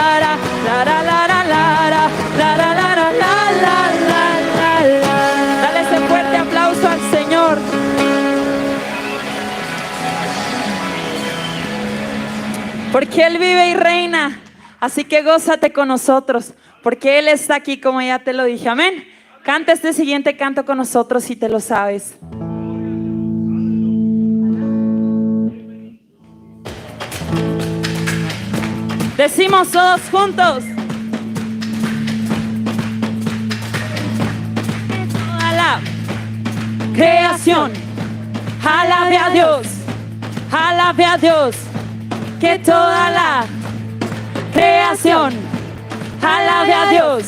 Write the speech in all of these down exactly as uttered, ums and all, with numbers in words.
la, la, la, la, la, la, la, la, la, la, la, la, la, la, la. Dale ese fuerte aplauso al Señor. Porque Él vive y reina. Así que gózate con nosotros, porque Él está aquí, como ya te lo dije. Amén. Canta este siguiente canto con nosotros si te lo sabes. Decimos todos juntos. Toda la creación alabe a Dios, alabe a Dios. Que toda la creación alabe a Dios,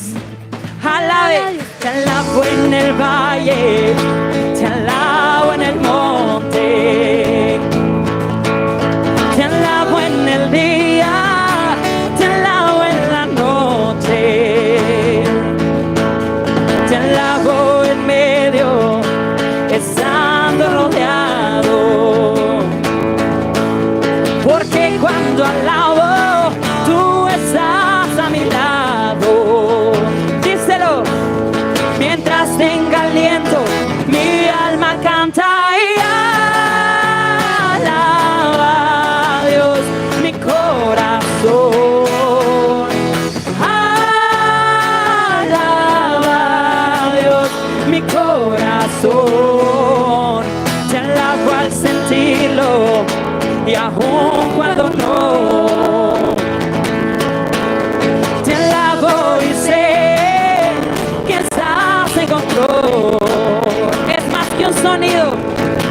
alabe. Te alabo en el valle, te alabo en el monte, te alabo en el día, te alabo en la noche, te alabo en medio, estando rodeado. Porque cuando alabo, tú estás a mi lado. Díselo. Mientras tenga aliento, mi alma canta y alaba a Dios, mi corazón. Alaba a Dios, mi corazón. Te alabo al sentirlo y aun cuando no. Te alabo y sé que estás en control. Es más que un sonido,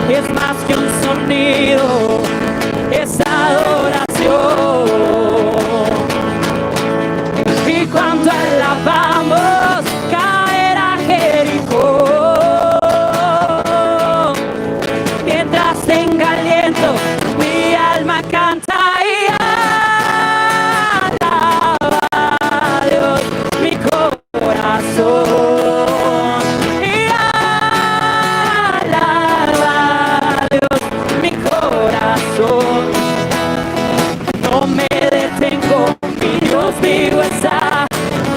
es más que un sonido. Es adoración. Y cuando alabamos, caerá Jericó. Mientras tenga aliento, mi alma canta y alaba a Dios, mi corazón. Y alaba a Dios, mi corazón. No me detengo, mi Dios vivo está,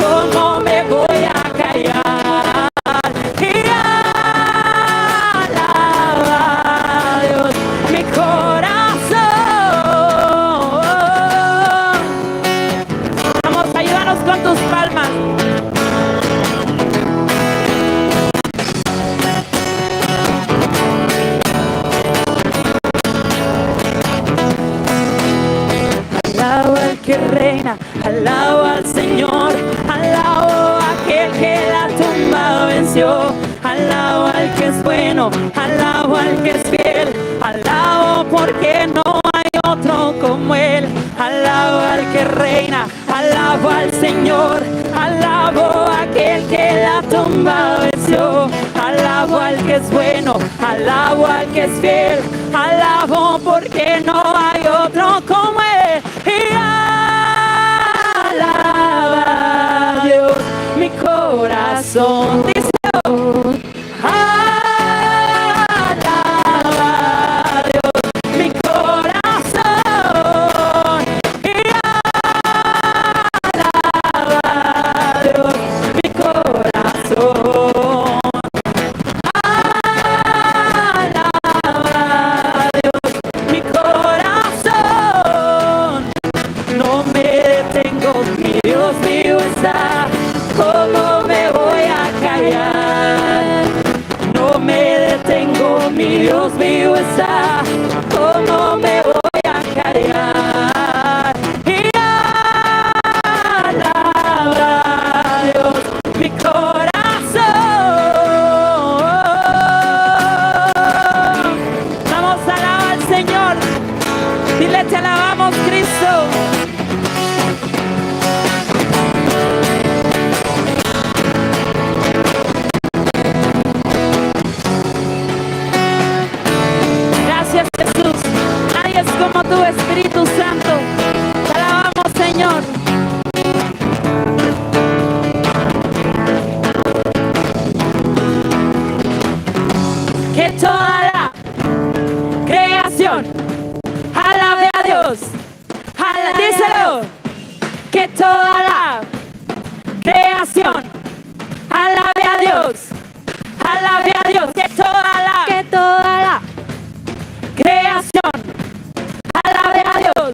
¿cómo me voy a callar? Y alaba a Dios, mi corazón. Vamos, ayúdanos con tus palmas. Alabo al que reina, alabo al Señor, alabo a aquel que la tumba venció, alabo al que es bueno, alabo al que es fiel, alabo porque no hay otro como él, alabo al que reina, alabo al Señor, alabo a aquel que la tumba venció, alabo al que es bueno, alabo al que es fiel, alabo porque no hay otro como él. Y alaba a Dios, mi corazón. Díselo. Alaba a Dios, mi corazón. Y alaba a Dios, mi corazón. Alaba a Dios, mi corazón. No me detengo, mi Dios vivo está, ¿cómo me voy a callar? No me detengo, mi Dios vivo está, ¿cómo me voy a callar? Y alaba a Dios, mi corazón. Vamos, alaba al Señor. Dile, te alabamos, Cristo. Gracias, Jesús. Nadie es como tú, Espíritu Santo. Te alabamos, Señor. Que toda la creación alabe a Dios. Ala-, díselo. Que toda la creación alabe a Dios. Alabe a Dios. Que toda la, que toda la creación alabe a Dios.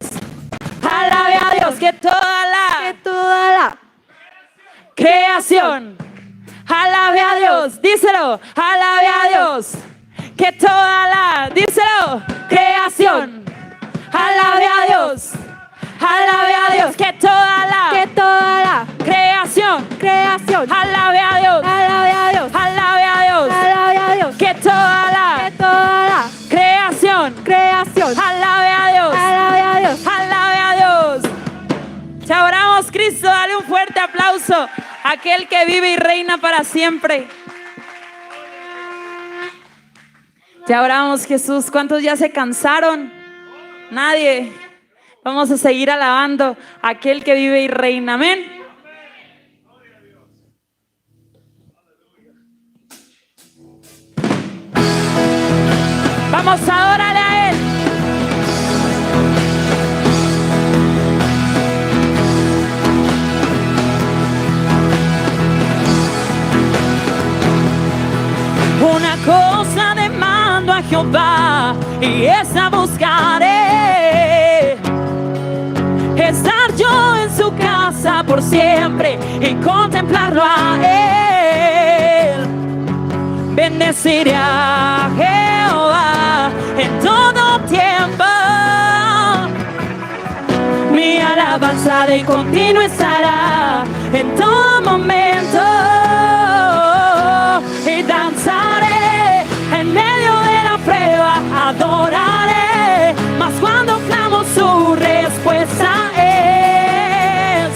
Alabe a Dios. Que toda la, que toda la creación alabe a Dios. Díselo. Alabe a Dios. Que toda la, díselo, creación alabe a Dios. Alabe a Dios. Que toda la, que toda la creación, creación alabe a Dios. Alabe a Dios. Alabe a Dios. Alabe a Dios. Que toda la, que toda la creación, creación alabe a Dios. Alabe a Dios. Alabe a Dios. Te adoramos, Cristo. Dale un fuerte aplauso. Aquel que vive y reina para siempre. Te adoramos, Jesús. ¿Cuántos ya se cansaron? Nadie. Vamos a seguir alabando a aquel que vive y reina. Amén. Vamos a adorarle a Él. Una cosa demando a Jehová, y esa buscaré, estar yo en su casa por siempre y contemplarlo a Él. Bendeciré a Jehová en todo tiempo. Mi alabanza de continuo estará en todo momento. Y danzaré en medio de la prueba, adoraré, mas cuando clamo su respuesta es: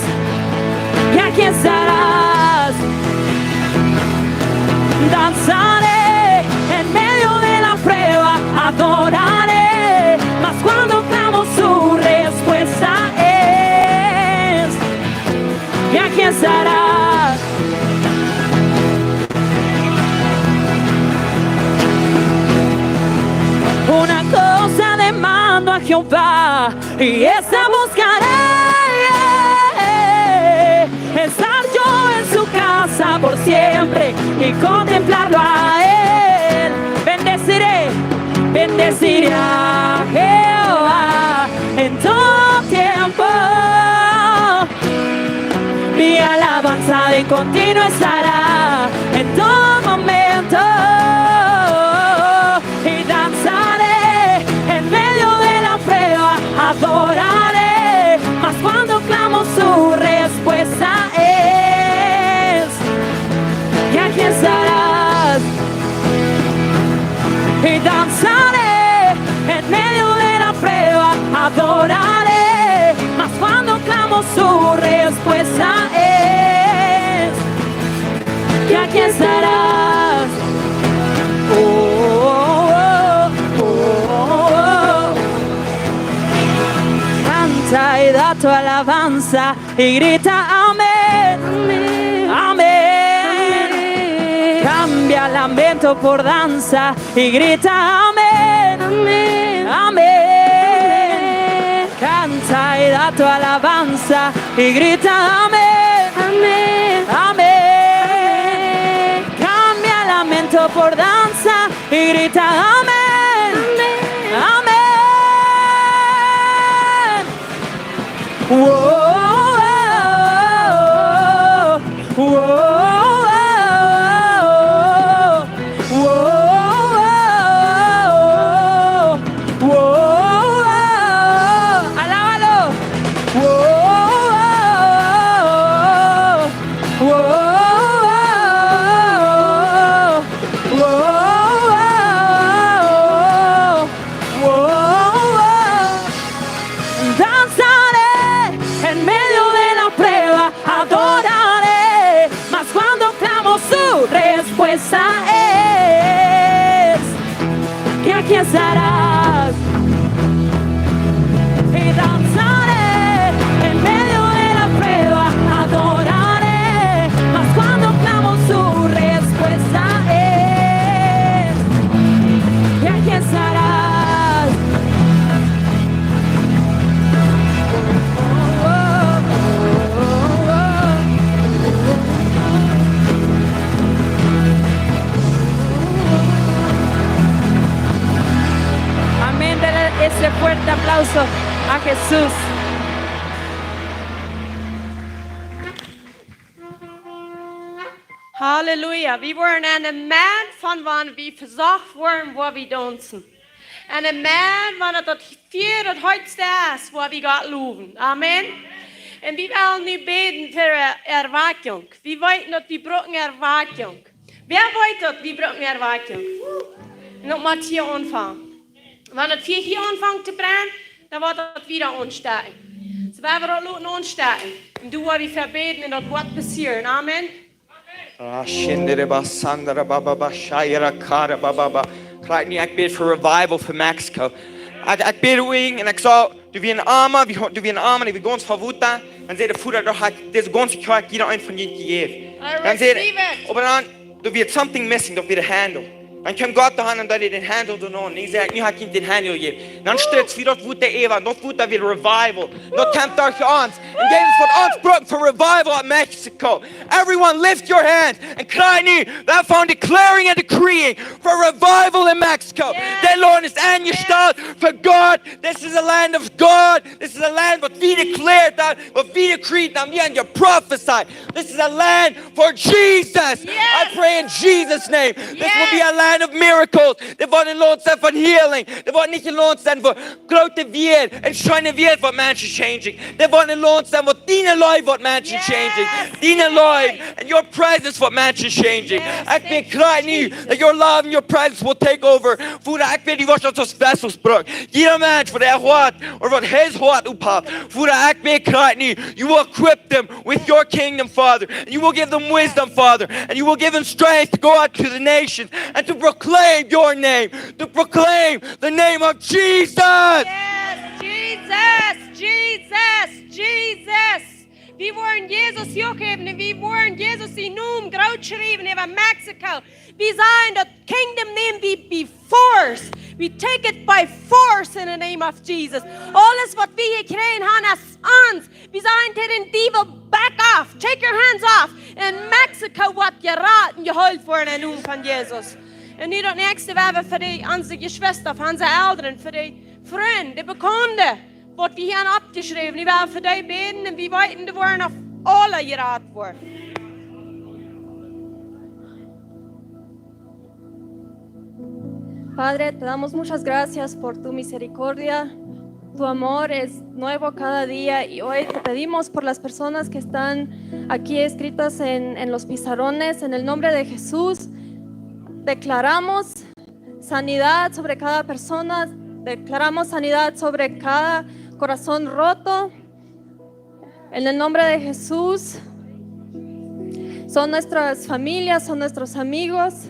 y aquí estarás. Danzaré en medio de la prueba, adoraré, mas cuando clamo su respuesta es: y aquí estarás. Una cosa demando a Jehová, y esa buscaré, estar yo en su casa por siempre y contemplarlo a Él. Bendeciré, bendeciré a Jehová en todo tiempo. Mi alabanza de continuo estará en todo momento. Y danzaré en medio de la prueba, adoraré, mas cuando clamo su respuesta es: y aquí estarás. Y danzaré en medio de la prueba, adoraré, mas cuando clamo su respuesta es: y aquí estarás. Oh, oh, oh, oh, oh. Canta y da tu alabanza y grita: amén. Amén. Amén. Amén. Cambia lamento por danza y grita: amén. Amén. Amén. Amén. Canta y da tu alabanza y grita: amén. Amén. Amén. Amén. Cambia lamento por danza y grita: amén. Amén. Amén. Whoa, whoa, whoa, whoa, whoa, whoa, whoa, whoa, whoa. Alábalo. Whoa, whoa, whoa, whoa, whoa, whoa, whoa. Danzaré en medio de la prueba, adoraré, mas cuando clamo su respuesta es: y aquí estarás. Y danzaré en medio de la prueba, adoraré, mas cuando clamo su respuesta es: y aquí estarás. Amén. Dale ese fuerte aplauso a Jesús. Halleluja. Wie woaren en de Mien von wan wie vesocht woaren, woa wie daunsen. En de Mien, wan daut daut Fia daut heetste es, woa wie Gott lowen. Amen. Un wie wellen nu bäden fa Erwakjunk. Wie weeten daut wie brucken Erwakjunk. Wäa weet daut wie brucken Erwakjunk? Un daut mott hia aunfangen. Wan daut Fia hia aunfangt to brennen, dan woat daut wieda aunstekjen. Woa wie daut loten aunstecken. Un doa woa wie fa bäden un daut woat passieren. Amen. Ah, shindere basandere baba ba shayere kare baba ba. Krakjt nu, ekj bäd fa revival fa Mexico. Ekj, ekj bäd wajch un ekj saj, doa wia een Ooma, wie, doa wia een Ooma, dee wia gaunz voll Wota. Dan säd de Voda, doch, ekj, dise gaunze Kjoakj, jieda eena von junt jejäft. Dan säd, oba dan, doa wia something missing, daut wia de Handel. Dan kjeem Gott doa aun un deed dän Handel doa aun. Un ekj säd, nu hab ekj junt dän Handel jejäft. Dan stritzt wada daut Wota äwa, daut Wota wia revival. Daut kjemt derch ons. Un Jesus woat ons brucken fa revival in Mexico. Everyone lift your hand and cry nu. Therefore I'm declaring and decreeing for revival in Mexico. Yes. Dee Launt es enjestalt fa Gott. This is a land of God. This is a land waut wie declared, waut wie decreed, un wie haben jeprophesied. This is a land for Jesus. Yes. I pray in Jesus' name. This will be a land of miracles. Dit woat een Launt sennen von healing. Dit woat nich een Launt sennen fa groote Wieed un scheene Wieed waut Menschen changen. Dit woat een Launt sennen waut diene Leew woat Menschen changen. Diene Leew and your presence waut Menschen changen. Ekj bäd krakjt nu that your love and your presence will take over. Voda, ekj bäd, du woascht ons aus Vessels brucken. Jieda Mensch, waut äa Hoat, ooda waut his Hoat opphaft. Voda, ekj bäd krakjt nu, you will equip them with your kingdom, Father. And you will give them wisdom, Father. And you will give them strength to go out to the nations and to proclaim your name, to proclaim the name of Jesus. Yes, Jesus, Jesus, Jesus. Wie woaren Jesus hochhäwen un wie woaren Jesus sienen Nomen groot schriewen äwa Mexico. Wie sajen, daut Kingdom näm wie by force. We take it by force in the name of Jesus. Aules waut wie jekjräajen haben es ons. Wie sajen to dän Diewel, back off. Take your hands off. Un Mexico woat jerat un jeheelt woaren em Nomen von Jesus. Un nu daut näakjste, woa wie fa dee, onse Jeschwista, fa onse Elren, fa dee Frind, dee Bekaunt, waut wie hia haben oppjeschräwen, wie woaren fa dee bäden un wie weeten, dee woaren aula jerat woaren. Padre, te damos muchas gracias por tu misericordia. Tu amor es nuevo cada día y hoy te pedimos por las personas que están aquí escritas en, en los pizarrones. En el nombre de Jesús, declaramos sanidad sobre cada persona, declaramos sanidad sobre cada corazón roto. En el nombre de Jesús, son nuestras familias, son nuestros amigos,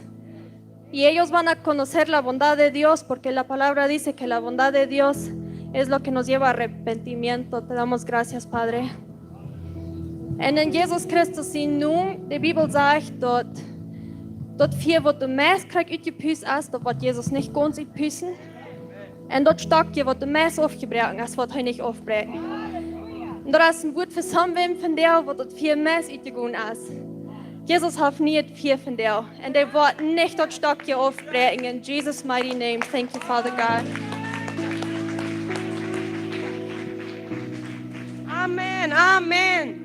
y ellos van a conocer la bondad de Dios, porque la palabra dice que la bondad de Dios es lo que nos lleva a arrepentimiento. Te damos gracias, Padre. En, en Jesus Christus sienen Nomen, de Bibel sajcht daut, daut Fia waut daut mieescht krakjt utjepust es, daut woat Jesus nich gaunz utpusten. Un daut Stakje waut daut mieescht aufjebroaken es, woat hee nich aufbräakjen. Un daut es een Wuat fa someone vondoag, waut daut Fia mieescht utjegonen es. Jesus haft nie daut Fia vondoag. Un hee woat nich daut Stakje aufbräakjen. In Jesus' mighty name. Thank you, Father God. Amen. Amen.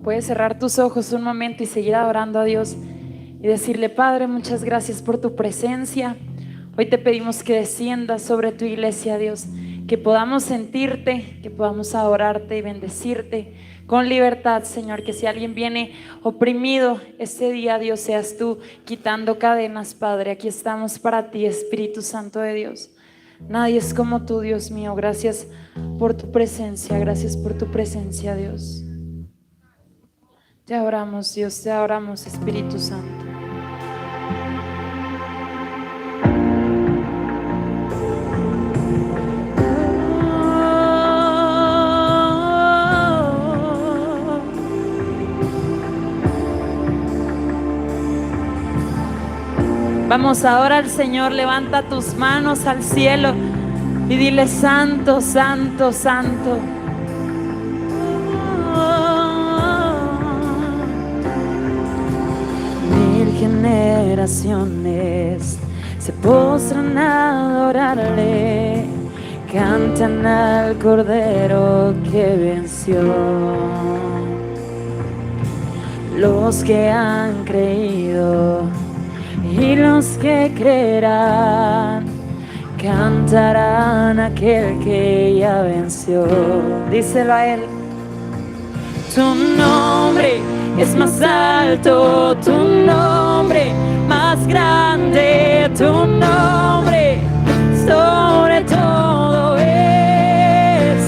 Puedes cerrar tus ojos un momento y seguir adorando a Dios y decirle: "Padre, muchas gracias por tu presencia. Hoy te pedimos que desciendas sobre tu iglesia, Dios, que podamos sentirte, que podamos adorarte y bendecirte con libertad, Señor, que si alguien viene oprimido, ese día, Dios, seas tú quitando cadenas, Padre. Aquí estamos para ti, Espíritu Santo de Dios. Nadie es como tú, Dios mío. Gracias por tu presencia, gracias por tu presencia, Dios." Te adoramos, Dios, te adoramos, Espíritu Santo. Vamos a adorar al Señor, levanta tus manos al cielo y dile: "Santo, santo, santo." Mil generaciones se postran a adorarle, cantan al Cordero que venció. Los que han creído y los que creerán cantarán a aquel que ya venció. Díselo a él. Tu nombre Es más alto tu nombre, más grande tu nombre, sobre todo es.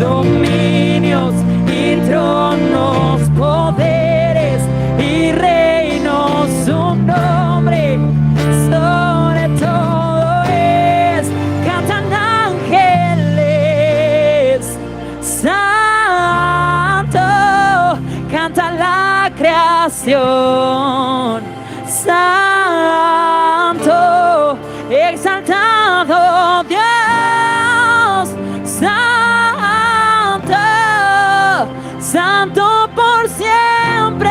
Dominios y tronos, poderes y reinos, su nombre sobre todo es. Cantan ángeles, santo, canta la creación, santo, exaltado Dios, santo, santo por siempre.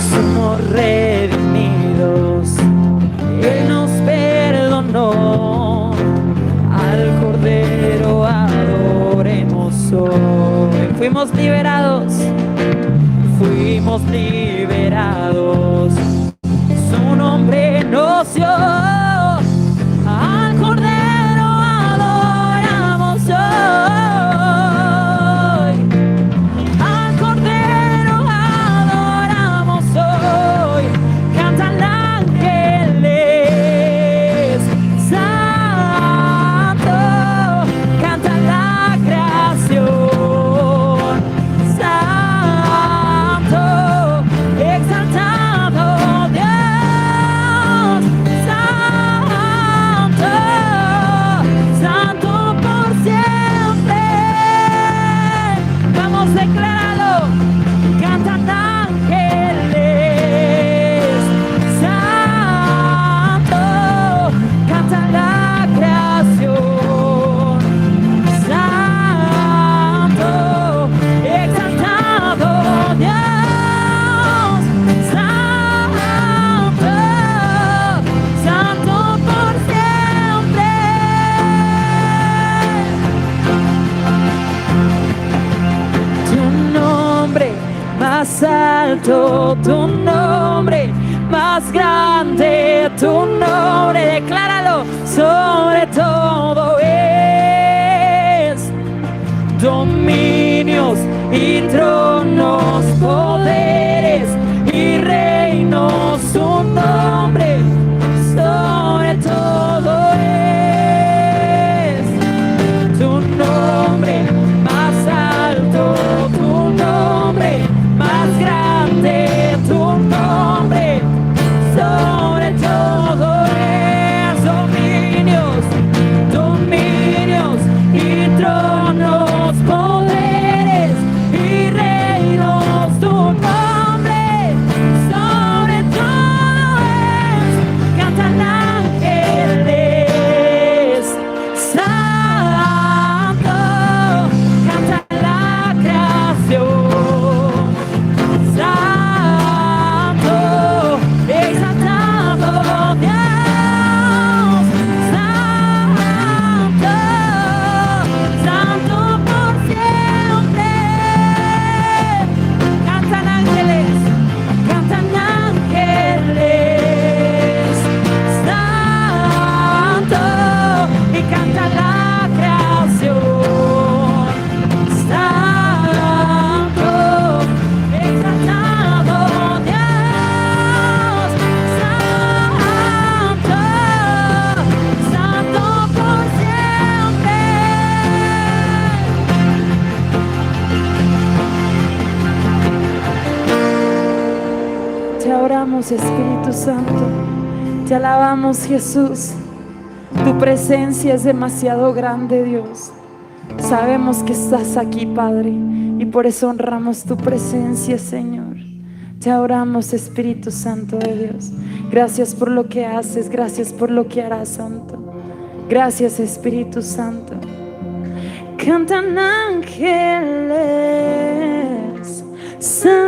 Somos redimidos, Él nos perdonó, al Cordero adoremos hoy. Fuimos liberados, fuimos liberados. Su nombre nos dio, al Cordero adoramos hoy. Al Cordero adoramos hoy. Cantan ángeles, santo, canta la creación, santo, exaltado Dios, santo, santo por siempre. Vamos, decláralo. Cantan ángeles, santo, canta la creación, santo, exaltado Dios, santo, santo por siempre. Tu nombre más alto, tu nombre más grande, tu nombre, decláralo, sobre todo es. Dominios y tronos, poderes y reinos, su nombre sobre todo es. Tu nombre más alto, tu nombre más grande, tu nombre sobre todo es. Dominios, dominios y tronos, poderes y reinos, tu nombre sobre todo es. Cantan ángeles, santo, canta la creación, santo, exaltado Dios, santo, santo por siempre. Cantan ángeles, cantan ángeles, santo, y canta la creación, santo, exaltado Dios, santo, santo por siempre. Te adoramos, Espíritu Santo. Te alabamos, Jesús. Tu presencia es demasiado grande, Dios. Sabemos que estás aquí, Padre, y por eso honramos tu presencia, Señor. Te adoramos, Espíritu Santo de Dios. Gracias por lo que haces, gracias por lo que harás, Santo. Gracias, Espíritu Santo. Cantan ángeles, santo,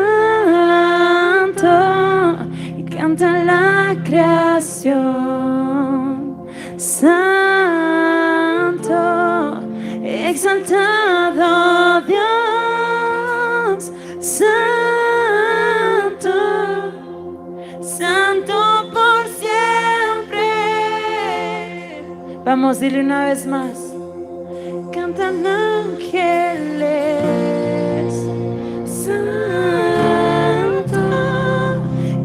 y canta la creación, santo, exaltado Dios, santo, santo por siempre. Vamos, dile una vez más. Cantan ángeles, santo,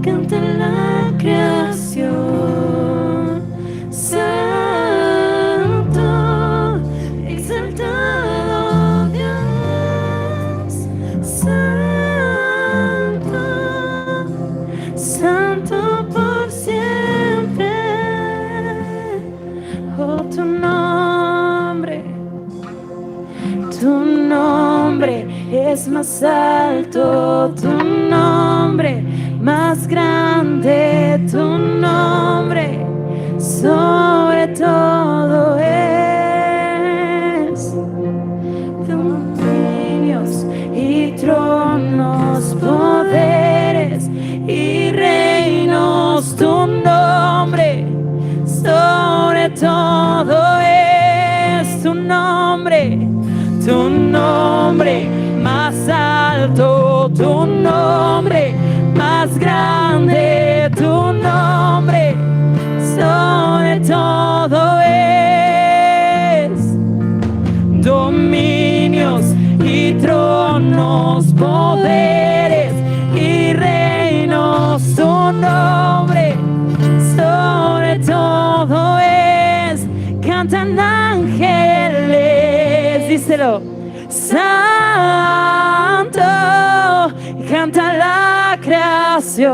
canta la creación, santo, exaltado Dios, santo, santo por siempre. Oh, tu nombre, tu nombre es más alto, tu nombre más grande, tu nombre sobre todo es. Dominios y tronos, poderes y reinos, tu nombre sobre todo es, tu nombre, tu nombre más alto, tu nombre más grande, tu nombre sobre todo es. Dominios y tronos, poderes y reinos, su nombre sobre todo es. Cantan ángeles, díselo. Santo, canta la creación.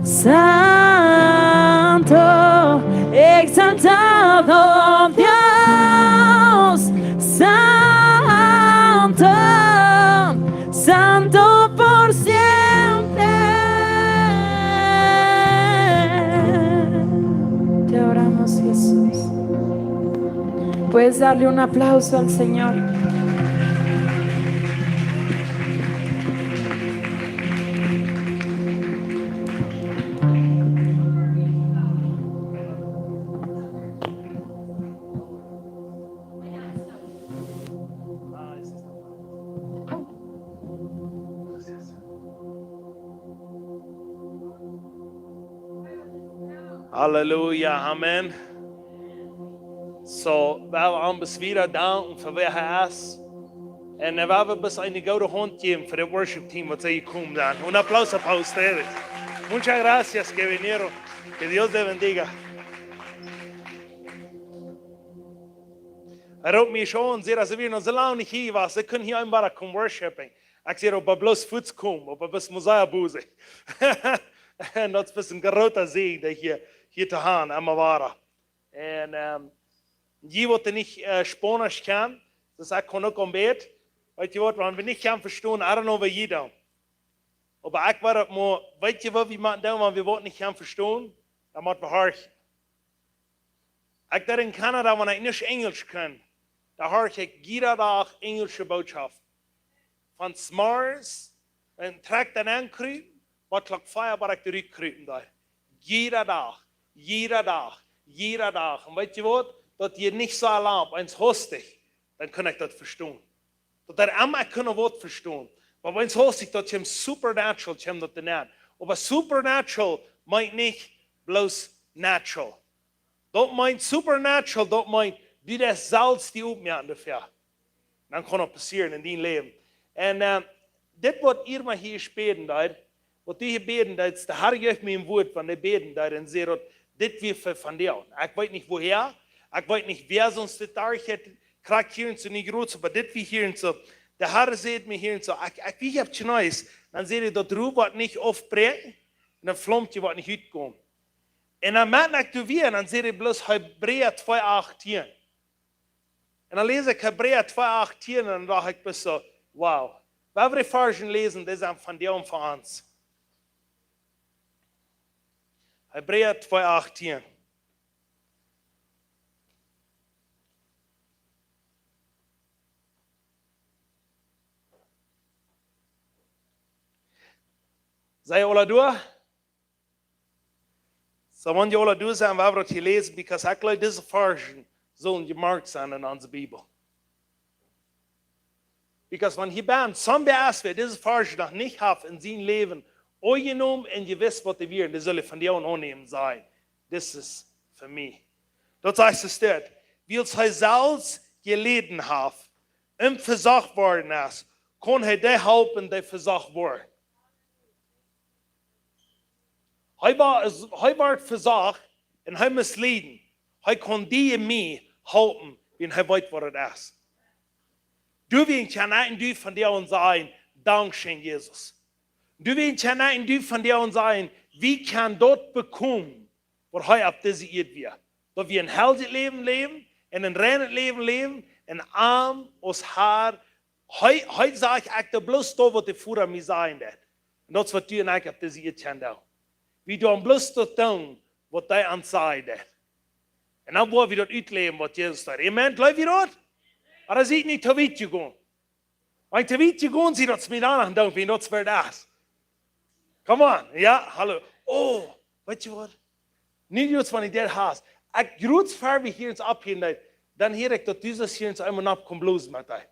Santo, exaltado Dios. Santo, santo por siempre. Te adoramos, Jesús. Puedes darle un aplauso al Señor. Halleluja, amen. So, wie haben am bis wieder danken fa wäa hee es. Un wie haben bis eene goode Haunt jäwen fa daut Worship Team, waut see jekomen sent. Un Applaus fa ustedes. Muchas gracias que vinieron. Que Dios te bendiga. Hee roopt mie aun, säd, aus wie noch soo lang nich hia wieren, see kunnen hia eenmol komen worshipen. Ekj säd, oba bloos fuaz komen, oba bloos Mosiah Buse. Un daut es een grooten Säajen, dee hia, hia to haben, emma wada. Un, ähm, dee waut nich, äh, Spaunisch kjennen, daut es, ekj kaun uk een bät, weetst du waut, wan wie nich kjennen vestonen, I don't know what you do. Oba ekj wudd daut mau, weetst du waut wie motten doonen, wan wie waut nich kjennen vestonen? Dan mott wie horchen. Ekj deed en Kanada, wan ekj nich Enjlisch kunn, dan horcht ekj jieda Dach enjlische Bootschoft. Von zemorjes, un trigj dan ankrupen, bat Klock vea, bat ekj trigj krupen deed. Jieda Dach, jieda Dach, jieda Dach. Un weetst du waut? Daut hieed nich soo lang, eent hastich, dan kunn ekj daut vestonen. Daut hee emma kunn waut vestonen. Oba wan hee sikj daut kjeem supernatural, kjeem daut doa nenn. Oba supernatural meent nich bloos natural. Daut meent supernatural, daut meent, du deist selfst die oppmoaken doafäa. Dan kaun daut passieren en dien Läwen. Un, äh, dit waut Irma hia bäden deed, waut du hia bäden deist, de Herr jeef mie een Wuat, wan dee bäden deed, un säd daut, dit wia fa vondoag. Ekj weet nich woo, ekj weet nich wäa sonst dit doa haud, krakjt hia un soo nich groot, oba dit wia hia un soo. De Herr säd mie hia un soo, ekj, ekj, wie haben Kjnees, dan säd hee, daut Roa woat nich aufbrennen, un daut Flaumkje woat nich utkomen. Un dan moakt ekj doa wada, un dan säd hee bloos Hebräa twee achtieen. Un dan läs ekj Hebräa twee achtieen un dan docht ekj bloos soo, wow. Wan wie dee Varzen läsen, dee sent von die un von ons. Hebräa twee achtieen. Sent jie aula doa? So, wan jie aula doa sent, wan wie daut hia läsen, because ekj jleew, dise Varzen sellen jemoakt sennen en onse Bibel. Because wan hia bie ons wäa es, wäa dise Varzen noch nich haft en sien Läwen aunjenomen un jewist waut dee wieren, dee sellen von die aunnämen sennen. This is for me. Daut sajcht et doa, wiels hee selfst jeläden haft un vesocht worden es, kaun hee dee halpen, dee vesocht woaren. Hee wia, hee wort vesocht un hee must lieden. Hee kaun die un mie halpen, wiels hee weet, waut et es. Du, wie kjennen eent un du von die un sajen: Dankscheen, Jesus. Du, wie kjennen eent un du von die un sajen: Wie kjennen daut bekomen, waut hee opp dise Ieed wia. Daut wie een heiljet Läwen läwen un een reinet Läwen läwen un am aus Herr. Hee, hee sajcht: Ekj doo bloos daut, waut de Voda mie sajen deed. Un daut es, waut du un ekj opp dise Ieed kjennen doonen. Wie doonen bloos daut doonen, waut hee ons sajen deed. Un dan woa wie daut utläwen, waut Jesus deed. Amen. Jleew jie daut? Oba daut es nich too wiet jegonen. Wan ekj too wiet jegonen sie, daut es mie dan noch een Dankscheen, daut es wea daut. Come on, jo, hallo. Oh, weetst du waut? Nich bloos wan ekj dit haud. Ekj groot ver wie hia ons opphieren, dan hia ekj daut du soo hia ons eemol opp kaust bloos met die.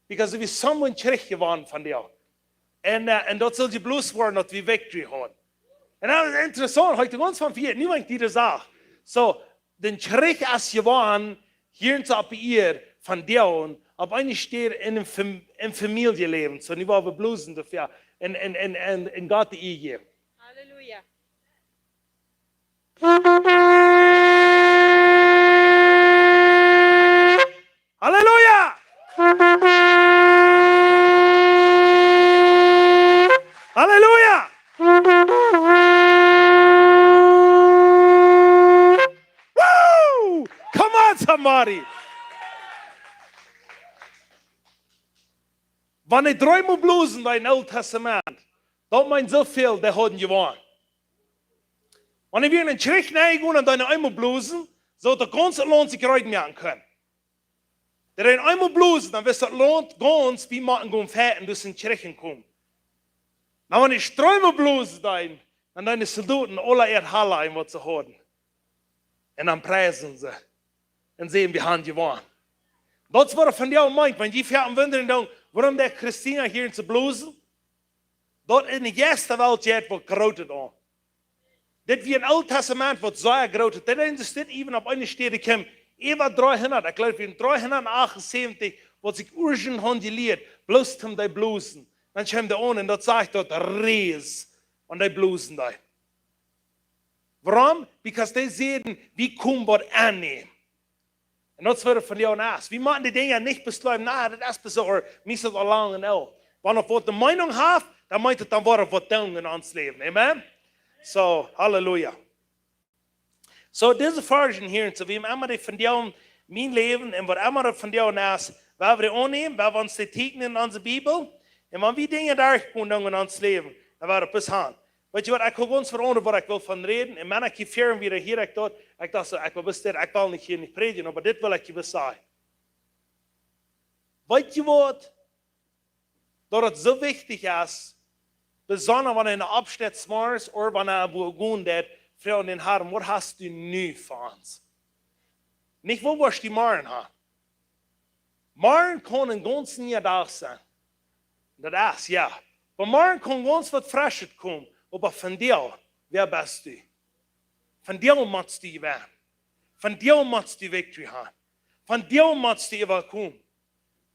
Because wie someone kjrieech jewonnen von die. Un, eh, un daut sull jeblost woaren, daut wie victory hauden. Un daut es interessaunt, hee, de gaunz von vea, nu wan ekj die daut saj. So, dän Kjrich es jewonnen, hia ons opp Ieed, von die un opp eene Städ en een Fam-, en Famieljeläwen. So, nu woa wie blosen doafäa un, un, un, un, un Gott de Ea jäwen. Halleluja. Halleluja! Halleluja! Woo! Come on, somebody! Wan hee dreemol blosen deed em Oolen Tastament, daut meent soo väl, dee hauden jewonnen. Wan hee wia en dän Kjrich nenjegonen un deed eemol blosen, soo daut daut gaunze Launt sikj reed moaken kunn. Dee deed eemol blosen, dan wist daut Launt gaunz, wie motten gonen fighten, daut see en dän Kjrich komen. Oba wan hee dreemol blosen deed, dan deeden de Soldoten aula äa Halla en, waut see hauden. Un dan priesden see. Un säden: Wie haben jewonnen. Daut es, waut hee von die meent, wan jie sikj wundren doonen, wuarom dee Christina hia en soo blosen. Daut en de Jeistwelt jeit waut Grootet aun. Dit wia em Oolen Tastament waut sea groot. Dit es dit, even opp eene Städ kjeem äwa dreehundat, ekj jleew, en dreehundat achtunsäwentich, waut sikj Urgen hauden jelieet, bloos toom dee blosen. Dan kjeem dee aun un daut sajcht daut rees, wan dee blosen deed. Wuarom? Because dee säden: Wie komen waut aunnämen. Un daut es, waut hee von die aun es. Wie motten de Dinja nich bloos jleewen, na, daut es bloos soo, ooda mie es daut aul lang jenuach. Wan wie waut de Meinung haben, dan meent daut, dan woa wie waut doonen en ons Läwen. Amen? So, halleluja. So, dise Varsch hia, soo wie emma dee von die aun mien Läwen un waut emma daut von die aun es, woa wie dee aunnämen, woa wie ons dee tieekjnen en onse Bibel. Un wan wie Dinja derchgonen doonen en ons Läwen, dan woa wie daut bloos haben. Weetst du waut, ekj kaun gaunz veraundren, waut ekj well von räden. Un wan ekj hia väaren wia, hia ekj daut, ekj docht soo, ekj well bloos dit, ekj well nich hia nich prädjen, oba dit well ekj bloos sajen. Weetst du waut? Daut et soo wichtich es, besonda wan eena oppsteit zemorjes ooda wan eena wua gonen deit, froag dän Herrn: Waut hast du nu fa ons? Nich: Waut woascht du morjen haben? Morjen kaun een gaunz niea Dach sennen. Daut es, jo. Oba morjen kaun gaunz waut Freschet komen. Oba vondoag, wäa best du? Vondoag motst du jewennen. Vondoag motst du victory haben. Vondoag motst du äwakomen.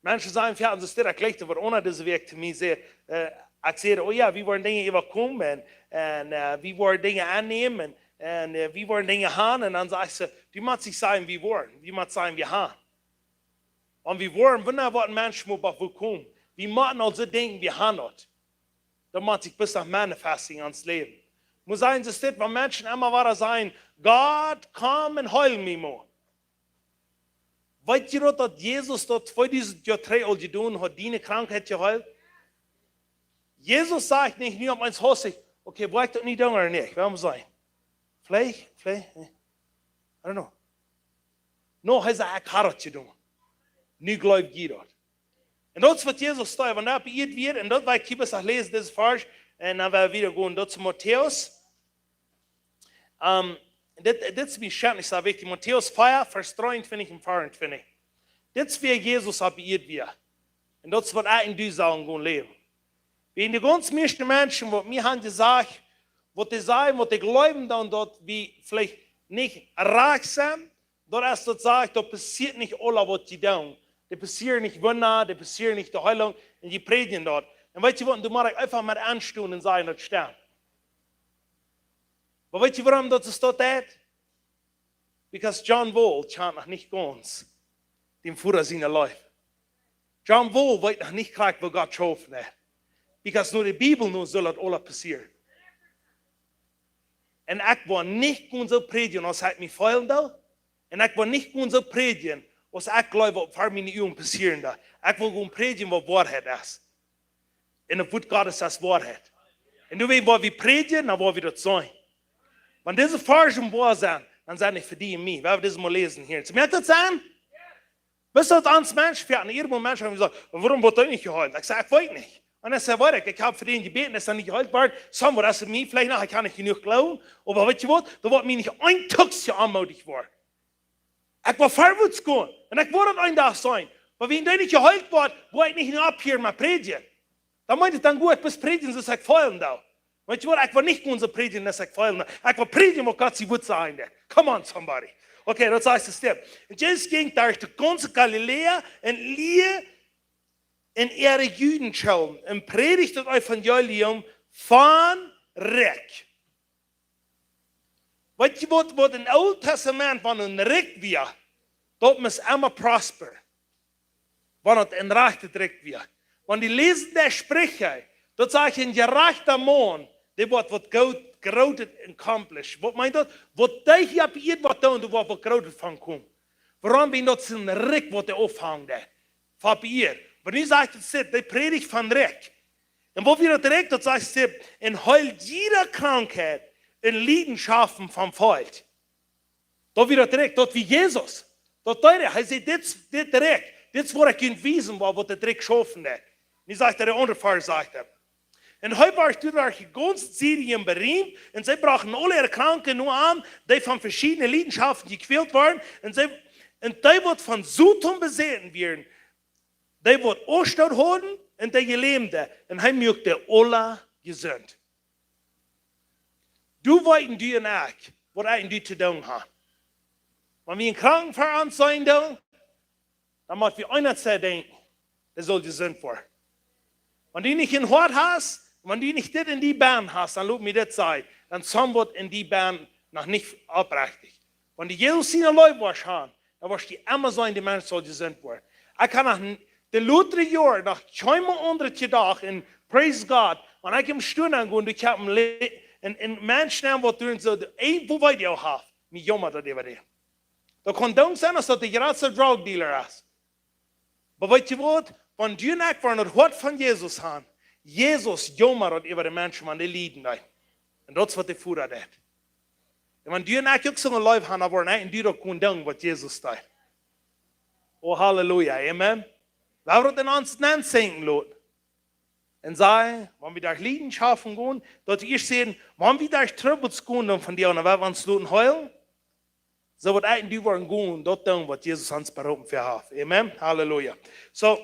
Menschen sajen: Wie haben soo stell, ekj jleich, waut eena dise Wäakj to mie säd, eh, ekj säd: Oh jo, wie woaren Dinja äwakomen un, un, eh, wie woaren Dinja aunnämen un, un, eh, wie woaren Dinja haben. Un dan sajcht see: Du motst nich sajen, wie woaren, du motst sajen, wie haben. Wan wie woaren, wan woat een Mensch mau bie wua komen? Wie motten aulsoo denkjen, wie haben daut. Daut mott sikj bloos manifestieren en ons Läwen. Mott sennen, soo steit, wan Menschen emma wada sajen: Gott, komm un heil mie mau. Weetst du daut, daut Jesus daut tweedusent Joa trigj aul jedonen haud, diene Krankheit jeheelt? Jesus sajcht nich nu opp eemol hastich: Okay, woa ekj daut nu doonen ooda nich? Wuarom saul ekj? Veleicht, veleicht, eh, I don't know. No, hee säd: Ekj hab daut jedonen. Nu jleew jie daut. Un daut es waut Jesus deed, wan hee opp Ieed wia, un daut woa ekj hia bloos läsen, dise Varsch, un dan woa wie wieda gonen. Daut es Matäus. Ehm, dit, dit es mie scheinlich soo wichtich. Matäus vea, Varsch dreeuntwintich un veauntwintich. Dit es woo Jesus opp Ieed wia. Un daut es waut ekj un du sellen gonen läwen. Wie de gaunz mieeschte Menschen, waut mie haben jesajcht, waut dee sajen, waut dee jleewen dan, daut wie veleicht nich rikj sent, Daut es, daut sajcht, daut passieet nich aula waut jie doonen. Dee passieren nich Wunda, dee passieren nich de Heilunk. Un jie prädjen daut. Un weetst du waut, du motst eefach mau aunstonen un sajen, daut stemmt. Oba weetst du wuarom daut es daut deit? Because John Wall kjant noch nich gaunz dän Voda siene Leew. John Wall weet noch nich krakjt woo Gott schaufen deit. Because no de Bibel no saul daut aula passieren. Un ekj woa nich gonen soo prädjen aus ekj mie feelen doo. Un ekj woa nich gonen soo prädjen aus ekj jleew waut ver miene Uagen passieren deit. Ekj woa gonen prädjen waut Woarheit es. Un daut Wuat Gottes es Woarheit. Un doawäajen woa wie prädjen, dan woa wie daut sennen. Wan dise Varschen woa sent, dan sent dee fa die un mie. Wie haben daut mol jeläsen hia. Moakt daut Senn? Weetst du, daut ons Menschen, wie haben hia mol Menschen haben jesajt: "Wuarom woat dee nich jeheelt?" Ekj saj: "Ekj weet nich." Un dan säd hee: "Ekj, ekj hab fa dän jebät, dee es dan nich jeheelt worden. Soo, waut es et mie veleicht noch, ekj kaun nich jenuach jleewen. Oba weetst du waut, daut woat mie nich een Tuksje aunmoodich woaren. Ekj woa verwoats gonen. Un ekj woa daut een Dach sennen. Oba wan dee nich jeheelt woat, woa ekj nich opphieren met prädjen. Dan meent et, dan go ekj bloos prädjen soo aus ekj feelen doo." Weetst du waut, ekj woa nich gonen soo prädjen aus ekj feelen doo. Ekj woa prädjen waut Gott sien Wuat sajcht. Come on, somebody. Okay, daut es de Step. Un Jesus jinkj derch de gaunze Galiläa un lieed en äare Judenschoolen un prädicht daut Evangelium vom Rikj. Weetst du waut, waut em Oolen Tastament, wan een Rikj wia, daut must emma prosperen. Wan et een rajchtet Rikj wia. Wan jie läsen de Spricha, daut sajcht, een jerajchta Maun, dee woat waut Gott, Grootet accomplish. Waut meent daut? Waut dee hia opp Ieed woat doonen, doa woat waut Grootet von komen. Wuarom? Wiels daut es een Rikj waut hee aunfangen deed. Opp Ieed. Oba nu sajcht et, sit, dee prädicht vom Rikj. Un waut wia daut Rikj? Daut sajcht et, un heelt jiede Krankheit un Liedenschaften vom Volkj. Daut wia daut Rikj, daut wia Jesus. Daut deed hee, hee säd: "Dit, dit Rikj, dit es waut ekj junt wiesen well, waut daut Rikj schaufen deit." Nu sajcht hee, de aundre Varsch sajcht et: "Un hee wort derch de gaunze Syrien beriemt, un see brochten aule äare Kranke no am, dee von veschiedne Liedenschaften jekwält wieren, un see, un dee waut von Soton besäten wieren, dee waut Oastoot hauden, un dee Jelämde, un hee muak dee aula jesunt." Du weetst, du un ekj, waut ekj un du to doonen haben. Wan wie een Kranken ver ons seenen doonen, dan mott wie eena denkjen, dee saul jesunt woaren. Wan du nich een Hoat hast, wan du nich dit en die bennen hast, dan lot mie dit sajen, dan es waut en die bennen noch nich oprechtich. Wan du Jesus siene Leew woascht haben, dan woascht du emma seenen, dee Mensch saul jesunt woaren. Ekj kaun noch n-, de latste Joaren noch kjeenmol aundasch jedocht, un praise God, wan ekj em Stua aungo, un ekj hab een Le-, een, een Mensch nämen waut doa soo de, een Video haft, mie jaumat daut äwa dee. Daut kaun dan sennen, aus daut de jratste drug dealer es. Oba weetst du waut? Wan du un ekj woaren daut Hoat von Jesus haben, Jesus jaumat daut äwa de Menschen, wan dee lieden doonen. Un daut es waut de Voda deit. Un wan du un ekj uk soone Leew haben, dan woaren wie un du daut kjennen doonen waut Jesus deed. Oh, Halleluja, amen. Lot ons daut en ons nenn sinkjen loten. Un sajen, wan wie derch Liedenschaften gonen, daut wie ieescht seenen, wan wie derch Trubbels gonen, dan von dee aundre, wan wie ons loten heelen, soo woat et nu woaren gonen, daut doonen waut Jesus ons beroopen fa haft. Amen. Halleluja. Soo,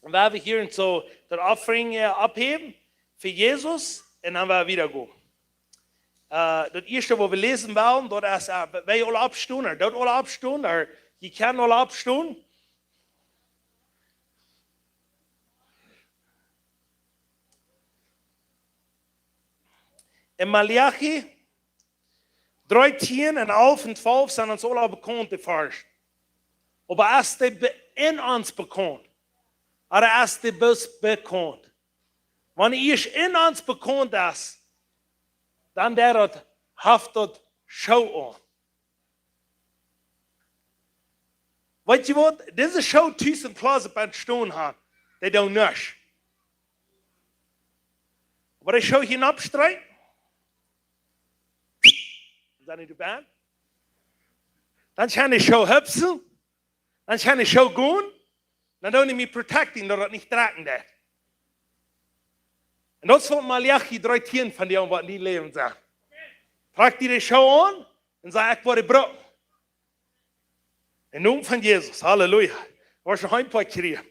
woa wie hia soo daut Offering, äh, opphäwen fa Jesus un dan woa wie wieda gonen. Äh, daut ieeschte waut wie läsen wellen, daut es, äh, wie aula oppstonen, ooda daut aula oppstonen, ooda jie kjennen aula oppstonen. En Maleachi dreetieen un alf un twalf sent ons aula bekaunt, dee Varsch. Oba es dee be-, en ons bekaunt? Ooda es dee bloos bekaunt? Wan dee ieescht en ons bekaunt es, dan deit daut, haft daut Schoo aun. Weetst du waut? Dise Schoo tus em Closet bie stonen haben, dee doonen nuscht. Oba dee Schoo hia oppstrakjen, dan es et bie. Dan kaun dee Schoo hupsen, dan kaun dee Schoo gonen, dan doonen dee mie protecting, daut daut nich drekjen deit. Un daut es waut Maleachi dreetieen von die aun waut en dien Läwen sent. Trakj die dee Schoo aun un saj: "Ekj woa dee brucken." Em Nomen von Jesus, Halleluja. Woascht noch een poa kjrieen?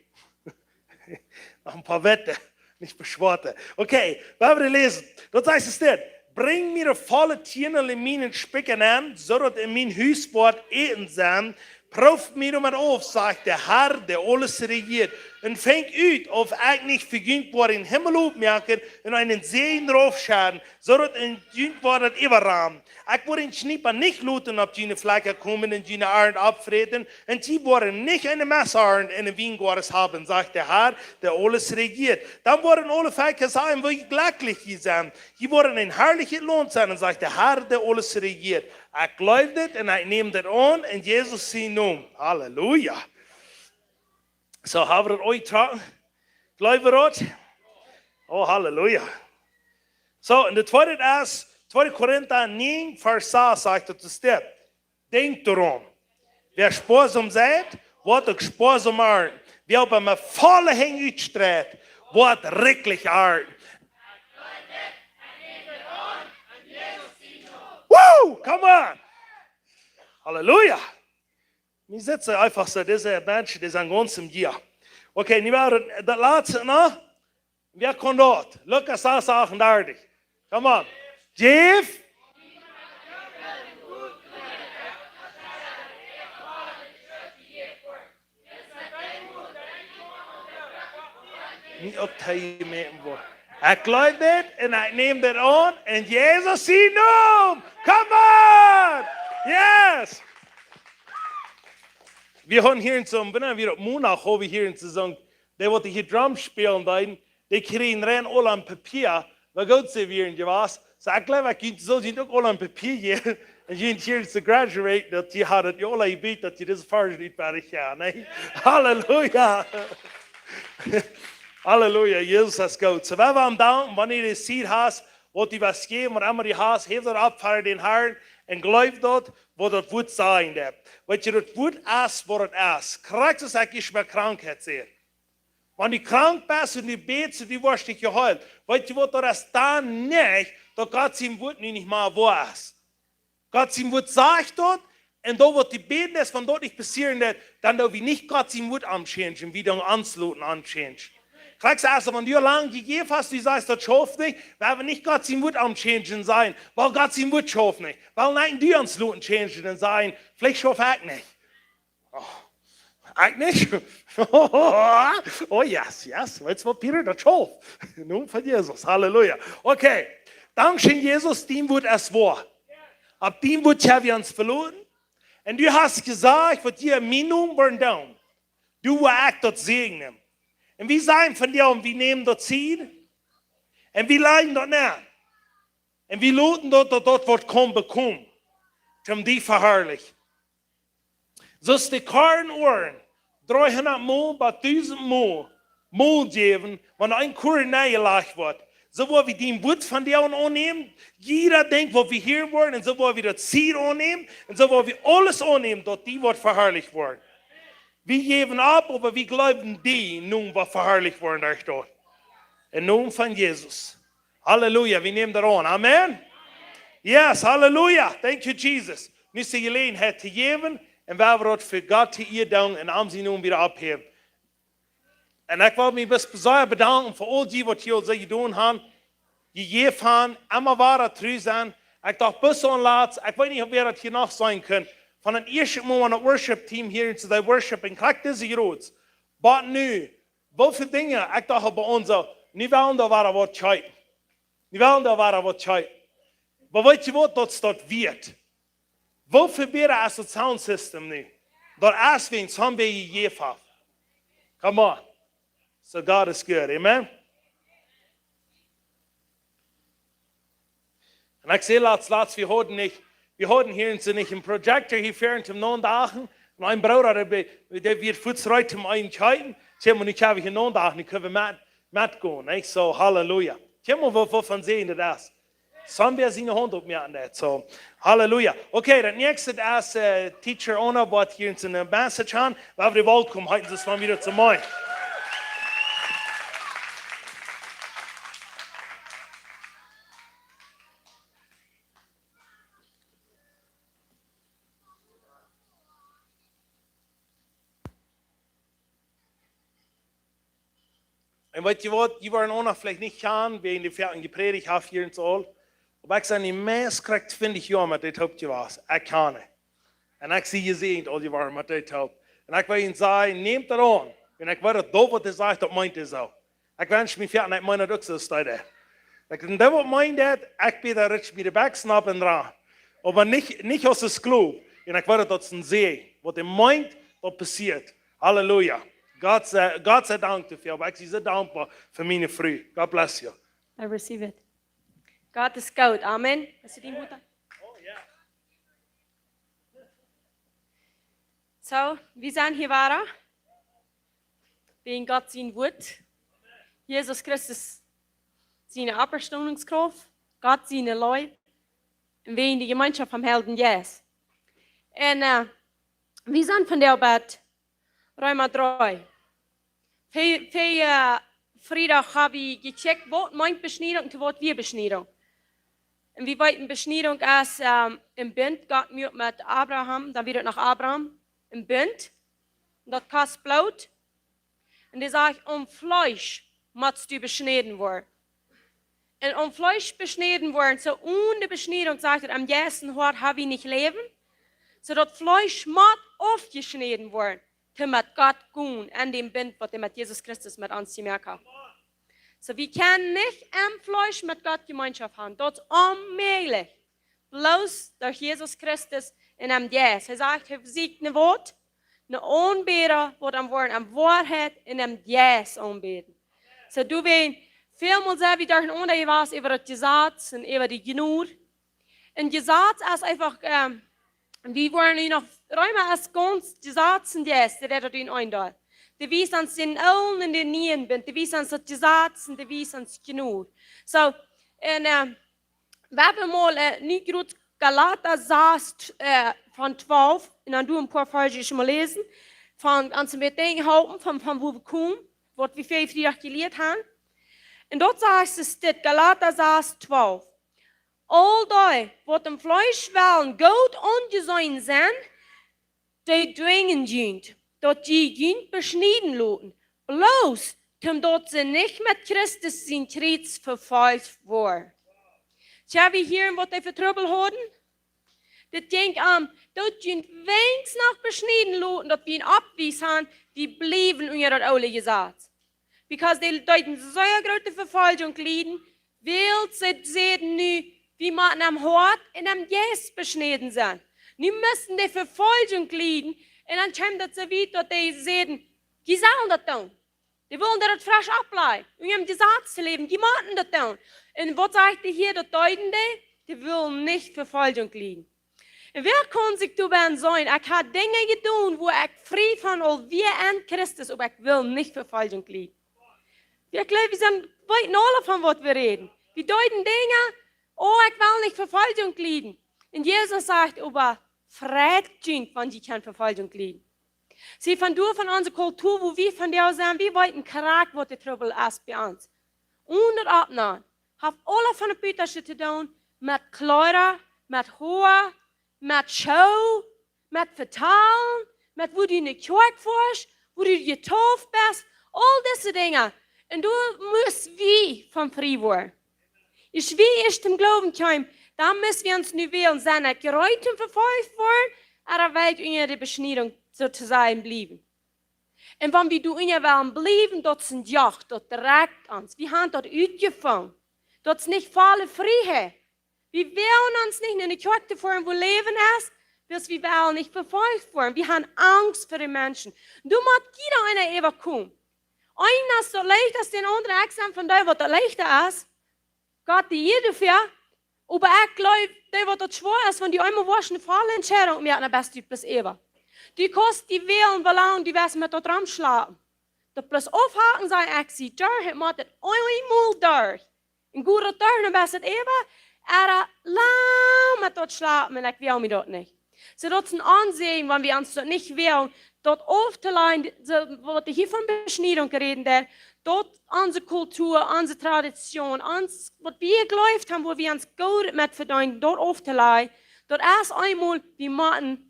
Noch een poa wette, nich bloos schwoate. Okay, woa wie läsen. Daut sajcht et dit. Brinjt mie de volle Tiendel en mienen Spikj enenn, soo daut en mien Hus woat Äten sennen. Proowt mie doamet auf, sajcht de Herr, dee aules rejieet, un finjt ut, auf ekj nich fa junt woa dän Himmel opmoaken un eenen Säajen raufschedden, soo daut en junt woat äwarannen. Ekj woa dän Schniepa nich loten opp june Flakja komen un june Arnt oppfräten, un jie woaren nich eene Messarnt en de Wiengoades haben, sajcht de Herr, dee aules rejieet. Dan woaren aule Velkja sajen, woo jlekjlich jie sent. Jie woaren een harlichet Launt sennen, sajcht de Herr, dee aules rejieet. Ekj jleew dit un ekj näm dit aun en Jesus sienen Nomen. Halleluja. Soo, hab wie daut uk jetrocken? Jleew wie daut? Oh, Halleluja. Soo, un de tweede es, tweede Korinta näajen, Varsch sas, sajcht daut, es dit. Denkjt doaraun: Wäa spoasom seit, woat uk spoasom arnten. Wäa oba met volle Henj utstreit, woat rikjlich arnten. Woo! Come on! Halleluja! Wie sitten eefach soo, dise Menschen, dee sent gaunz em Jia. Okay, nu woa wie daut latste noch. Wäa kaun daut? Lukas sas achtendartich. Come on. Jeff? Nich opp die Jemeenten woat. Ekj jleew dit un ekj näm dit aun en Jesus sienen Nomen. Come on! Yes! Wie haben hia en soon, wan wie opp Mondach haben hia en soon, dee waut hia Drums spälen deeden, dee kjrieejen rein aula een Papia, woo goot see wieren jewast. Soo, ekj jleew, ekj jie soo sent uk aula een Papia hia. Un jie hia to graduate, daut jie hauden aula jebät, daut jie dise Varsch nich wada gonen, nä? Halleluja! Halleluja, Jesus es goot. Soo, wie woaren am danken, wan du de Seed hast, waut du west jäwen, waut emma du hast, häw daut opp fa dän Herrn un jleew daut, waut daut Wuat sajen deit. Weetst du, daut Wuat es, waut daut es. Krakjt soo aus ekj ieescht met Krankheit säd. Wan du krank best un du bätst un du woascht nich jeheelt, weetst du waut, daut es dan nich, daut Gott sien Wuat nu nich mea woa es. Gott sien Wuat sajcht daut, un daut waut du bäden deist, wan daut nich passieren deit, dan doo wie nich Gott sien Wuat omchangen, wie doonen ons loten omchangen. Krakjt soo aus wan du lang jejäft hast, du sajchst, daut schauft nich, wie haben nich Gott sien Wuat omchangen sajen, wiels Gott sien Wuat schauft nich. Wiels nich du ons loten changen un sajen, veleicht schauf ekj nich. Oh, ekj nich? Oh yes, yes. Weetst du waut, Peter? Daut schauft. Nom von Jesus. Halleluja. Okay. Dankscheen, Jesus, dien Wuat es woa. Opp dien Wuat hab wie ons veloten. Un du hast jesajcht, waut jie en mienen Nomen woaren doonen, doo woa ekj daut säajnen. Un wie sajen von die, un wie nämen daut Seed. Un wie lajen daut nenn. Un wie loten daut, daut daut woat komen, bekomen, toom die veharlichen. Soo aus de Korn woaren dreehundat mol bat dusent mol, mol jäwen, wan een Korn nenjelajcht woat. Soo woa wie dien Wuat von die aunnämen, jieda Dinkj waut wie hieren woaren, un soo woa wie daut Seed aunnämen, un soo woa wie aules aunnämen, daut die woat veharlicht woaren. Wie jäwen opp, oba wie jleewen, dien Nomen woat veharlicht woaren, doa steit. Em Nomen von Jesus. Halleluja, wie nämen daut aun. Amen. Yes, halleluja. Thank you, Jesus. Nu es de Jeläajenheit to jäwen un wie woaren daut fa Gott to Iea doonen un am sienen Nomen wada opphäwen. Un ekj well mie bes-, sea bedanken fa aul dee, waut hia aul soo jedonen haben, jejäft haben, emma wada tru sent. Ekj docht, bat aun latst, ekj weet nich, wäa daut hia noch sennen kaun, von daut ieeschte Mol aun daut Worship-Team hia en to dee Worship un krakjt dise Jrod. Bat nu, woo väl Dinja, ekj docht, bie ons soo, nu wellen doa wada waut kjeepen. Nu wellen doa wada waut kjeepen. Oba weetst du waut, daut es daut wieet. Woo väl bäta es daut Soundsystem nu? Daut es, wan wie jejäft haben. Come on. So God is good. Amen. Un ekj säd latst, latst, wie hauden nich, wie hauden hia en nich een Projector hia väaren toom nodachen. Un een Brooda, dee, dee wia fuaz reed om een kjeepen. Säd wie, nu kjenn wie hia nodachen, nu kjenn wie met, metgonen, nich? So, halleluja. Kjenn wie waut, waut von säden daut es. Somebody siene Haunt oppmoaken deit. So, halleluja. Okay, daut näakjste es, äh, Teacher Ona woat hia en eene Message haben. Wie haben de Welcome, heiten see von wada to mie. Un weetst du waut, dee woaren uk noch veleicht nich gonen, wäajen dee väl jeprädicht haben hia en Saul. Oba ekj sie nu meist krakjt twintich Joa met dit Haupt jewast. Ekj kaun nich. Un ekj sie jesäajent aul jeworden met dit Haupt. Un ekj well junt sajen, nämt daut aun. Un ekj weet daut, daut waut hee sajcht, daut meent hee soo. Ekj wensch mie fäa, un ekj meen daut uk soo, steit hee. Ekj, un daut waut meent daut, ekj bäd daut Rich bie de Bek snapp un dran. Oba nich, nich aus een Sklow. Un ekj weet daut, daut es een Säajen. Waut hee meent, daut passieet. Halleluja. Gott sei, Gott sei Dank doafäa. Oba ekj sie soo dankboa fa miene Fru. God bless you. I receive it. Gott es goot. Amen. Hast du die Mutter? So, wie sent hia wada? Wäajen Gott sien Wuat. Jesus Christus siene Oppstonungskrauft. Gott siene Leew. Un wäajen de Jemeenschoft vom Heiljen Jeist. Un, äh, wie sent vondoag bie Reema dree. Ver, ver, äh, Friedach hab wie jecheckt, waut meent Beschniedunk un waut wia Beschniedunk. Un wie weeten, Beschniedunk es, ähm, een Bunt, Gott muak met Abraham, dan wia daut noch Abraham, een Bunt. Un daut kost Bloot. Un dee sajcht, aum Fleesch motst du beschnäden woaren. Un aum Fleesch beschnäden woaren, soo onen de Beschniedunk, sajcht et, aum Jeist un Hoat hab wie nich Läwen. Soo daut Fleesch mott aufjeschnäden woaren, toom met Gott gonen, en däm Bunt, waut hee met Jesus Christus met ons jemoakt haft. Soo, wie kjennen nich em Fleesch met Gott Jemeenschoft haben. Daut es onmäajlich. Bloos derch Jesus Christus un em Jeist. Hee sajcht, hee sieekjt een Wuat, een Aunbäda, waut am woat en Woarheit un em Jeist aunbäden. Soo, du weetst, välmol sent wie derchenaunda jewast äwa daut Jesaz un äwa de Jnod. Un Jesaz es eefach, ähm, wie woaren nu noch, Reema es gaunz Jesaz un Jeist, dee rät daut en een Deel. Dee wiest ons dän oolen un dän nieen Bunt, dee wiest ons daut Jesaz un dee wiest ons Jnod. Soo, un, ähm, wie haben mol, äh, nu groot Galata sas, äh, von twalf, un dan doo een poa Varsch mol läsen, von ons met Dinja halpen, von, von wua wie komen, waut wie ver Friedach jelieet haben. Un doa sajcht et dit, Galata sas twalf. Aul dee, waut em Fleesch wellen goot aunjeseenen sent, dee dwinjen junt, daut jie junt beschnieden loten, bloos toom daut see nich met Christus sien Kjriez vefolcht woaren. Tja, wie hieren, waut dee fa Trubbel hauden? Dit jinkj om, daut junt weens noch beschnieden loten, daut wie een Aufwies haben, dee bliewen unja daut oole Jesaz. Because dee deeden sea groote Vefoljunk lieden, wiels see säden nu, wie motten em Hoat un em Jeist beschnäden sennen. Nu musten dee Vefoljunk lieden, un dan kjeem daut soo wiet, daut dee säden, jie sellen daut doonen. Dee wullen daut fresch aufläajen, om em Jesaz to läwen, jie motten daut doonen. Un waut sajcht hee hia, daut deeden dee? Dee wullen nich Vefoljunk lieden. Un wäa kaun sikj doa bennen sennen, ekj hab Dinja jedonen, wua ekj frie von aul wia en Christus, oba ekj well nich Vefoljunk lieden. Wie, ekj jleew, wie sent, weeten aule, von waut wie räden. Wie deeden Dinja, oh, ekj well nich Vefoljunk lieden. Un Jesus sajcht, oba freit junt, wan jie kjennen Vefoljunk lieden. See, von doa, von onse Kultua, wua wie vondoag sent, wie weeten krakjt, waut de Trubbel es bie ons. Un daut oppnämen. Haft aule von daut Butasche to doonen, met Kjleeda, met Hoa, met Schoo, met Vetalen, met wua du en de Kjoakj foascht, wua du jedeept best, aul dise Dinja. Un doa mott wie von frie woaren. Aus wie ieescht toom Gloowen kjeemen, dan mott wie ons nu wälen, sie ekj reed toom vefolcht woaren, ooda well ekj unja de Beschniedunk, soo to sajen, bliewen. Un wan wie doa unja wellen bliewen, daut es een Joch, daut drekjt ons. Wie haben daut utjefungen. Daut es nich volle Frieheit. Wie woagen ons nich en de Kjoakj to foaren, wua Läwen es, wiels wie wellen nich vefolcht woaren. Wie haben Angst fa de Menschen. Doa mott jieda eena äwakomen. Eena es soo leicht aus dän aundren, ekj sie von dee, waut daut leichta es. Gott, dee jie doafäa, oba ekj jleew, dee, waut daut schwoa es, wan du eemol woascht ne volle Entscheidunk moaken, dan best du bloos äwa. Du kaust die wälen, woo lang du west met daut romschlapen. Daut bloos aufhaken, sajen, ekj sie derch, ekj mott daut eemol derch. Un go daut derch, dan best du äwa, ooda lang met daut schlapen, un ekj well mie daut nich. Soo daut es een Aunseenen, wan wie ons daut nich woagen, daut auftoläajen, soo waut hee hia von Beschniedunk räden deed, daut onse Kultua, onse Tradition, ons, waut wie jejleeft haben, wua wie ons Golt met vedeenen, daut auftoläajen, daut es eemol, wie motten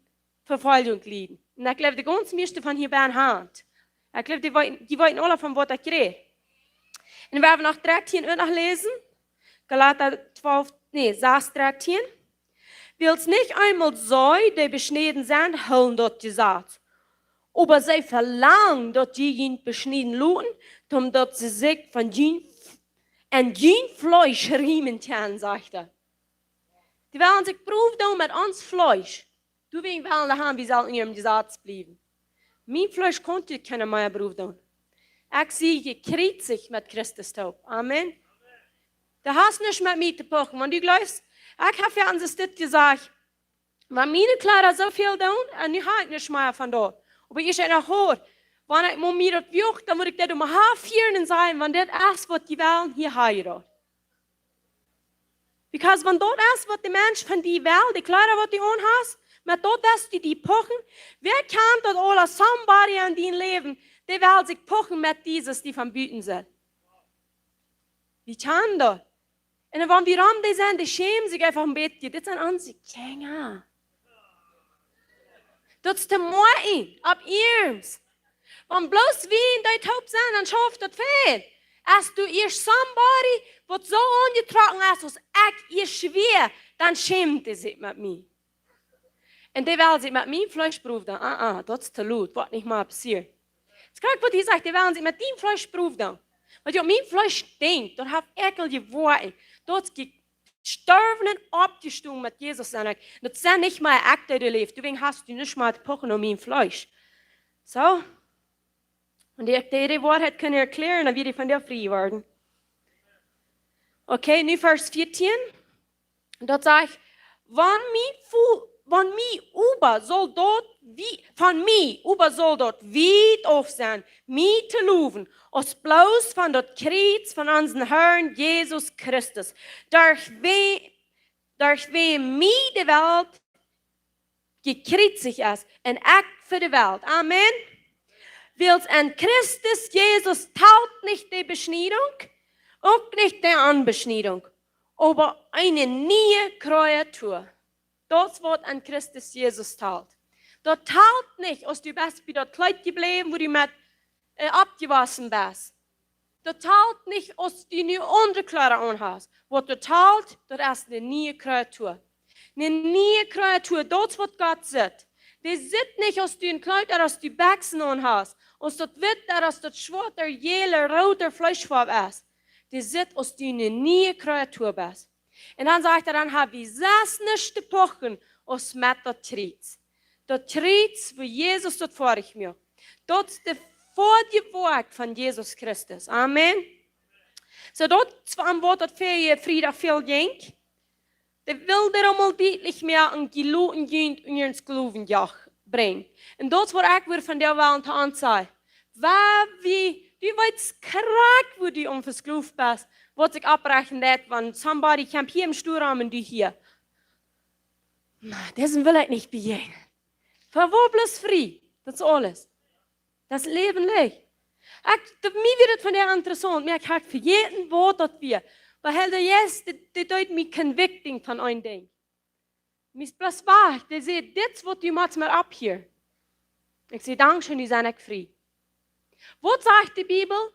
Vefoljunk lieden. Un ekj jleew, de gaunz mieeschte von hia bennen haben. Ekj jleew, dee weeten, dee weeten aule von waut ekj räd. Un wie haben noch drekjt hia uk noch läsen. Galata twalf, nä, sas dartieen. Wiels nich eemol see, dee beschnäden sent, hoolen daut Jesaz. Oba see velangen, daut jie junt beschnieden loten, om daut see sikj von junt, en jun Fleesch riemen kjennen, sajcht hee. Dee wellen sikj Proowes doonen met ons Fleesch. Doawäajen wellen dee haben, wie sellen en äa Jesaz bliewen. Mien Fleesch kaun kjeena mea Proowes doonen. Ekj sie jekjriezicht met Christus toop. Amen. Du hast nuscht met mie to puchen. Wan du jleefst, ekj hab jo aun de Städ jesajcht, wan miene Kjleeda soo väl doonen, un nu hab ekj nuscht mea von daut. Oba ekj sie noch hoat. Wan ekj mol mie daut wuag, dan mott ekj daut om mie häa fieren un sajen, wan dit es waut jie wellen, hia hab jie daut. Because wan daut es waut de Mensch von die well, de Kjleeda waut du aun hast, met daut west du die puchen, wäa kaun daut aula? Somebody en dien Läwen, dee well sikj puchen met dee, dee von buten sent. Wie kaun daut? Un wan wie rom dee sent, dee schämen sikj eefach een bät. Dit sent onse Kjinja. Daut es to moaken, opp iernst. Wan bloos wie en dee toop sent, dan schauft daut väl. Aus du ieescht somebody, waut soo aunjetrocken es aus ekj ieescht wia, dan schämen dee sikj met mie. Un dee wellen sikj met mien Fleesch Proowes doonen. Ah, ah, daut es to lot, woat nich mea passieren. Daut es krakjt waut hee sajcht, dee wellen sikj met dien Fleesch Proowes doonen. Wan du opp mien Fleesch denkjst, daut haft ekjlije Woakjen. Daut es jestorwen un oppjestonen met Jesus sennen. Daut sent nich mea ekj, dee läft. Doawäajen hast du nuscht mea to puchen aun mien Fleesch. Soo. Un dee ekj die de Woarheit kaun erkjlären, dan woa ekj von die frie woaren. Okay, nu Varsch vieetieen. Daut sajcht, wan mie fu-, wan mie oba saul daut wie-, von mie oba saul daut wiet auf sennen, mie to lowen, aus bloos von daut Kjriez von onsen Harn Jesus Christus, derch wäm, derch wäm mie de Welt jekjriezicht es un ekj fa de Welt. Amen. Wiels en Christus Jesus talt nich de Beschniedunk, uk nich de Onbeschniedunk, oba eene niee Kreatua. Daut es waut en Christus Jesus talt. Daut talt nich, aus du best bie daut Kjleet jebläwen, wua du met, äh, oppjewossen best. Daut talt nich, aus du nu aundre Kjleeda aun hast. Waut daut talt, daut es eene niee Kreatua. Eene niee Kreatua, daut es waut Gott sitt. Dee sitt nich, aus du een Kjleet ooda aus du Bekjsen aun hast, aus daut witt ooda aus daut schwoat ooda jäl ooda root ooda Fleeschfoaw es. Dee sitt, aus du eene niee Kreatua best. Un dan sajcht hee, dan hab wie selfst nuscht to puchen aus met daut Kjriez. Daut Kjriez, wua Jesus daut foadich muak. Daut es de foadje Woakj von Jesus Christus. Amen. Soo daut es wuarom daut väl, Friedach väl jinkj. Dee well daut emol dietlich moaken, dee loten junt en äa Sklowenjoch brinjen. Un daut es waut ekj wudd von die wellen to ons sajen. Wan wie, du weetst krakjt, wua du aun vesklowt best, waut sikj oprechten deit, wan somebody kjemt hia em Stool rom un du hia. Na, disen well ekj nich bejäajnen. Fa waut bloos frie? Daut es aules. Daut Läwen Licht. Ekj, daut, mie wia daut von de interessaunt, oba ekj haud vejäten, waut daut wia. Oba Heilja Jeist, dee, dee deed mie convicting von een Dinkj. Mie es bloos wajch, dee säd, dit es waut du motst met opphieren. Ekj säd, dankscheen, nu sie ekj frie. Waut sajcht de Bibel?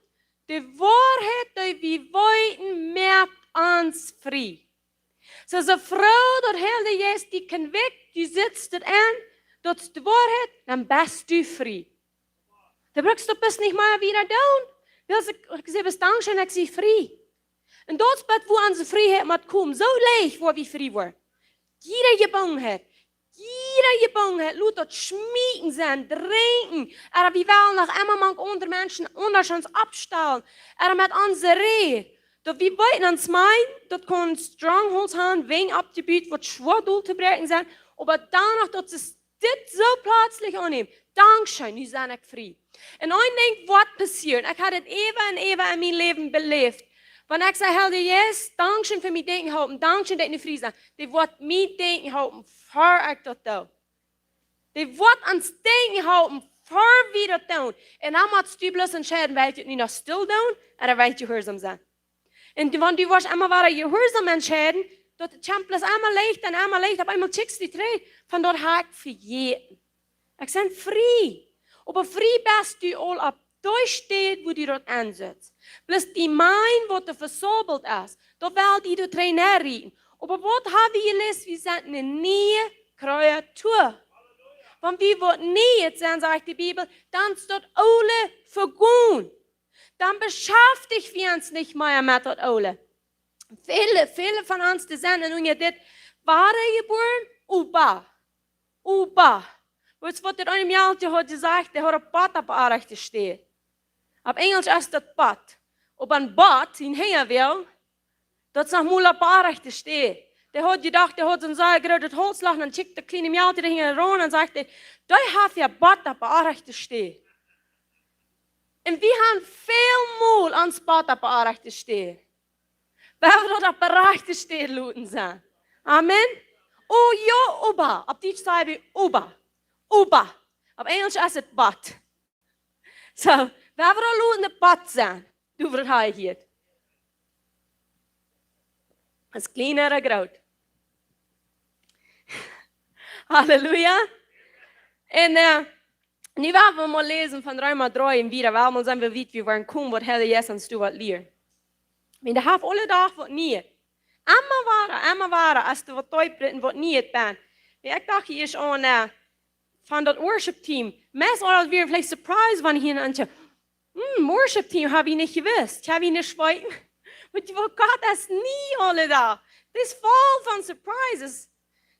De Woarheit, dee wie weeten, moakt ons frie. Soo, soo frie daut Heilja Jeist die convict, du sitst daut en, daut es de Woarheit, dan best du frie. Dan brukst du daut bloos nich mea wada doonen. Wiels ekj, ekj säd, bloos dankscheen, ekj sie frie. Un daut es waut, wua onse Frieheit mott komen. Soo leicht woa wie frie woaren. Jiede Jebungenheit, jiede Jebungenheit, lot daut schmeeken sennen, drinkjen, ooda wie wellen noch emma mank aundre Menschen aundasch ons oppstalen, ooda met onse Räd. Daut wie weeten ons meent, daut kaun strongholds haben, wäajen oppjebut, waut schwoa dol to bräakjen sent, oba dan noch daut es dit soo pletslich aunnämen. Dankscheen, nu sie ekj frie. Un een Dinkj woat passieren. Ekj haud daut äwa un äwa en mien Läwen beläft. Wan ekj saj, Heilja Jeist, dankscheen fa mien Denkjen halpen, dankscheen daut ekj nu frie sie. Dee woat mien Denkjen halpen, ver ekj daut doo. Dee woat ons Denkjen halpen, ver wie daut doonen. Un dan motst du bloos entscheiden, well ekj daut nu noch stell doonen, ooda well ekj jehuarsom sennen. Un wan du woascht emma wada jehuarsom entscheiden, daut kjemt bloos emma leicht un emma leicht, opp eemol kjikjst du trigj, von daut hab ekj vejäten. Ekj sie frie. Oba frie best du aul opp dee Städ, wua du daut ensatst. Bloos dee Mind, waut doa vesaubelt es, daut well die doa trigj nenrieten. Oba waut ha wie jeläst? Wie sent eene niee Kreatua. Wan wie waut Nieet sent, sajcht de Bibel, dan es daut Oole vegonen. Dan beschäftjen wie ons nich mea met daut Oole. Väle, väle von ons, dee sent nu en dit Wadajebuaren, oba, oba. Weetst waut daut eene Mejal haud jesajcht? Dee haud een Bot opp de rajchte Städ. Opp Enjelsch es daut Bot. Oba een Bot, een Henjawäajen, daut es noch mol opp de rajchte Städ. Dee haud jedocht, dee haud soon sea grootet Holzloch, dan kjikjt daut kjliene Mejal doa hinjaraun un sajcht: "Dee haft äa Bot opp de rajchte Städ." Un wie haben väl mol ons Bot opp de rajchte Städ. Wie haben daut opp de rajchte Städ loten sennen. Amen. Oh jo, oba. Opp Dietsch saj wie oba. Oba. Opp Enjelsch es daut Bot. Soo, wie haben daut loten daut Bot sennen. Du, waut hab ekj hia? Es kjlien ooda groot. Halleluja. Un, äh, nu woa wie mol läsen von Reema dree un wieda. Woa wie mol seenen, woo wiet wie woaren komen, waut Herr Jesus ons doa woat lieren. Wiels dee haft aule Dach waut Nieet. Emma wada, emma wada, aus du waut deep best un waut Nieet best. Wiels ekj docht hia ieescht aun, äh, von daut Worship Team. Meist aul wia veleicht surprised, wan hia een Hm, Worship Team, hab ekj nich jewist. Hab ekj nich jewist. Weetst du waut, Gott es nie aule Dach. Dee es voll von surprises.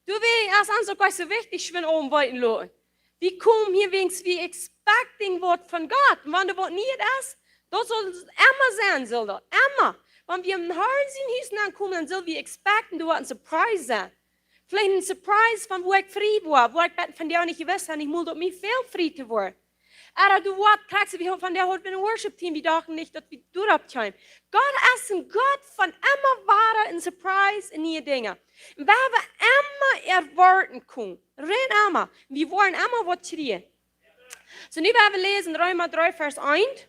Du, wie, aus ons uk soo wichtich es, wan wie weeten loten. Wie komen hia wäajen, wie expecting waut von Gott. Un wan doa waut Nieet es, daut saul emma sennen, saul daut. Emma. Wan wie em Herrn sien Hus aunkomen, dan sell wie expecten, doa woat een surprise sennen. Veleicht een surprise von woo ekj frie woa, woo ekj bat vondoag nich jewist ha, ekj mott opp mie väl frie to woaren. Ooda du woascht krakjt, wie vondoag haud wie een Worship Team, wie dochten nich daut wie doaropp kjeemen. Gott es een Gott von emma wada een surprise en niee Dinja. Un wie haben emma erwoaten kjennen. Rein emma. Wie woaren emma waut kjrieen. Soo, nu woa wie läsen Reema dree Varsch eent.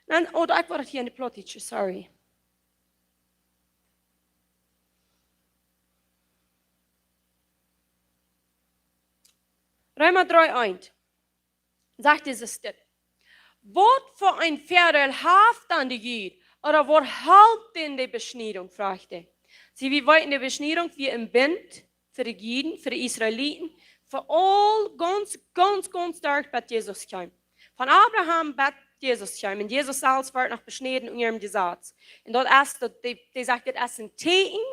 Dan, oh, ekj woa daut hia en de Plautdietsche, sorry. Reema dree eent. Sajcht Jesus dit: "Waut fa een Väadeel haft dan de Jud, ooda waut halpt an de Beschniedunk?" froagt hee. See, wie weeten, de Beschniedunk wia een Bunt fa de Juden, fa de Israeliten, fa aul gaunz, gaunz, gaunz derch bat Jesus kjeem. Von Abraham bat Jesus kjeem. Un Jesus selfst wort noch beschnäden unja däm Jesaz. Un daut es, daut, dee, dee sajcht, dit es een Tieekjen.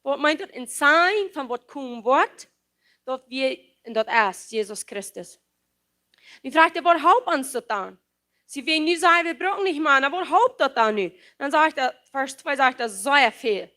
Waut meent daut? Een Sign von waut komen woat. Daut wia, un daut es Jesus Christus. Nu froagt hee: "Waut halpt ons daut dan?" See, wie nu sajen, wie brucken nich mea, na, waut halpt daut dan nu? Dan sajcht hee, Varsch twee sajcht hee sea väl.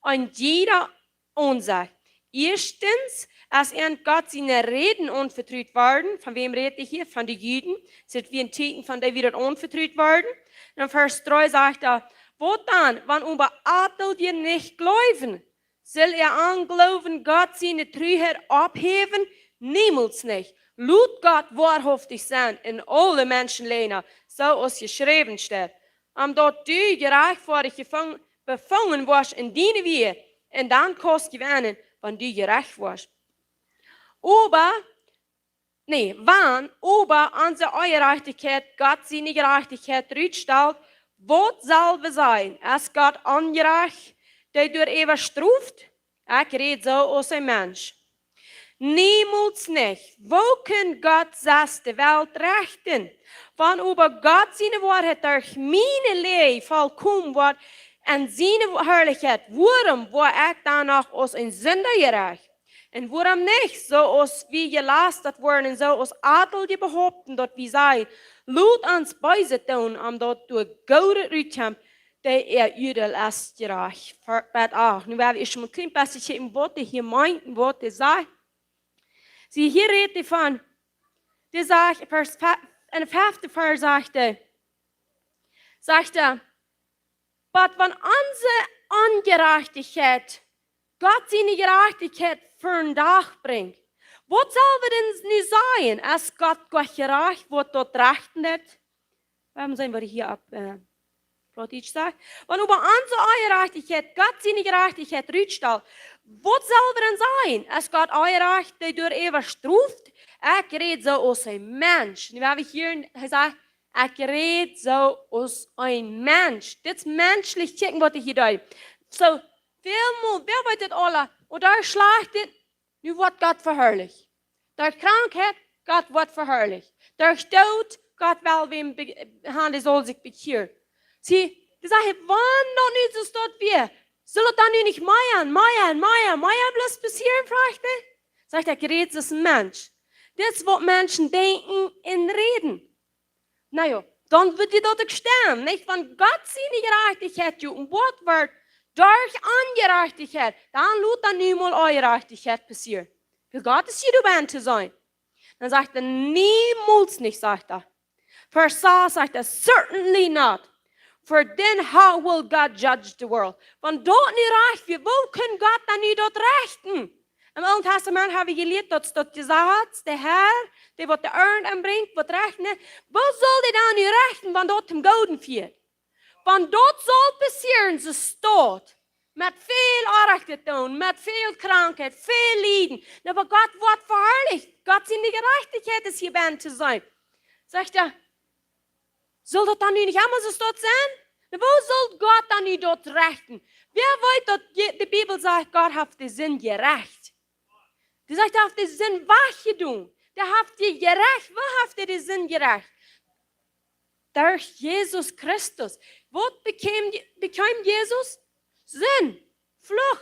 Un jieda aunzag. Ieeschtens, aus an Gott siene Räden aunvetrut worden, von wäm rät hee hia? Von de Juden. Daut wia een Tieekjen von dee, woo daut aunvetrut worden. Un Varsch dree sajcht hee: "Waut dan, wan oba Adel die nich jleewen? Saul äa Onjloowen Gott siene Truheit opphäwen? Niemols nich. Lot Gott woahaftich sennen un aule Menschen läajen, soo aus jeschräwen steit. Om daut du jerajchtfoadich jefung-, befungen woascht en diene Wäaj, un dan kaust jewennen, wan du jerecht woascht. Oba, nä, wan oba onse Onjerajchtichkjeit Gott siene Jerajchtichkjeit rutstalt, waut sell wie sajen? Es Gott onjerajcht, dee doaräwa stroft? Ekj räd soo aus een Mensch. Niemols nich. Woo kaun Gott selfst de Welt rechten? Wan oba Gott siene Woarheit derch miene Läaj volkomen woat un siene Harlichkjeit, wuarom woa ekj dan noch aus een Sinda jerecht? Un wuarom nich, soo aus wie jelastat woaren, un soo aus Adel die behaupten, daut wie sajen: Lot ons Beeset doonen, om daut doa Goodet rutkjemt, dee äa Uadeel es jerajcht." Ver-, Varsch acht. Nu woa wie ieescht mol een kjlien bät kjikjen, waut hee hia meent un waut hee sajcht. See, hia rät hee von, dee sajcht, Varsch fe-, en de fefte Varsch sajcht hee, sajcht hee: "Oba wan onse Onjerajchtichkjeit Gott siene Jerajchtichkjeit ver dän Dach brinjt, waut sell wie dan nu sajen, aus Gott Gott jerajcht woat doa rechten deit?" Wuarom sent wie hia opp, äh, Plautdietsch sajcht? "Wan oba onse Onjerajchtichkjeit Gott siene Jerajchtichkjeit rutstalt, waut sell wie dan sajen, aus Gott onjerajcht, dee doaräwa stroft? Ekj räd soo aus een Mensch." Nu woa wie hia, hee sajcht: "Ekj räd soo aus een Mensch." Dit es menschlich kjikjen, waut hee hia deit. Soo, Väl mol, wäa weet daut aula? Un doa schlajcht et, nu woat Gott veharlicht. Doa Krankheit, Gott woat veharlicht. Doa Doot, Gott well wäm be-, han, dee saul sikj bekjieren. See, dee sajcht, wan daut nu soo es daut wie, saul daut dan nu nich mea, mea, mea, mea bloos passieren, fruach hee? Sajcht hee, jrod es een Mensch. Dit es waut Menschen denkjen un räden. Na jo, dan wudd jie daut uk stemmen, nich? Wan Gott siene Jerajchtichkjeit jeopenboat woat, derch Onjerajchtichkjeit, dan lot dan nu mol Onjerajchtichkjeit passieren. Fa Gott es hia doabie to sennen. Dan sajcht hee, niemols nich, sajcht hee. Vers sas sajcht hee, certainly not. For then how will God judge the world? Wan daut nu rajcht wia, woo kaun Gott dan nu daut rechten? Em Oolen Tastament ha wie jelieet, daut, daut Jesaz, de Herr, dee waut de Arnt enbrinjt, woat rechten. Woo saul dee dan nu rechten, wan daut toom Gooden fieet? Wan daut saul passieren, soo es daut. Met väl Onrajcht to doonen, met väl Krankheit, väl Lieden. Na, oba Gott woat veharlicht. Gott siene Jerajchtichkjeit es hia bie to sennen. Sajcht hee, saul daut dan nu nich emma soo daut sennen? Na, woo saul Gott dan nu daut rechten? Wäa weet daut je-, de Bibel sajcht, Gott haft de Sind jerecht? Dee sajcht, hee haft de Sind wajchjedonen. Dee haft dee jerecht. Woo haft hee de Sind jerecht? Derch Jesus Christus. Waut bekjeem, bekjeem Jesus? Sind. Fluch.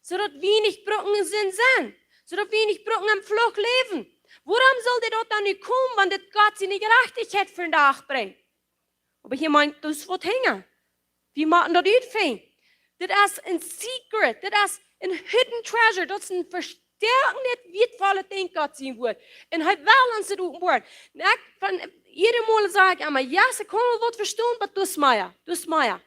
Soo daut wie nich brucken en Sind sennen. Soo daut wie nich brucken em Fluch läwen. Wuarom saul dee daut dan nu komen, wan dit Gott siene Jerajchtichkjeit vondoag brinjt? Oba hia meent, daut es waut hinja. Wie motten daut utfinjen. Dit es een secret. Dit es een hidden treasure. Daut es een vestoaket, wieetvollet Dinkj, Gott sien Wort. Un hee well ons dit openboaren. Un ekj, von, jiedet Mol saj ekj emma, yes, ekj kaun aul waut vestonen, oba doa es mea, doa es mea.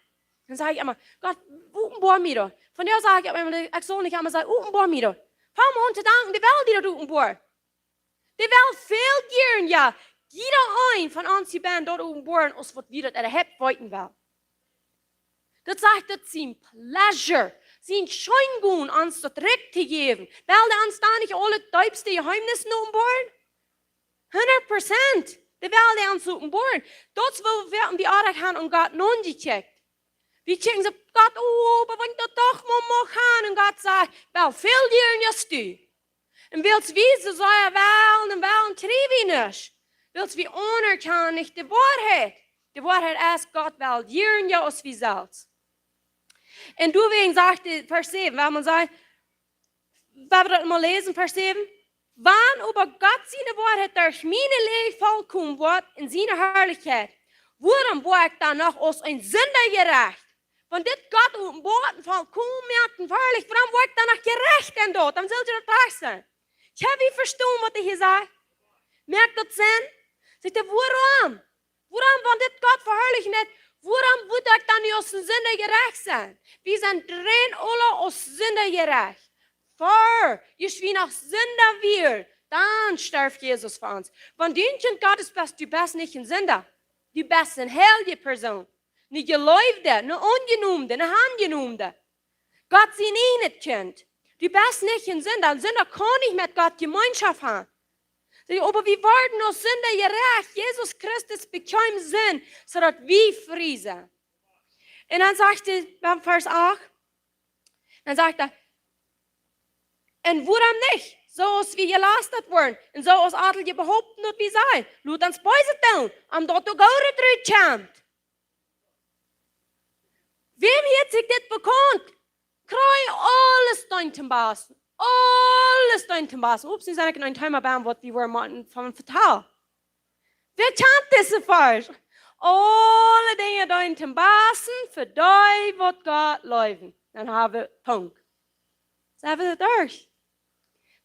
Dan saj ekj emma, Gott, openboa mie daut. Vondoag saj ekj emma, ekj saul nich emma sajen, openboa mie daut. Fang aun to danken, dee well die daut openboaren. Dee well väl jieren, jo, jieda een von ons hia bie daut openboaren, aus waut wie daut äwahaupt weeten wellen. Daut sajcht, daut sien pleasure, sien Scheengonen, ons daut Rikj to jäwen. Well dee ons dan nich aule deepste Jeheemnissen openboaren? Hundat Prozent. Dee well dee ons openboaren. Daut es woo wie, wie Oabeit han un Gott nojekjikjt. Wie kjikjen soo, Gott, oh, oba wan ekj daut doch mau mucht han. Un Gott sajcht, well, väl jieren hast du. Un wiels wie soo sea wellen un wellen, kjrie wie nuscht. Wiels wie aunerkjanen nich de Woarheit. De Woarheit es, Gott well jieren, jo, aus wie selfst. Un doawäajen sajcht de Varsch säwen, wan wie sajen, wan wie daut mol läsen, Varsch säwen. Wan oba Gott siene Woarheit derch miene Läajd volkomen woat en siene Harlichkjeit, wuarom woa ekj dan noch aus een Sinda jerecht? Wan dit Gott openboat un volkomen moakt un veharlicht, wuarom woa ekj dan noch jerecht en daut? Dan sull jie daut rajcht sennen. Kjenn wie vestonen, waut hee hia sajcht? Moakt daut Senn? Sajcht hee, wuarom? Wuarom, wan dit Gott veharlicht nich, wuarom woa ekj dan nu aus een Sinda jerecht sennen? Wie sent rein aula aus Sinda jerecht. Ver, ieescht wie noch Sinda wieren, dan storf Jesus fa ons. Wan du een Kjint Gottes best, du best nich een Sinda. Du best eene heilje Persoon. Eene Jeleewde, eene Aunjenomne, eene Aunjenomne. Gott sien ieejnet Kjint. Du best nich een Sinda. Een Sinda kaun nich met Gott Jemeenschoft han. Saj, oba wie worden aus Sinda jerecht. Jesus Christus bekjeem Sind, soo daut wie frie sent. Un dan sajcht hee, bie Varsch acht, dan sajcht hee, un wuarom nich? Soo aus wie jelastat woaren, un soo aus atelje behaupten, daut wie sent, lot ons Beeset doonen, om daut doa Goodet rut kjemt. Wäm hieet sikj dit bekaunt? Kjrie aules deent toom basten. Aules deent toom basten. Ups, nu sie ekj en een Thema bie, waut wie woaren motten von vetalen. Wäa kjant dise Varsch? Aule Dinja deent toom basten fa dee, waut Gott leewen. Dan ha wie Punkt. Sent wie derch?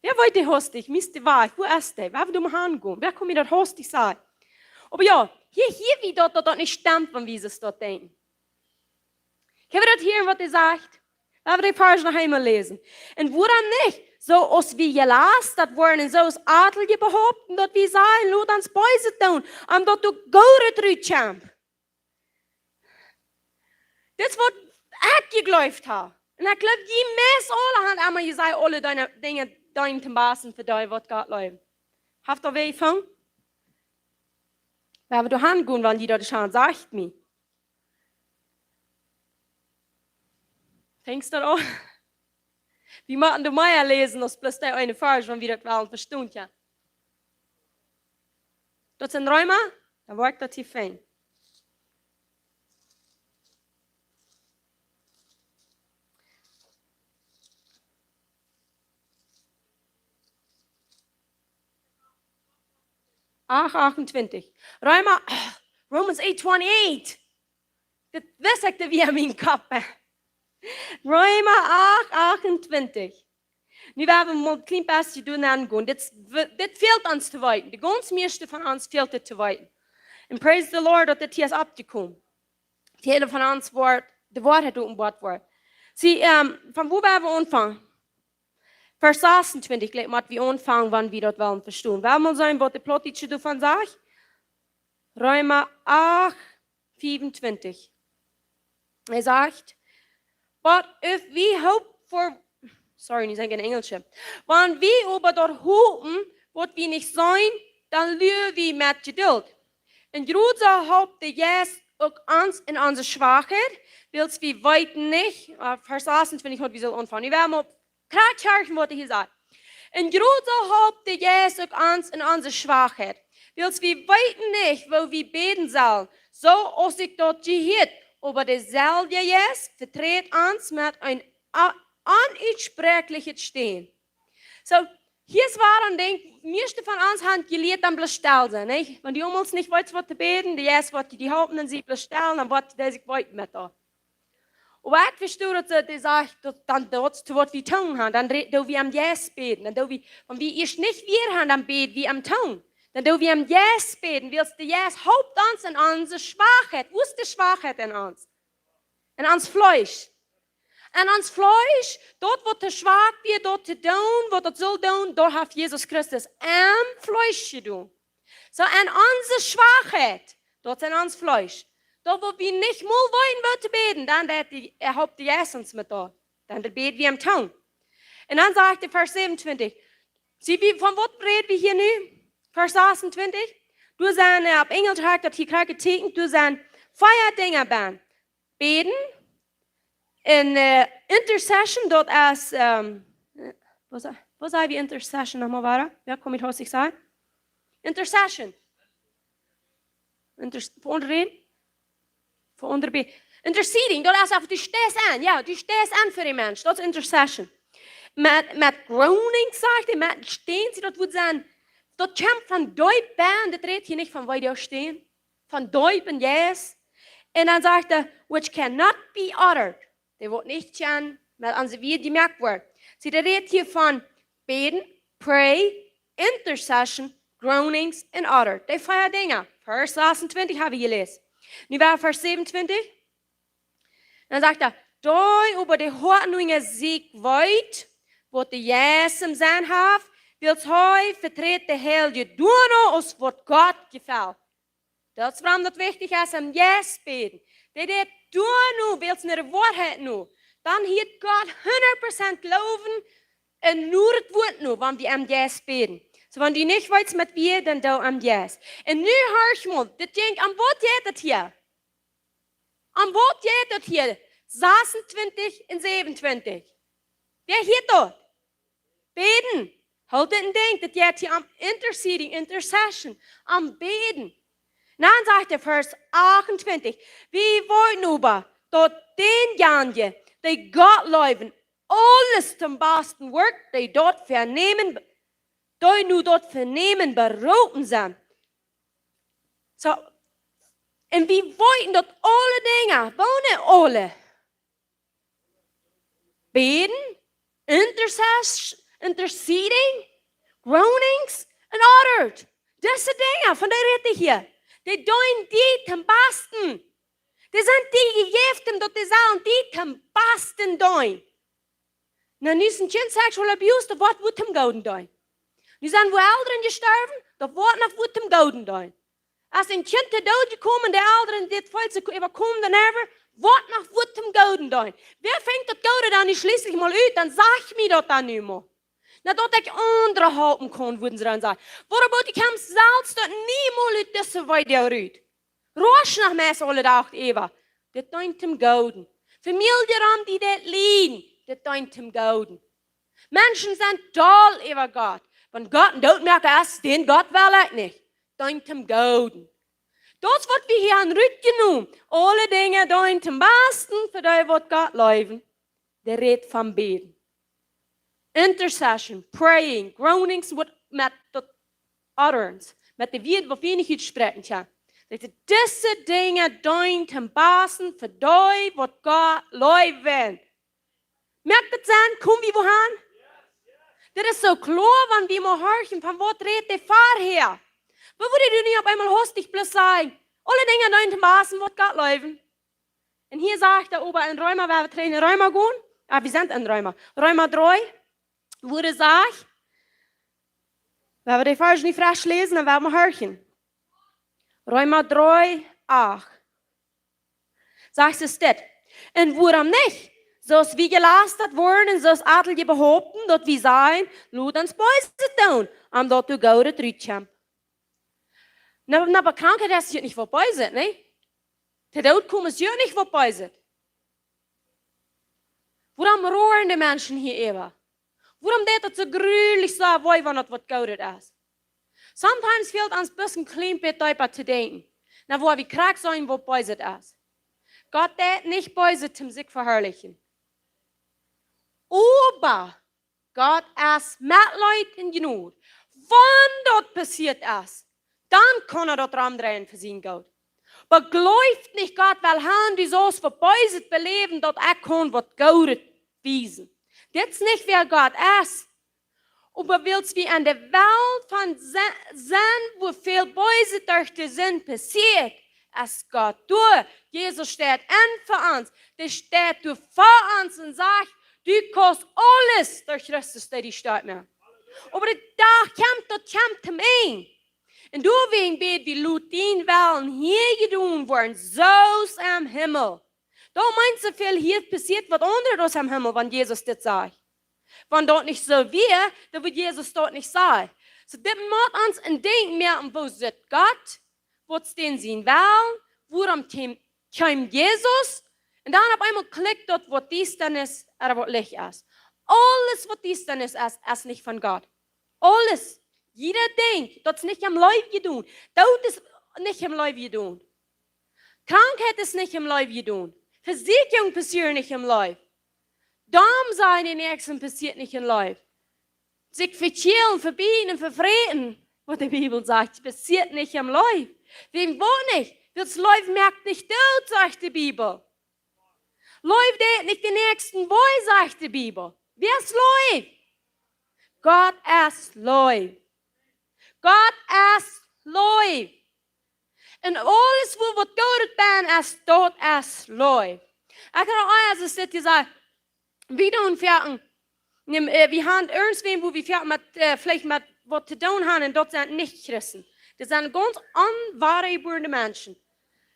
Wäa weet dee hastich, mie es dee wajch, wua es dee? Wan wie doa mau hangonen, wäa kaun mie daut hastich sajen? Oba jo, hia, hia, wie daut, daut, daut nich stemt, wan wie soo daut denkjen. Kjenn wie daut hieren, waut hee sajcht? Wan wie dän Varsch noch eemol läsen. Un wuarom nich? Soo aus wie jelastat woaren un soo aus atelje behaupten, daut wie sent, lot ons Beeset doonen, om daut doa Goodet rut kjemt. Dit es waut ekj jejleeft hab. Un ekj jleew, jie meist aula haben emma jesajcht, aule Dinja, Dinja deent toom basten fa dee, waut Gott leewen. Haft daut wee von? Wan wie doa hangonen, wan jie daut schauen, sajcht mie. Denkjst du daut uk? Wie motten doa mea läsen aus bloos dee eene Varsch, wan wie daut wellen vestonen, jo. Daut es en Reema, dan woa ekj daut hia finjen. Acht achtuntwintich. Reema, Romans eight twenty-eight. Dit wist ekj, daut wia en mienen Kopp. Reema acht achtuntwintich. Nu woa wie mol een kjlien bät doa nenn gonen. Dit, dit fält ons to weeten. De gaunz mieeschte von ons fält dit to weeten. And praise the Lord, daut dit hia es oppjekomen. Väle von ons woat de Woarheit openboat woaren. See, ähm, von wua woa wie aunfangen? Varsch sasuntwintich, jlikj, mott wie aunfangen, wan wie daut wellen vestonen. Wie woaren mol seenen, waut de Plautdietsche doavon sajcht. Reema acht fiewuntwintich. Hee sajcht, "But if we hope for," sorry, nu sie ekj en Enjelsche. "Wan wie oba daut hopen, waut wie nich seenen, dan lua wie met Jeduld. Un jrod soo halpt de Jeist uk ons en onse Schwakheit, wiels wie weeten nich," äh, Varsch sasuntwintich haud wie sellen aunfangen. Nu woa wie mol krakjt horchen, waut hee hia sajcht. "Un jrod soo halpt de Jeist uk ons en onse Schwakheit, wiels wie weeten nich, woo wie bäden sellen, soo aus sikj daut jehieet, oba deeselwja Jeist veträd ons met een a-, onutsproakjlichet Stänen." Soo, hia es wua ekj denkj, mieeschte von ons haben jelieet dan bloos stell sennen, nich? Wan du eemol nich weetst, waut to bäden, de Jeist woat die halpen, dan sie bloos stell, dan woat dee sikj weeten met daut. Oba ekj vesto daut see, dee sajcht, daut dan daut, to waut wie to doonen haben, dan re-, doo wie em Jeist bäden, dan doo wie, wan wie ieescht nich wada haben, dan bäd wie em Tungen. Dan doo wie em Jeist bäden, wiels de Jeist halpt ons en onse Schwakheit. Wua es de Schwakheit en ons? En ons Fleesch. En ons Fleesch, daut waut to schwak wia, daut to doonen, waut daut sull doonen, daut haft Jesus Christus em Fleesch jedonen. Soo, en onse Schwakheit, daut es en ons Fleesch. Daut waut wie nich mol weeten, waut to bäden, dan deit dee, hee halpt de Jeist ons met daut. Dan bäd wie em Tungen. Un dan sajcht de Varsch säwenuntwintich. See, wie, von waut räd wie hia nu? Varsch sasuntwintich. Doa sent, äh, opp Enjelsch hab ekj daut hia krakjt jeteekjent, doa sent vea Dinja bie. Bäden. Un, äh, intercession, daut es, ähm, äh, waut sa-, waut saj wie intercession noch mol wada? Jo, komm, ekj hab daut jesajcht. Intercession. Inter-, fa aundre räden? Fa aundre bäden. Interceding, daut es eefach, du steist aun, jo, du steist aun fa dän Mensch. Daut es intercession. Met, met groaning, sajcht hee, met Stänen, see, daut woat sennen, daut kjemt von deep bie, daut rät hia nich von wiet stänen. Von deep em Jeist. Un dan sajcht hee, "which cannot be uttered." Dee woat nich kjennen met onse Wieed jemoakt woaren. See, dee rät hia von bäden, pray, intercession, groanings un uttered. Dee vea Dinja. Varsch sasuntwintich hab wie jeläst. Nu woa wie Varsch säwenuntwintich. Dan sajcht hee, "Dee oba de Hoaten unjasikj weet, waut de Jeist em Senn haft, wiels hee veträd de Heilje doano aus waut Gott jefelt." Daut es wuarom daut wichtich es, em Jeist bäden. Dee deit doano, wiels no de Woarheit no. Dan hieet Gott hundat Prozent jleewen un no daut Wuat no, wan wie em Jeist bäden. Soo, wan du nich weetst met woo, dan doo em Jeist. Un nu horch mol, dit denkj, om waut jeit daut hia? Om waut jeit daut hia? Sasuntwintich un säwenuntwintich. Wäa hieet daut? Bäden. Hoolt dit en Denkj, daut jeit hia om interceding, intercession, om bäden. Dan sajcht de Varsch achtuntwintich, "Wie weeten oba, daut dänjanje, dee Gott leewen, aules toom Basten wirkjt, dee daut Vernämen, dee no daut Vernämen beroopen sent." Soo, un wie weeten daut aule Dinja, woone aule? Bäden, intercess-, interceding, groanings un uttered. Dise Dinja, von dee rät hee hia. Dee doonen die toom Basten. Dee sent die jejäft, om daut dee sellen die toom Basten doonen. Nu, nu es een Kjint sexual abused, daut woat, woat toom Gooden doonen. Nu sent woa Elren jestorwen, daut woat noch woat toom Gooden doonen. Aus een Kjint to Doot jekomen, de Elren dit Volkj to äwakomen, dan ever, woat noch woat toom Gooden doonen. Wäa finjt daut Goode dan nu schlieslich mol ut, dan saj mie daut dan nu mol. Na, daut ekj aundre halpen kaun, wudden see dan sajen. Waut about du kjemst selfst daut niemols ut dise Weedoag rut? Rosch noch meist aule Dach äwa. Dit deent toom Gooden. Famielje rom die daut lieden, daut deent toom Gooden. Menschen sent doll äwa Gott. Wan Gott een Dootmoaka es, dän Gott well ekj nich. Deent toom Gooden. Daut es waut wie hia han rutjenomen. Aule Dinja deenen toom Basten fa dee waut Gott leewen. De Räd von Bäden. Intercession, praying, groanings, waut met daut utterance, met de Wieed waut wie nich utspräakjen kjennen. Daut dise Dinja deenen toom Basten fa dee waut Gott leewen. Moakt daut Senn? Komen wie wua han? Dit es soo kloa, wan wie mau horchen von waut rät de Varhäa. Woo wudd du nu opp eemol hastich bloos sajen: Aule Dinja deenen toom Basten waut Gott leewen? Un hia sajcht hee oba en Reema, wua wie trigj en Reema gonen. Ah, wie sent en Reema. Reema dree, wua hee sajcht, wan wie de Varsch nich fresch läsen, dan woa wie horchen. Reema dree, acht. Sajcht et dit: Un wuarom nich? Soo aus wie jelastat woaren un soo aus atelje behaupten, daut wie sajen: Lot ons Beeset doonen, om daut doa Goodet rutkjemt. Na, na, oba Krankheit es je nich waut Beeset, nä? De Doot komen es je nich waut Beeset. Wuarom roaren de Menschen hia äwa? Wuarom deit daut soo jrulich soo wee, wan daut waut Goodet es? Sometimes fält ons bloos een kjlien bät deepa to denkjen. Na, wua wie krakjt seenen, waut Beeset es. Gott deit nich Beeset toom sikj veharlichen. Oba Gott es Metleet un Jnod. Wan daut passieet es, dan kaun hee daut romdreien fa sien Goot. Oba jleeft nich, Gott well han, du saust waut Beeset beläwen, daut ekj kaun waut Goodet wiesen. Dit es nich wäa Gott es. Oba wiels wie en de Welt von se-, sent, wua väl Beeset derch de Sind passieet, es Gott doa. Jesus steit en fa ons. Dee steit doa fa ons un sajcht: Du kaust aules derch Christus, dee die stoakj moakt. Oba de Dach kjemt, daut kjemt to mie. Un doawäajen bäd wie: Lot dien Wellen hia jedonen woaren, soo aus em Himmel. Daut meent soo väl, hia passieet waut aundret aus em Himmel, wan Jesus dit sajcht. Wan daut nich soo wia, dan wudd Jesus daut nich sajen. Soo, dit mott ons een Denkj moaken: Woo sitt Gott? Waut es dän sien Wellen? Wuarom kjeem, kjeem Jesus? Un dan opp eemol klikjt daut, waut Diestanis ooda waut Licht es. Aules waut Diestanis es, es nich von Gott. Aules. Jieda Dinkj, daut es nich em Läwen jedonen. Doot es nich em Läwen jedonen. Krankheit es nich em Läwen jedonen. Vesieekjunk passieet nich em Läwen. Domm sennen dän Näakjsten passieet nich em Läwen. Sikj vekjielen, vebieten un vefräten, waut de Bibel sajcht, passieet nich em Läwen. Wäajen waut nich? Wiels Leew moakt nich doot, sajcht de Bibel. Leew deit nich dän Näakjsten wee, sajcht de Bibel. Wäa es Leew? Gott es Leew. Gott es Leew. Un aules, wua waut Goodet bennen es, daut es Leew. Ekj ha aul eemol dit jesajcht, wie doonen foaken, näm, äh, wie han irjentwäm, wua wie foaken met, äh, veleicht met waut to doonen han, un daut sent nich Christen. Daut sent gaunz onwoajebuarne Menschen.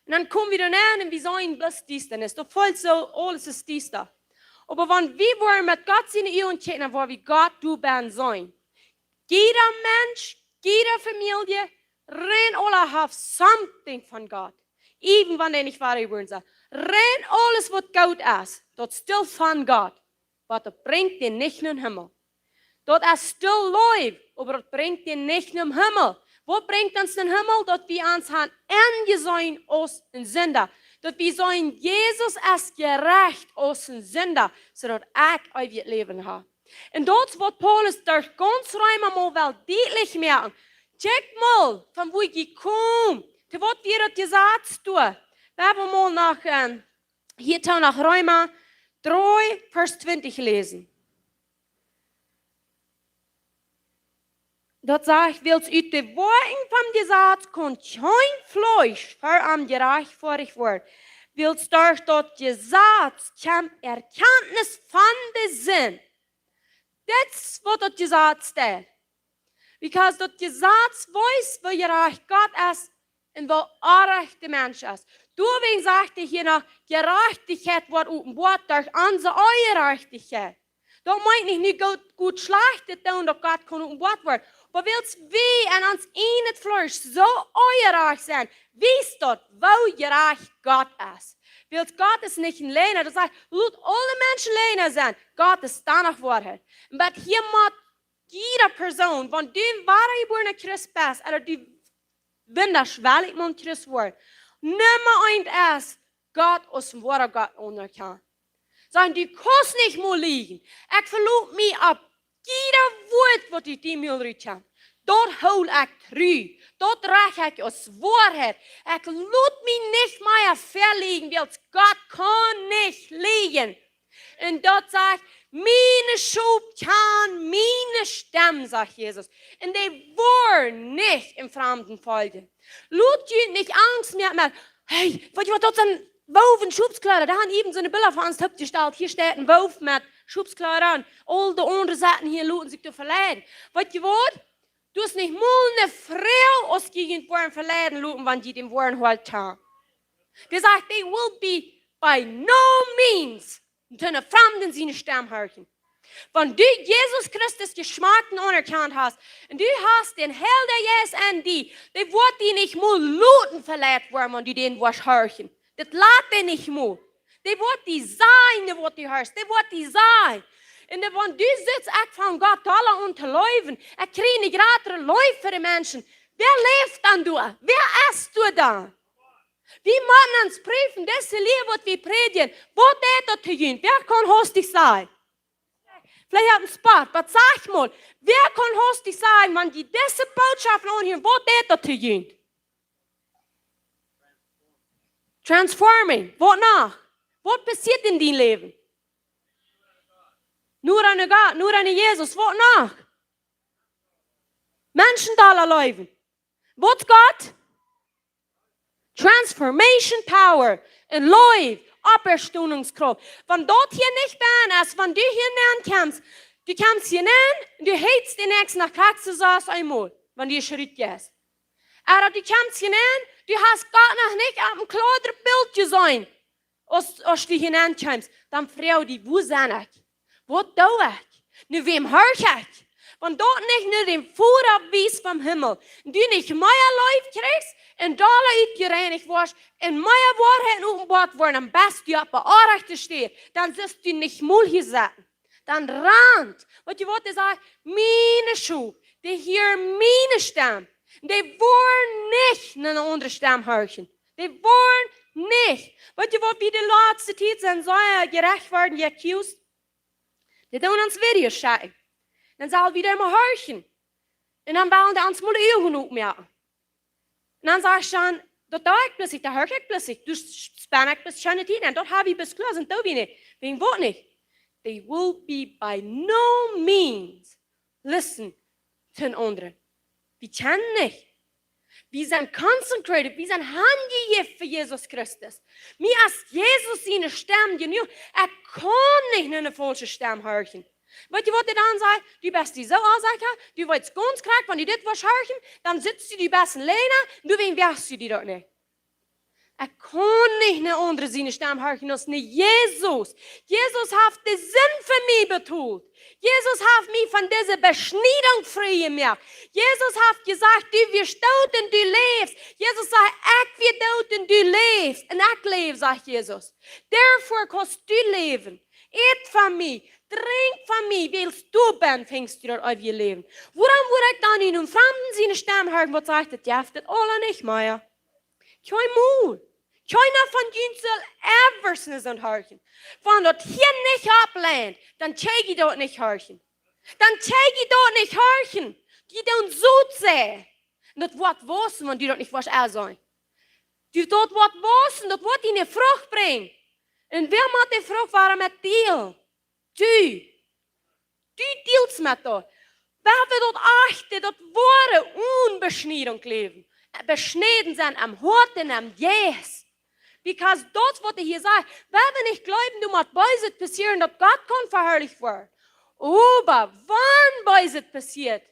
Un dan komen wie doa aun un wie seenen bloos Diestanis. Daut felt soo, aules es diesta. Oba wan wie woaren met Gott siene Uagen kjikjen, dan woa wie Gott doa bennen seenen. Jieda Mensch, jieda Famielje, rein aula haft something von Gott. Even wan dee nich woajebuaren sent. Rein aules waut goot es, daut es stell von Gott. Oba daut brinjt dän nich nom Himmel. Daut es stell Leew, oba daut brinjt dän nich nom Himmel. Waut brinjt ons nom Himmel? Daut wie ons han enjeseenen aus een Sinda. Daut wie sajen: Jesus es jerajcht aus een Sinda, soo daut ekj eewjet Läwen ha. Un daut es waut Paulus derch gaunz Reema mol well dietlich moaken. Kjikj mol, von wua jie komen. To waut wia daut Jesaz doa? Wie haben mol noch, ähm, hia to noch Reema dree, Varsch twintich läsen. Daut sajcht: Wiels ut de Woakjen vom Jesaz kunn kjeen Fleesch ver am jerajchtfoadich woaren. Wiels derch daut Jesaz kjemt Erkjantnis von de Sind. Dit es waut daut Jesaz deit. Because daut Jesaz wees, woo jerajcht Gott es un woo orrajcht de Mensch es. Doawäajen sajcht hee hia noch: Jerajchtichkjeit woat openboat derch onse Onjerajchtichkjeit. Daut meent nich, nu goot, goot schlajcht to doonen, daut Gott kaun openboat woaren. Oba wiels wie en ons ieejnet Fleesch soo onjerajcht sent, wiest daut, woo jerajcht Gott es. Wiels Gott es nich een Läajna. Daut sajcht, lot aule Menschen Läajna sennen, Gott es dan noch Woarheit. Un waut hia mott jieda Persoon, wan du een wadajebuarna Christ best, ooda du wundasch, well ekj mau een Christ woaren, Numma eent es, Gott aus een woara Gott aunerkjanen. Sajen, du kaust nich mol lieejen. Ekj veloot mie opp jieda Wuat, waut ut dien Mul rutkjemt. Daut hool ekj tru. Daut drag ekj aus Woarheit. Ekj lot mie nich mea velieejen, wiels Gott kaun nich lieejen. Un daut sajcht, miene Schop kjanen miene Stemm, sajcht Jesus. Un dee woaren nich een Framden foljen. Lot junt nich Angst moaken met, hey, weetst waut, daut sent Wolf en Schopskjleeda. Doa haben äwen soone Bilda von ons oppjestalt. Hia steit een Wolf met Schopskjleeda aun. Aul de aundre sitten hia, loten sikj doa veleiden. Weetst waut? Du hast nich mol eene Fru aus jie junt woaren veleiden loten, wan jie dän woaren Hoat haben. Dee sajcht, they will be by no means to een Framden siene Stemm horchen. Wan du Jesus Christus Jeschmak aunerkjant hast, un du hast dän Heiljen Jeist en die, dee woat die nich mol loten veleit woaren, wan du dän woascht horchen. Daut lat dee nich mol. Dee woat die sajen, dee woat die horchen, dee woat die sajen. Un dan, wan du sajchst, ekj fang Gott aul aun to leewen, ekj kjrie eene jratre Leew fa de Menschen, wäa läft dan doa? Wäa es doa dan? Wie motten ons prüfen, dise Lia, waut wie prädjen, waut deit daut to junt? Wäa kaun haustich sajen? Veleicht opp een Spott, oba saj mol, wäa kaun haustich sajen, wan dee dise Botschaft aunhieren, waut deit daut to junt? Transforming. Waut noch? Waut passieet en dien Läwen? Noda no Gott, noda no Jesus. Waut noch? Menschen dolla leewen. Waut Gott? Transformation power. Un Leew, Oppstonungskrauft. Wan daut hia nich bie es, wan du hia nenkjemst, du kjemst hia nenn, du heetst dän näakjsten Dach krakjt soo aus eemol, wan du hia rutjeist. Ooda du kjemst hia nenn, du hast Gott noch nich opp een kloaret Bilt jeseenen, aus, aus du hia nenkjemst, dan froag die, wua sie ekj? Waut doo ekj? No wäm horch ekj? Wan daut nich no däm Voda wiest vom Himmel, du nich mea Leew kjrichst un dolla utjereinicht woascht un mea Woarheit openboat woaren, dan best du opp de rajchte Städ, dan sitst du nich mol hia sitten. Dan rant. Weetst waut hee sajcht? Miene Schop, dee hieren miene Stemm. Dee woaren nich no eene aundre Stemm horchen. Dee woaren nich. Weetst waut, wie de latste Tiet sent sea jerecht worden, accused? Dee doonen ons Videos schekjen. Dan sell wie doa mol horchen. Un dan wellen dee ons mol de Uagen opmoaken. Un dan sajcht dan, daut doo ekj bloos, ekj, daut hia ekj bloos, ekj, du spann ekj bloos kjeene Tiet aun, daut hab ekj bloos kloa, un doo wie nich. Wäajen waut nich? They will be by no means listen to een aundren. Wie kjennen nich. Wie sent consecrated, wie sent hanjejäft fa Jesus Christus. Mie es Jesus siene Stemm jenuach. Ekj kaun nich no eene faulsche Stemm horchen. Weetst waut hee dan sajcht? Du best die soo secha, du weetst gaunz krakjt, wan du dit woascht horchen, dan sitst du die best een Läajna, un du weetst, wäa es die daut nich. Ekj kaun nich no eene aundre siene Stemm horchen aus no Jesus. Jesus haft de Sind fa mie betolt. Jesus haft mie von dise Beschniedunk frie jemoakt. Jesus haft jesajcht, du wieescht doot un du läfst. Jesus sajcht, ekj wia doot un du läfst. Un ekj läw, sajcht Jesus. Therefore kaust du läwen. Ät von mie, drinkj von mie, wiels du best, fangst du daut eewje Läwen. Wuarom wudd ekj dan en een Framden siene Stemm hieren, waut sajcht, daut jeft daut aula nich mea? Kjeenmol. Kjeena von junt saul ever soo horchen. Wan daut hia nich oppleent, dan kjenn jie daut nich horchen. Dan kjenn jie daut nich horchen. Jie doonen soo sea. Un daut woat wausen, wan du daut nich woascht aunseenen. Du, daut woat wausen, daut woat die eene Frucht brinjen. Un wäa mott de Frucht woaren met die? Du. Du dealst met daut. Wan wie daut achten, daut woare one Beschniedunk läwen. Beschnäden sennen aum Hoat un aum Jeist. Because daut es waut hee hia sajcht. Wan wie nich jleewen, doa mott Beeset passieren, daut Gott kaun veharlicht woaren. Oba wan Beeset passieet,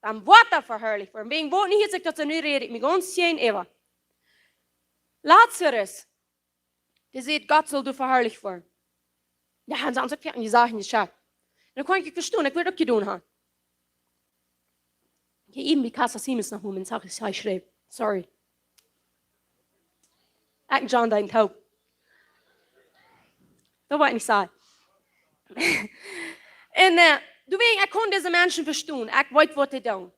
dan woat hee veharlicht woaren. Wäajen waut nich, es ekj daut soo, nu räd ekj mie gaunz scheen äwa. Lazarus, dee säd, Gott saul doa veharlicht woaren. Jo, han see ons uk väl jesajcht, jesajcht. Un dan kaun ekj daut vestonen, ekj wull uk jedonen haben. Ekj hab äwen bie Casa Siemens noch mol eene Sach jeschräwen. Sorry. Ekj un John deeden toop. Daut woa ekj nich sajen. Un, äh, du weetst, ekj kaun dise Menschen vestonen. Ekj weet, waut dee doonen.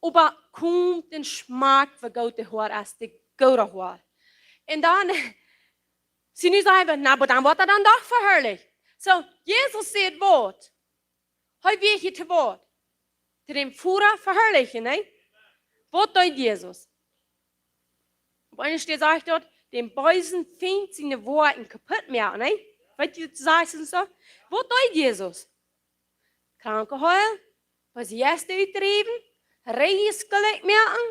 Oba kjemt een Schmack, woo goot dee Herr es, dee goode Herr. Un dan, see, nu sajen wie, na, oba dan woat hee dan doch veharlicht. Soo, Jesus säd waut? Hee wia hia to waut? To däm Voda veharlichen, nä? Waut deed Jesus? Opp eene Städ sajcht daut, däm beesen Fient siene Woakjen kaputt moaken, nä? Weetst du, waut sajcht daut soo? Waut deed Jesus? Kranke heelen, beese Jeista utdriewen, Räajes jlikj moaken,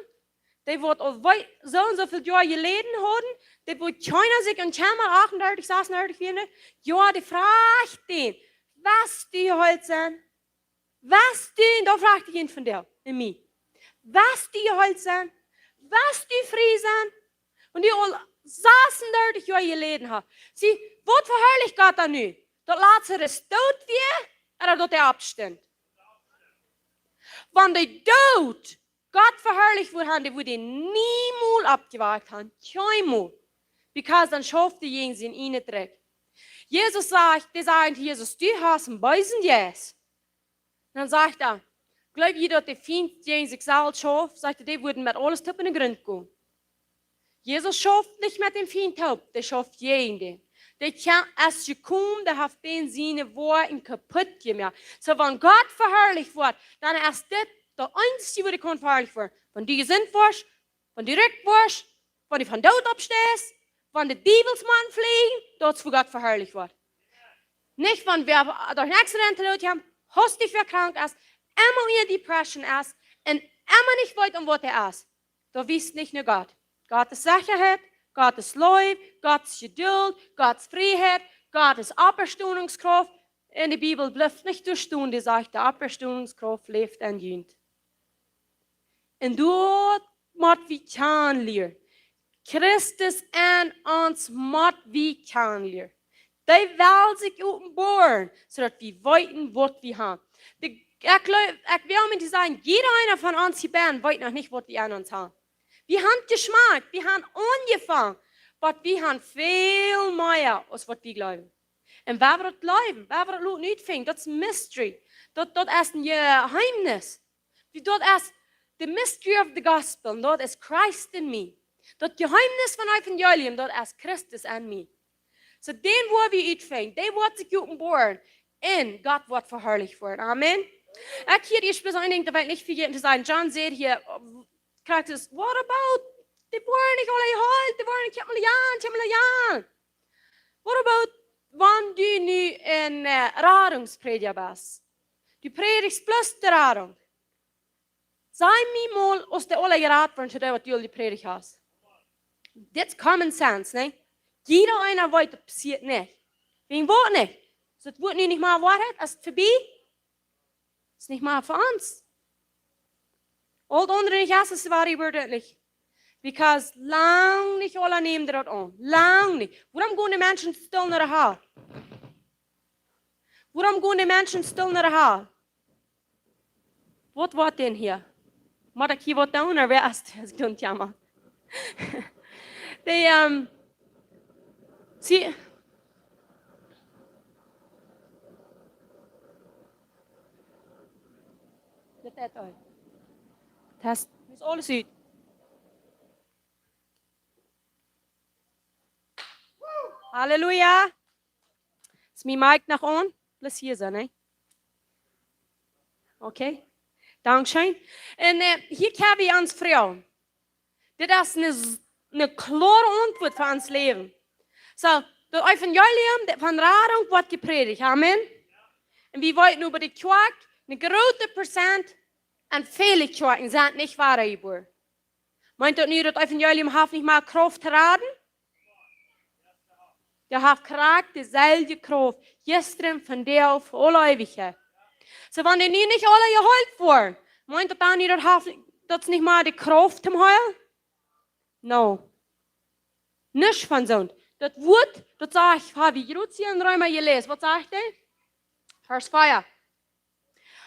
dee waut aul wee-, soo un soo väl Joa jeläden hauden, dee waut kjeena sikj aun kjemmad, achtundartich, sasunndartich, vieeundartich Joa, dee fruach dän: West du jeheelt sennen? West du, un doa fruach ekj junt vondoag, un mie: West du jeheelt sennen? West du frie sennen? Un dee aul sasunndartich Joa jeläden haft. See, waut veharlicht Gott dan nu? Daut Lazarus doot wia, ooda daut hee oppstunt? Wan de Doot Gott veharlicht wudd haben, dee wudd niemols oppjewakjt haben. Kjeenmol. Because dan schauft hee jäajen sien ieejnet Rikj. Jesus sajcht, dee sajen to Jesus: Du hast een beesen Jeist. Dan sajcht hee: Jleew jie, daut de Fient jäajen sikj selfst schauft? Sajcht hee: Dee wudden met aules toop enne Grunt gonen. Jesus schauft nich met dän Fient toop, dee schauft jäajen dän. Dee kjeem, es jekomen, dee haft dän siene Woakjen kaputt jemoakt. Soo, wan Gott veharlicht woat, dan es dit daut eensje, waut kaun veharlicht woaren. Wan du jesunt woascht, wan du rikj woascht, wan du vom Doot oppsteist, wan de Diewels motten flieejen, daut es, wua Gott veharlicht woat. Nich wan wie derch een Accident doot sent, hastich wäa krank es, emma enne Depression es un emma nich weet, om waut hee es. Daut wiest nich no Gott. Gott es Sechaheit, Gott es Leew, Gott es Jeduld, Gott es Frieheit, Gott es Oppstonungskrauft. Un de Bibel blift nich doa stonen, dee sajcht, de Oppstonungskrauft läft en junt. Un daut mott wie kjanen lieren. Christus en ons mott wie kjanen lieren. Dee well sikj openboaren, soo daut wie weeten, waut wie haben. De, ekj jleew, ekj well met die sajen, jieda eena von ons hia bennen weet noch nich, waut wie aun ons haben. Wie haben jeschmakjt, wie haben aunjefongen, oba wie haben väl mea aus waut wie jleewen. Un woo wie daut jleewen, woo wie daut loten utfinjen, daut es een mystery. Daut, daut es een Jeheemnis. Wie, daut es the mystery of the gospel. Un daut es Christ in me. Daut Jeheemnis vom Evangelium, daut es Christus en mie. Soo, dän woa wie utfinjen, dee woat sikj openboaren un Gott woat veharlicht woaren. Amen. Ekj hia, ekj well een Dinkj, daut well ekj nich vejäten to sajen. John sajcht hia, krakjt es: What about, dee woaren nich aula jeheelt, dee woaren nich, kjikj mol aun, kjikj mol aun. What about wan du nu een, äh, Radungsprädja best? Du prädichst bloos de Radunk. Saj mie mol, aus dee aula jerat woaren, to dee, waut du aul jeprädicht hast. Dit es common sense, nä? Jieda eena weet, daut passieet nich. Wäajen waut nich? Es daut Wuat nu nich mea Woarheit? Es daut vebie? Es nich mea fa ons. Aul daut aundre nich, es, es woa, wieet nich. Because lang nich aula nämen daut aun. Lang nich. Wuarom gonen de Menschen stell no de Hal? Wuarom gonen de Menschen stell no de Hal? Waut woat dan hia? Mott ekj hia waut doonen, ooda wäa es, es doonen, jammer. Dee, ähm, see, daut es aules ut. Halleluja. Es mien Mic noch aun? Bloos hia soo, nä? Okay. Dankscheen. Un, äh, hia kjenn wie ons froagen. Dit es een, een kloare Auntwuat fa ons Läwen. Soo, daut Evangelium, de, von Radunk woat jeprädicht. Amen. Un wie weeten äwa de Kjoakj, een grootet Prozent aun väle Kjoakjen sent nich wada jebuaren. Meent daut nu, daut Evangelium haft nich mea Krauft to raden? Daut haft krakjt deeselwje Krauft, jistren, vondoag, fa aule Eewichkjeit. Soo, wan dee nu nich aula jeheelt woaren, meent daut dan nu, daut haft, daut es nich mea de Krauft toom heelen? No. Nuscht von soont. Daut Wuat, daut sajcht, hab wie jrods hia en Reema jeläst. Waut sajcht hee? Varsch vea.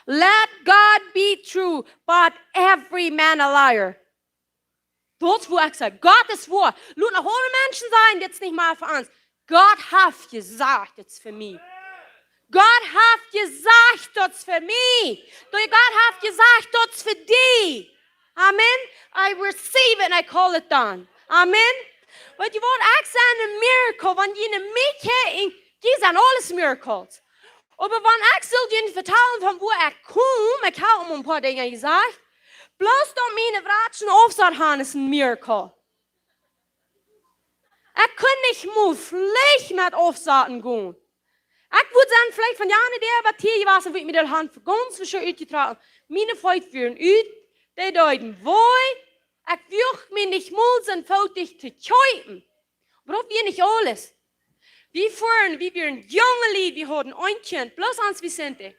Let God be true, but every man a liar. Daut es, wua ekj saj, Gott es woa. Lot noch aule Menschen sajen, dit es nich mea fa ons. Gott haft jesajcht, daut es fa mie. Gott haft jesajcht, daut es fa mie. Gott haft jesajcht, daut es fa die. Amen. I receive it and I call it done. Amen. Weetst du waut, ekj sie een miracle, wan jie mie kjikjen, jie sent aules miracles. Oba wan ekj sull junt vetalen von wua ekj kom, ekj hab aul een poa Dinja jesajcht, bloos daut miene Wratschen aufsat han es een miracle. Ekj kunn nich mol veleicht met aufsaten gonen. Ekj wudd sennen veleicht von jane Deel waut hia jewast, wudd ekj mie de Haunt fa gaunz veschoa utjetrocken. Miene Feet wieren ut, dee deeden wee. Ekj wuag mie nich mol soo footich to kjiepen. Oba daut wia nich aules. Wie fuaren, wie wieren junge Lied, wie hauden een Kjint, bloos ons Vicente.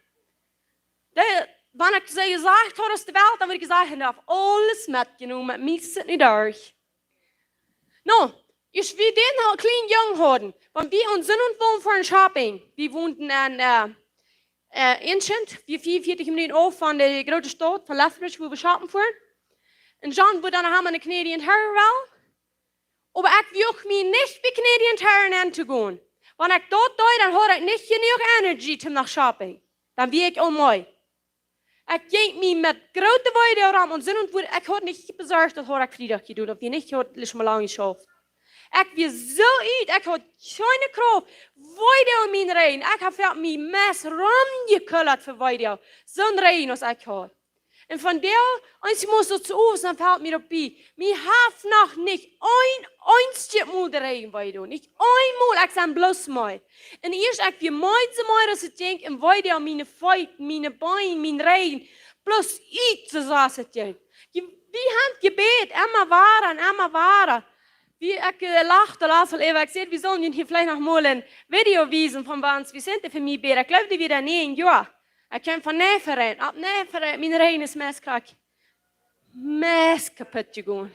Dee, wan ekj soo jesajcht haud aus de Welt, dan wudd ekj jesajcht, ekj hab aules metjenomen, met mie es et nich derch. No, aus wie dän aul kjlien jung hauden, wan wie ons Sän wullen fa een shopping, wie wonden en, äh, äh, Ancient, wie veeaunvieetich Minuten auf von de groote Staut, von Lethbridge, wua wie shoppen fuaren. Un John wudd dan noch emol no Canadian Tire wellen. Oba ekj wuag mie nich bie Canadian Tire nenn to gonen. Wan ekj daut deed, dan haud ekj nich jenuach Energie toom no shopping. Dan wia ekj aul meed. Ekj jinkj mie met groote Weedoag rom un Sän un Wut, ekj haud nich besorcht, daut haud ekj Friedach jedonen, daut wia nich, haud ekj mol lang jeschauft. Ekj wia soo ut, ekj haud kjeene Krauft, Weedoag en mienen Rigjen, ekj hab fa mie meist romjekullert fa Weedoag, soon Rigjen aus ekj haud. Un von doa, aus ekj must daut soo aus, dan felt mie opp bie, mie haft noch nich een eensjet Mol de Rigjen wee jedonen, nich eenmol, ekj sie bloos meed. Un ieescht ekj wia meed, soo meed aus et jinkj, un Weedoag, miene Feet, miene Been, mien Rigjen, bloos ut, soo aus et jinkj. Je-, wie haben jebät, emma wada un emma wada. Wie ekj, äh, lachte, las aul äwa, ekj säd, wie sullen junt hia veleicht noch mol een Video wiesen von wan Vicente fa mie bäd. Ekj jleew, dee wia dan näajen Joa. Ekj kjeem von Neverend, opp Neverend, mien Rigjen es meist krakjt, meist kaput jegonen.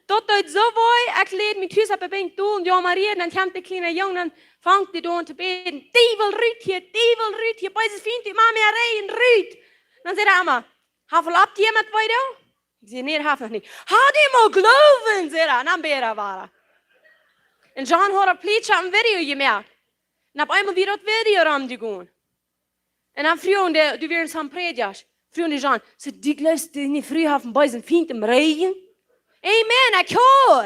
Daut deed soo wee, ekj läd mie tus opp de Benkj dol un jo, Maria, dan kjemt de kjliene Jung, dan fangt dee aun to bäden. Diewel, rut hia, Diewel, rut hia, beesa Fient, ekj mach mea Rigjen, rut. Dan säd hee emma, haft aul opp die met Weedoag? Ekj säd, nä, daut haft noch nich. Hab du mol Gloowen, säd hee, un dan bäd hee wada. Un John haud daut Plietsch opp een Video jemoakt. Un opp eemol wia daut Video romjegonen. Un dan fruagen dee, dee wieren soone Prädjasch, fruagen dee John, säd, du jleefst, diene Fru haft een beesen Fient em Rigjen? Amen, ekj hia.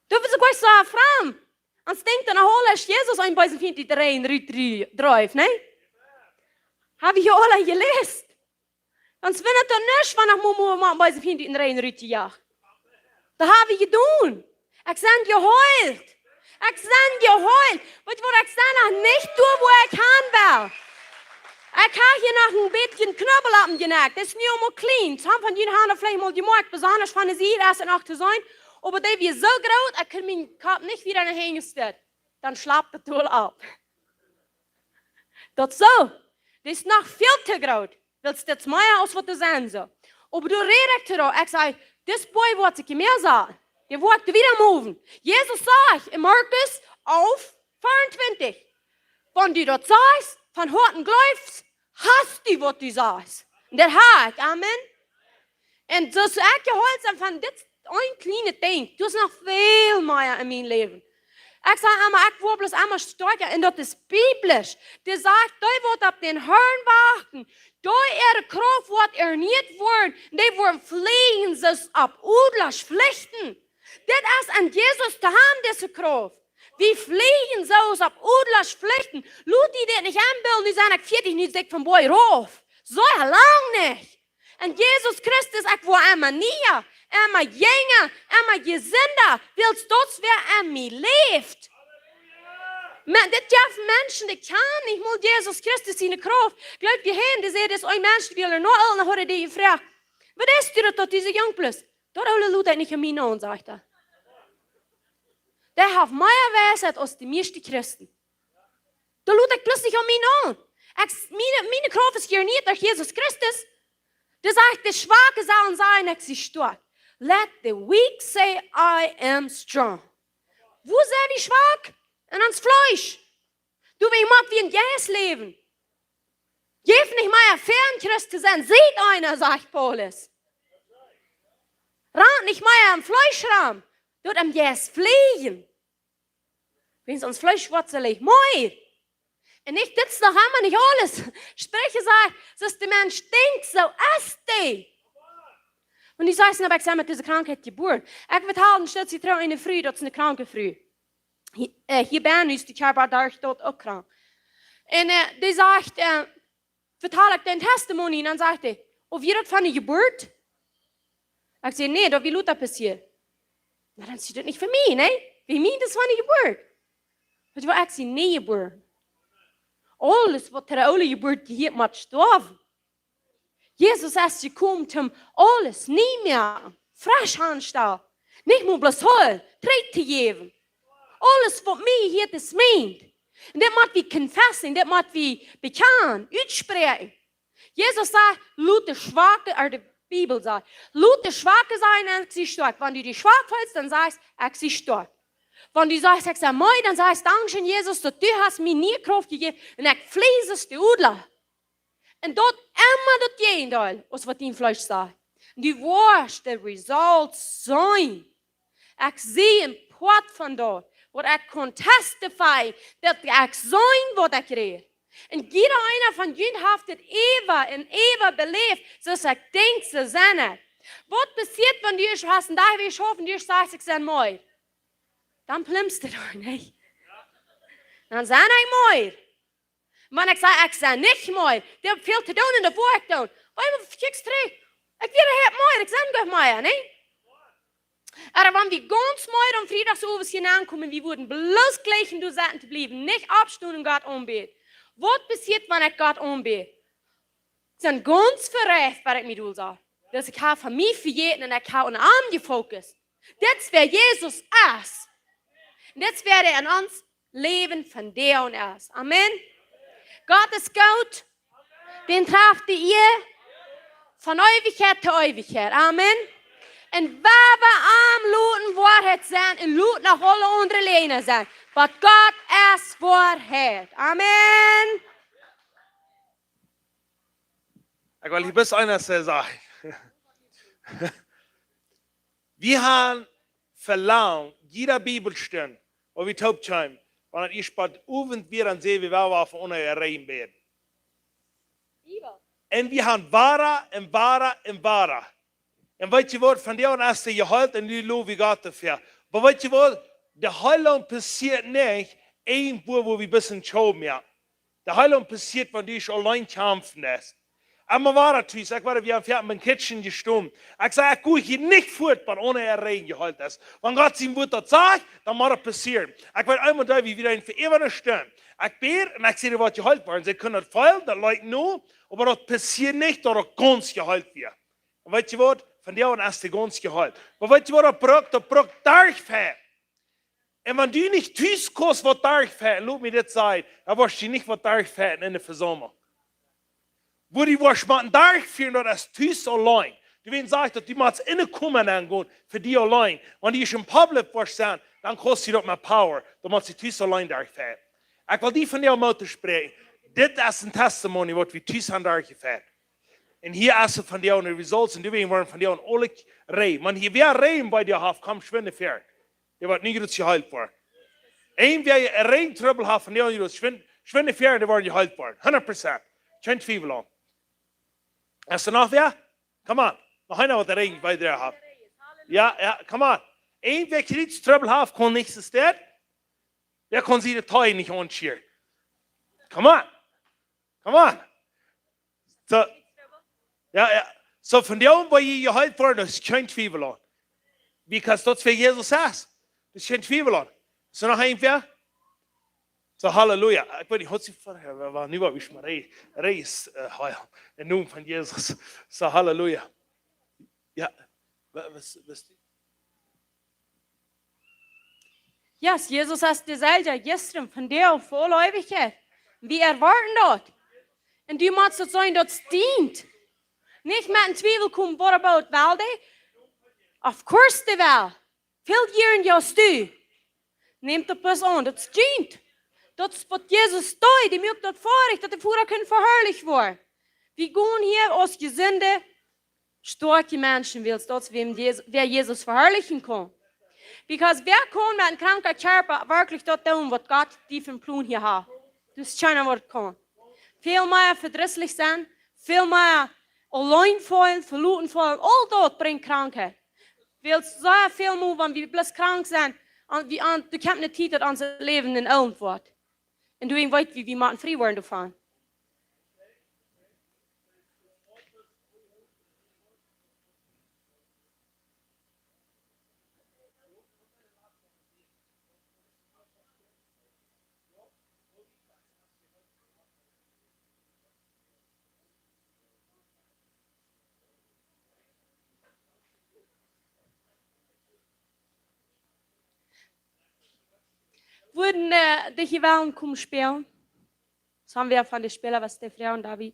Daut wia soo goot soo fromm. Ons denkjt dan aul, aus Jesus een beesen Fient ut dän Rigjen rut drie-, dreef, nä? Hab wie aul jeläst. Ons wennt daut nich, wan ekj mol, mol, mol een beesen Fient ut dän Rigjen rutjejoacht. Daut hab wie jedonen. Ekj sie jeheelt. Ekj sie jeheelt. Weetst du waut, ekj sie noch nich doa, wua ekj han well. Ekj hab hia noch een bät Knubbel opp mien Jnakj. Daut es nu aul mol kjlien. Some von junt haben daut veleicht mol jemoakt, besonda von de Sied es et noch to seenen. Oba dee wia soo groot, ekj kunn mienen Kopp nich wieda no hinjen stoten. Dan schlapt daut aul opp. Daut soo. Daut es noch väl to groot. Wiels dit es mea aus waut doa sennen sull. Oba doa räd ekj to, ekj saj, this boy woat sikj mea sajen. Dee woat wieda moven. Jesus sajcht en Markus alf, veeauntwintich, wan du daut sajchst, von Hoaten jleefst, hast du waut du sajchst. Un daut hab ekj. Amen. Un soo aus ekj jeheelt sie von dit een kjlienet Dinkj, doa es noch väl mea en mien Läwen. Ekj saj emma, ekj woa bloos emma stoakja, un daut es biblisch. Dee sajcht, dee waut opp dän Harn wachten, dee äare Krauft woat ernieet woaren, dee woaren flieejen soo aus Odlasch, Flichten. Dit es en Jesus to haben, dise Krauft. Wie flieejen soo aus Odlasch, Flichten. Lot die dit nich enbilden, nu sie ekj vieetich, nu sie ekj vom Boajch rauf. Soo lang nich. Un Jesus Christus, ekj woa emma niea, emma jinja, emma jesinda, wiels daut wäa en mie läft. Oba dit jeft Menschen, dee kjanen nich mol Jesus Christus siene Krauft. Jleew wie, hee, dee säd, daut es een Mensch, dee wia noch aul, dan haud hee dee jefroacht: Waut es daut, daut du soo junk best? Daut aule lot ekj nich aun mie aun, sajcht hee. Dee haft mea Weisheit aus de mieeschte Christen. Daut lot ekj bloos nich aun mie aun. Ekj, miene, miene Krauft es hia nich derch Jesus Christus. Dee sajcht, de Schwake sellen sajen, ekj sie stoakj. Let the weak say, I am strong. Wua sent wie schwak? En ons Fleesch. Du, wie motten wie em Jeist läwen. Jeft nich mea fa een Christ to sennen. Siet eena, sajcht Paulus. Rant nich mea em Fleesch rom. Doot em Jeist flieejen. Wiels ons Fleesch woat soo leicht mea. Un nich, dit es noch emma nich aules. Spricha sajcht, soo aus de Mensch denkjt, soo es dee. Un du sajchst, nu, ekj sie met dise Krankheit jebuaren. Ekj vetald een Stootje trigj eene Fru, daut es eene kranke Fru. Hia, äh, hia bie ons, de Kjarpa, doa es daut uk krank. Un, äh, dee sajcht, äh, vetal ekj dän Testimony, un dan sajcht hee: "Oh, wia daut von de Jeburt?" Ekj säd: "Nä, daut wia lota passieet." "Na, dan es daut nich fa mie, nä? Bie mie es daut von de Jeburt." Weetst du waut, ekj sie nie jebuaren. Aules waut to de oole Jeburt jehieet, mott stoawen. Jesus es jekomen om aules nie moaken, fresch aunstalen. Nich mau bloos hoolen, trigj to jäwen. Aules waut mie jehieet es mient. Un dit mott wie confessing, dit mott wie bekjanen, utspräakjen. Jesus sajcht: "Lot de Schwake", ooda de Bibel sajcht: "Lot de Schwake sajen, ekj sie stoakj." Wan du die schwak feelst, dan saj: "Ekj sie stoakj." Wan du sajchst: "Ekj sie meed", dan saj: "Dankscheen, Jesus, daut du hast mie nie Krauft jejäft un ekj fleesch aus de Odla." Un daut emma daut Jäajendeel aus waut dien Fleesch sajcht. Du woascht de results seenen. Ekj sie een Poat von daut, waut ekj kaun testifyen, daut ekj sie waut ekj räd. Un jieda eena von junt haft dit emma un emma beläft, soo aus ekj denkj, soo sie ekj. Waut passieet, wan du hast een Dach wada schaufen, du sajchst: "Ekj sie meed"? Dan plumst du doa, nä? Dan sie ekj meed. Wan ekj saj: "Ekj sie nich meed, dee haft väl to doonen un daut woa ekj doonen." Oba du kjikjst trigj: "Ekj wia hia meed, ekj sie nich meed, nä?" Oba wan wie gaunz meed aum Friedach soo owes hia aunkomen, wie wudden bloos jlikj doa sitten to bliewen, nich oppstonen un Gott aunbäden. Waut passieet, wan ekj Gott aunbäd? Ekj sie gaunz vereeft, waut ekj mie dol saj. Daut ekj hab von mie vejäten un ekj hab aun am jefokust. Dit es wäa Jesus es. Un dit es wäa hee en ons Läwen vondoag es. Amen. Gott es goot. Dän traft de Iea von Eewichkjeit to Eewichkjeit. Amen. Un wan wie am loten Woarheit sennen un loten noch aule aundre Läajen sennen. Oba Gott es Woarheit. Amen. Ekj well hia bloos eent sajen. Wie haben velangt, jiede Bibelstund, wua wie toop kjeemen, wan et ieescht bie Owent wia, dan säd wie: "Wie woaren fa onne Räajen bäden." Bibel. Un wie haben wada un wada un wada. Un weetst du waut, vondoag es dee jeheelt un nu low wie Gott doafäa. Oba weetst du waut, de Heilunk passieet nich irjentwua, wua wie bloos een Schaub moaken. De Heilunk passieet, wan du auleen kjamfen deist. Emma wia daut tus, ekj wia, wie haben foaken biem Kitchen jestonen. Ekj saj: "Ekj go hia nich fuat, bat onne Räajen jeheelt es." Wan Gott sien Wort daut sajcht, dan mott daut passieren. Ekj weet eemol, daut wie wada fa eewich stoonen. Ekj bäd un ekj säd: "Dee woat jeheelt woaren." See kunnen daut feelen, daut lijcht nu, oba daut passieet nich, daut daut gaunz jeheelt wia. Un weetst du waut? Vondoag es dee gaunz jeheelt. Oba weetst du waut daut brukt? Daut brukt Derchfetten. Un wan du nich tus kaust waut derchfetten, lot mie dit sajen, dan woascht du nich waut derchfetten enne Vesaumlunk. Wua du woascht motten derchfieren, daut es tus auleen. Du, wan sajcht daut, du motst enne Koma nengonen, fa die auleen. Wan du ieescht en public woascht sennen, dan kost die daut mea power. Du motst die tus auleen derchfetten. Ekj well die vondoag Moot toospräakjen. Dit es een Testimony, waut wie tus haben derchjefetten. Un hia es et vondoag de results, un du, wie woaren vondoag aule Räajen. Wan hia wäa Räajen bie die haft, komm schwind ver. Dee woat nu jrods jeheelt woaren. Een wäa Räajen Trubbel haft, vondoag jrods schwind, schwind ver, dee woaren jeheelt woaren. Hundat Prozent. Kjeen Twiewel aun. Es doa noch wäa? Come on. Noch eena, waut de Räajen bie die haft. Jo, jo, come on. Een wäa Kjriets Trubbel haft, kaun nich soo steit. Wäa kaun siene Tee nich aunschieren? Come on. Come on. Soo, jo, jo. Soo, vondoag woa jie jeheelt woaren, doa es kjeen Twiewel aun. Because daut es wäa Jesus es. Doa es kjeen Twiewel aun. Es doa noch een wäa? Soo, Halleluja. Ekj weet nich, haud see ver, wa-, wa-, nu woa wie mol re-, reis, äh, heelen. Em Nomen von Jesus. Soo, Halleluja. Jo, wa-, waut, waut? Yes, Jesus es deeselwja jistren, vondoag, fa aule Eewichkjeit. Wie erwoaten daut. Un du motst daut seenen, daut stiemt. Nich met een Twiewel komen, what about, well dee? Of course dee well. Väl Joaren, jo, es du. Nemm daut bloos aun, daut stiemt. Daut es waut Jesus deed, dee muak daut foadich, daut de Voda kunn veharlicht woaren. Wie gonen hia aus jesunde, stoakje Menschen, wiels daut es wäa Jesus, wäa Jesus veharlichen kaun. Because wäa kaun met een kranken Kjarpa werkjlich daut doonen, waut Gott die fa een Plon hia haft? Daut es kjeena, waut kaun. Väl mea vedrisslich sennen, väl mea auleen feelen, veloten feelen, aul daut brinjt Krankheit. Wiels soo väl mol, wan wie bloos krank sent, aun, wie aun, doa kjemt eene Tiet, daut ons Läwen een Elend woat. Un doawäajen weet wie, wie motten frie woaren doavon. Wudden, äh, de Jewellen komen spälen? Sent wäa von de Spela, waut de Fru un David?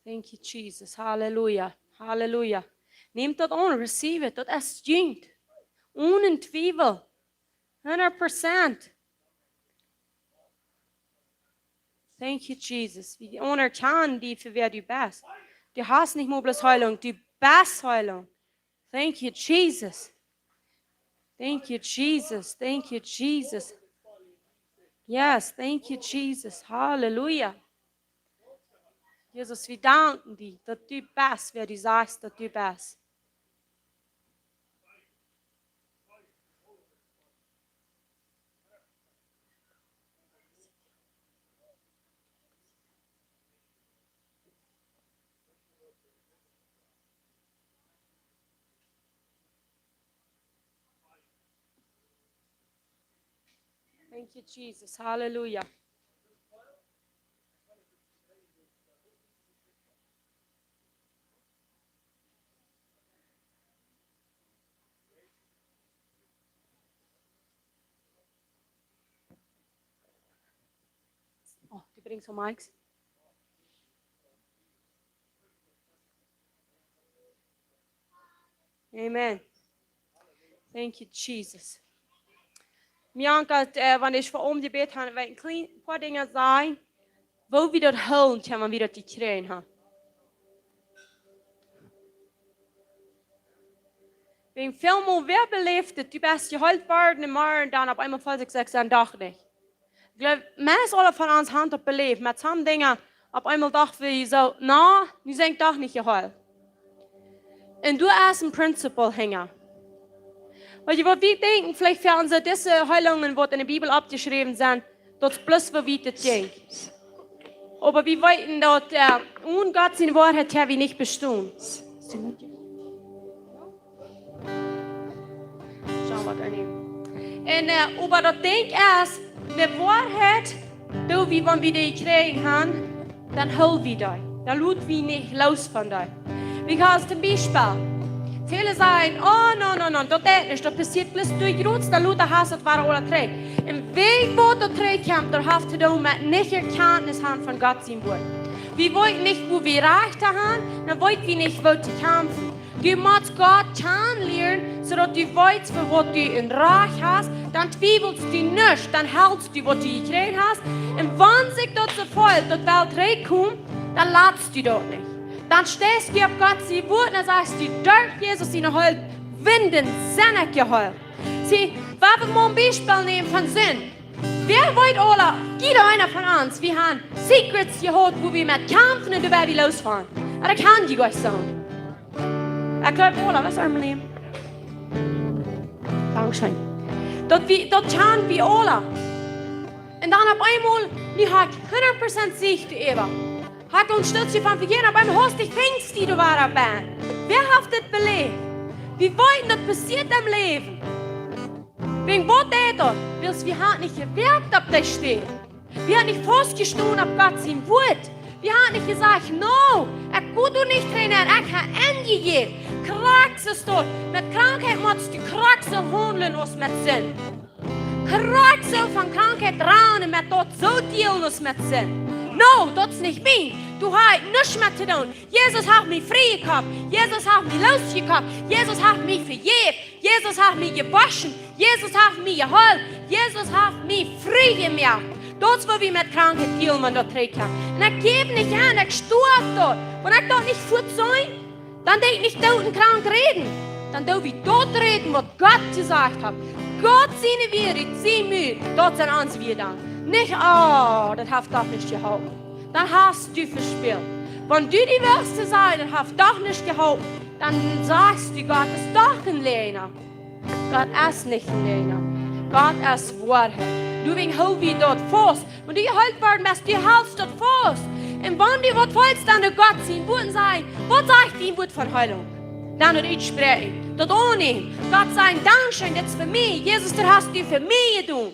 Thank you, Jesus. Halleluja. Halleluja. Nämt daut aun, receive it. Daut es junt. Onen Twiewel. Hundert Prozent. Thank you, Jesus. Wie aunerkjanen die fa wäa du best. Du hast nich mol bloos Heilunk, du best Heilunk. Thank you, Jesus. Thank you, Jesus. Thank you, Jesus. Yes, thank you, Jesus. Halleluja. Jesus, wie danken die, daut du best, wäa du sajchst, daut du best. Thank you, Jesus. Halleluja. Oh, die bringt so Mikes. Amen. Thank you, Jesus. Bianca, äh, wan ekj fa am jebät hab, well ekj een kjlien poa Dinja sajen, woo wie daut hoolen kjennen, wan wie daut jekjräajen haben. Wäajen väl mol, wäa beläft daut, du best jeheelt worden, un morjen dan opp eemol feelt sikj soo, dan doch nich. Ekj jleew, meist aule von ons haben daut beläft, met some Dinja, opp eemol docht wie soo, na, nu sie ekj doch nich jeheelt. Un doa es een Prinzip hinja. Weetst du waut, wie denkjen veleicht fa onse, dise Heilungen, waut enne Bibel oppjeschräwen sent, daut es bloos, woo wiet et jinkj. Oba wie weeten daut, äh, onen Gott siene Woarheit kjenn wie nich bestonen. Schau, waut doa nich. Un, äh, oba daut Dinkj es, de Woarheit, doo wie, wan wie dee jekjräajen haben, dan hool wie dee. Dan lot wie nich loos von dee. Because toom Biespel, väle sajen, oh, no, no, no, daut deit nich, daut passieet bloos, du jrutst, dan lot, dan hast daut wada aula trigj. Un wäajen waut daut trigj kjemt, daut haft to doonen met nich Erkjantnis haben von Gott sien Wort. Wie weeten nich, woo wie Rajcht haben, dan weet wie nich, woo to kjamfen. Du motst Gott kjanen lieren, soo daut du weetst, fa waut du een Rajcht hast, dan twiewelst du nich, dan helst du, waut du jekjräajen hast. Un wan sikj daut soo felt, daut well trigjkomen, dan latst du daut nich. Dan steist du opp Gott sien Wort un dan sajchst du, derch Jesus siene Heilunk, winden, sie ekj jeheelt. See, wan wie mol een Biespel nämen von Sind. Wäa weet aula, jieda eena von ons, wie haben Secrets jehaut, woo wie met kjamfen un doa wia wie loos von. Oba daut kaun je goanich sennen. Ekj jleew, aula, waut es mien Läwen? Dankscheen. Daut wie, daut kjanen wie aula. Un dan opp eemol, nu hab ekj hundat Prozent Sicht äwa. Hab ons Stootje von vejäten, opp eemol haustich fangst du doa wada bie. Wäa haft dit beläft? Wie weeten, daut passieet em Läwen. Wäajen waut deit daut? Wiels wie haben nich jewäacht opp dee Städ. Wie haben nich faustjestonen opp Gott sien Wort. Wie haben nich jesajcht, no, ekj go doa nich trigj nenn, ekj hab enjejäft. Krakjt soo es daut. Met Krankheit motst du krakjt soo haundlen aus met Sind. Krakjt soo von Krankheit rannen, met daut soo dealen aus met Sind. No, daut es nich mie. Doa hab ekj nuscht met to doonen. Jesus haft mie frie jekoft. Jesus haft mie loos jekoft. Jesus haft mie vejäft. Jesus haft mie jewoschen. Jesus haft mie jeheelt. Jesus haft mie frie jemoakt. Daut es woo wie met Krankheit dealen, wan daut trigjkjemt. Un ekj jäw nich aun, ekj stoa doa. Wan ekj daut nich fuaz see, dan doo ekj nich doot un krank räden. Dan doo wie daut räden, waut Gott jesajcht haft. Gott siene Wieed, sien Mul, daut sent onse Wieed dan. Nich, oh, daut haft doch nich jeholpen. Dan hast du vespält. Wan du die wurscht sajen, daut haft doch nich jeholpen, dan sajchst du, Gott es doch een Läajna. Gott es nich een Läajna. Gott es Woarheit. Doawäajen hool wie daut faust. Wan du jeheelt worden best, du helst daut faust. Un wan du waut feelst, dan doo Gott sien Wort sajen: Waut sajcht dien Wort von Heilunk? Dan daut utspräakjen, daut aunnämen. Gott sajen: Dankscheen, dit es fa mie. Jesus, daut hast du fa mie jedonen.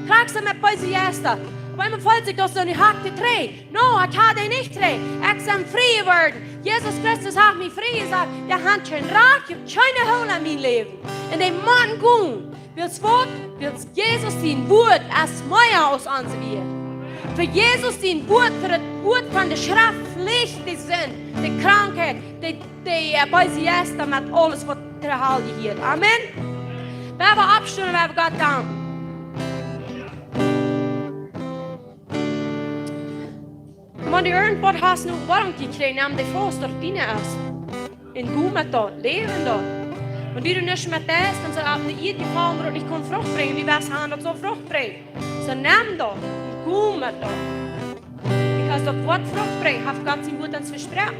Krakjt soo met beese Jeista. Opp eemol feelt sikj daut soo, nu hab ekj dee trigj. No, ekj hab dee nich trigj. Ekj sie frie jeworden. Jesus Christus haft mie frie jesat. Dee haft kjeen Rajcht, kjeene Holt aun mien Läwen. Un dee motten gonen. Wiels waut? Wiels Jesus sien Wort es mea aus onse Wieed. Fa Jesus sien Wort, fa daut Wort von de Schreft, Licht, de Sind, de Krankheit, de, de, äh, beese Jeista met aules, waut trigj jehielt. Amen. Wie woaren oppstonen, wie woaren Gott danken. Wan du irjentwaut hast, nu, waut du kjrichst, nemm dee faust, daut diene es. Un go met daut, läw met daut. Wan du nuscht met daut, dan saul opp de Ieed jefaulen, waut nich kaun Frucht brinjen, du woascht haben, daut saul Frucht brinjen. Soo nemm daut, un go met daut. Because daut Wort Frucht brinjt, haft Gott sien Wort ons vesproaken.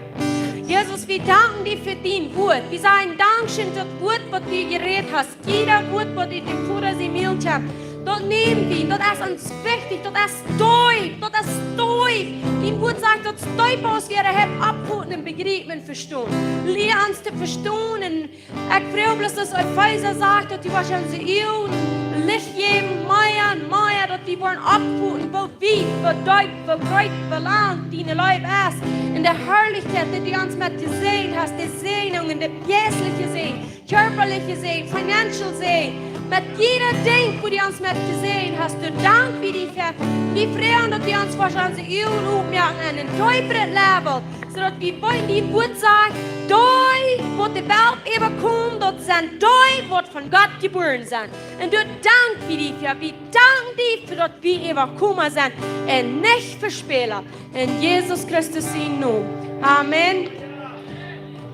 Jesus, wie danken die fa dien Wort. Wie sajen dankscheen, daut Wort, waut du jerät hast. Jieda Wort, waut ut dän Voda sien Mul kjemt, daut näm wie, daut es ons wichtich, daut es deep, daut es deep. Dien Wort sajcht, daut es deep, aus wie daut oppfoten un bejriepen un vestonen. Lia ons to vestonen. Ekj froag bloos, aus Efeesa sajcht, daut du woascht ons Uagen Licht jäwen, mea un mea, daut wie woaren oppfoten, woo wiet, woo deep, woo breet, woo lang diene Leew es. Un de Harlichkjeit, dee du ons met jesäajent hast, de Säajnungen, de jeistliche Säajen, kjarpaliche Säajen, financial Säajen, met jieda Dinkj, woo du ons met jesäajent hast, doa dank wie die fa. Wie froagen, daut du ons woascht onse Uagen opmoaken aun een deepret Level, soo daut wie, wan dien Wort sajcht, dee, waut de Welt äwakomen, daut sent dee, waut von Gott jebuaren sent. Un doa dank wie die fa. Wie danken die fa daut wie Äwakoma sent un nich Vespäla. En Jesus Christus sienen Nomen. Amen.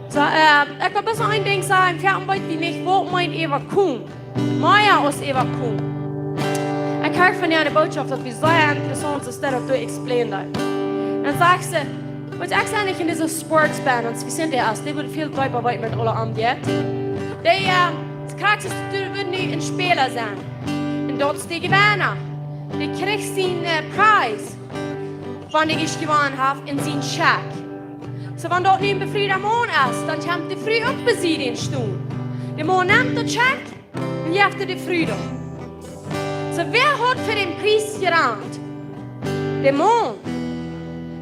Soo, äh, ekj well bloos een Dinkj sajen, wie haben weet wie nich, waut meent äwakomen. Mea aus äwakomen. Ekj hieed von eene Botschaft, daut wia sea interessaunt, soo daut to explain daut. Dan sajcht see, waut ekj sie nich en dise Sports bennen, aus wie sent dee aus, dee wudden väl deepa weeten met aule aunjeit. Dee, äh, krakjt soo, dee wudden nu een Späla sennen. Un daut es de Jewenna. Dee kjricht sien, äh, Pries, wan dee es jewonnen haft, un sien Scheck. Soo, wan daut nu een befrieda Maun es, dan kjemt de Fru uk bie sikj stonen. De Maun nemt daut Scheck un jeft et de Fru dan. Soo, wäa haft fa dän Pries jerant? De Maun.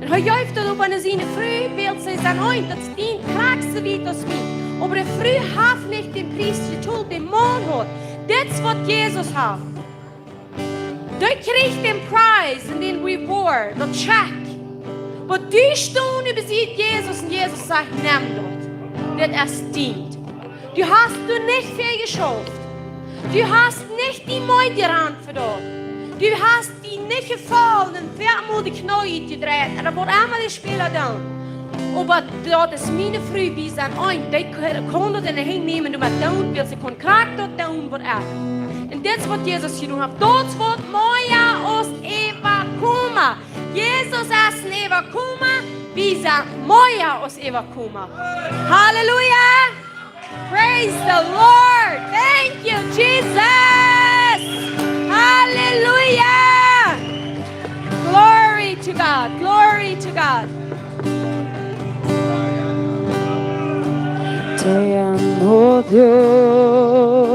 Un hee jeef daut opp aun siene Fru, wiels see säd: Nä, daut es dien, krakjt soo wiet aus mie. Oba de Fru haft nich dän Pries jetolt, de Maun haft. Dit es waut Jesus haft. Dee kjricht dän Pries un dän Reward, daut Scheck. Oba du stonen bie sikj Jesus un Jesus sajcht: Nemm daut. Dit es dient. Du hast doa nich väl jeschauft. Du hast nich die Moot jerant fa daut. Du hast die nich jefaulen un väamol de Kjnee utjedreit. Un daut woat emma de Späla doonen. Oba daut es miene Fru, wie sent eent. Dee kaun daut enne Henj nämen un doamet doonen, wiels see kaun krakjt daut doonen waut ekj. Un dit es waut Jesus jedonen haft. Daut es waut mea aus äwakoma. Jesus es een Äwakoma, wie sent mea aus Äwakoma. Halleluja! Praise the Lord! Thank you, Jesus! Halleluja! Glory to God! Glory to God! Te amo, Dios.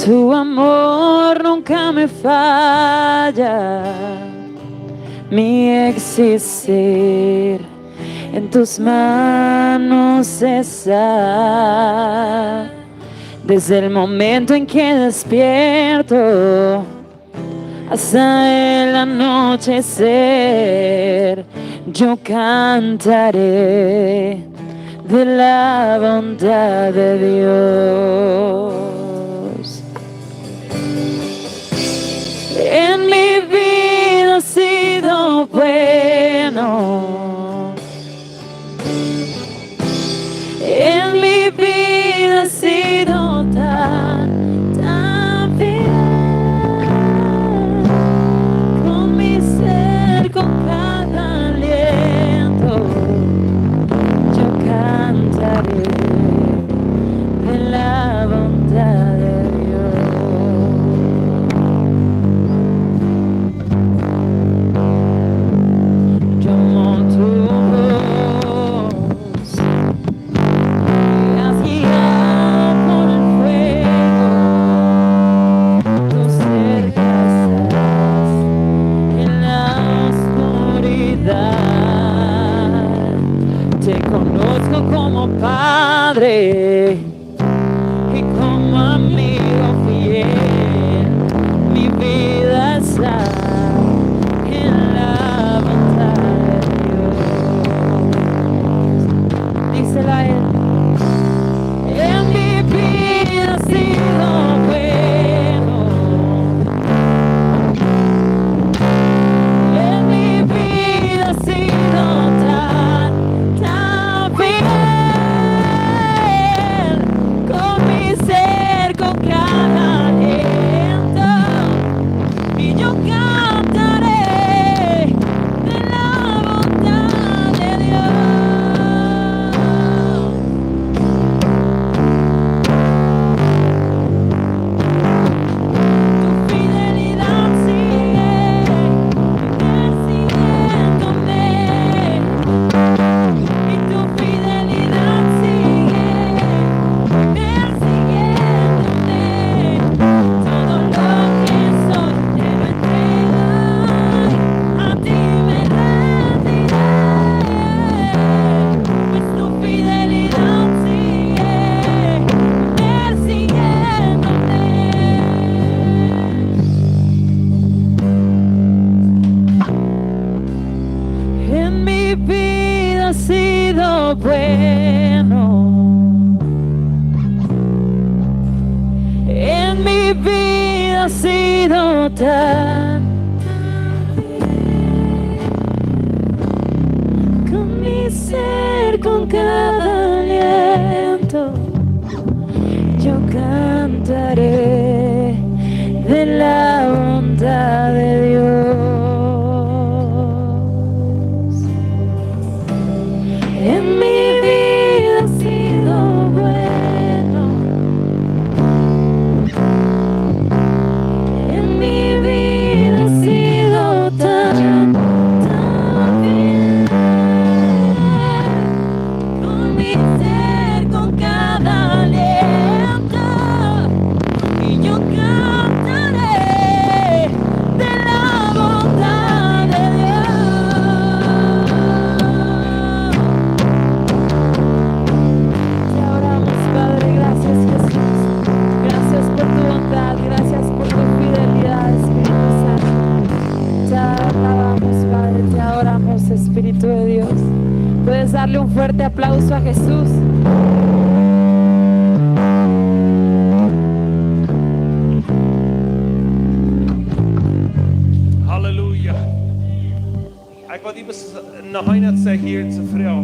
Tu amor nunca me falla, mi existir en tus manos está. Desde el momento en que despierto hasta el anochecer, yo cantaré de la bondad de Dios. vida ha sido tan, tan fiel. Con mi ser, con cada aliento, yo cantaré de la bondad de Dios. En mi vida ha sido bueno. En mi vida ha sido tan, tan fiel. Con mi ser, con cada aliento, y yo cantaré de la bondad de Dios. Te adoramos, Padre. Gracias, Jesús. Gracias por tu bondad. Gracias por tu fidelidad, Espíritu Santo. Te alabamos, Padre. Te adoramos, Espíritu de Dios. ¿Puedes darle un fuerte aplauso a Jesús? Halleluja. Ekj wull die bloos noch eent sajen hia en Sefreo.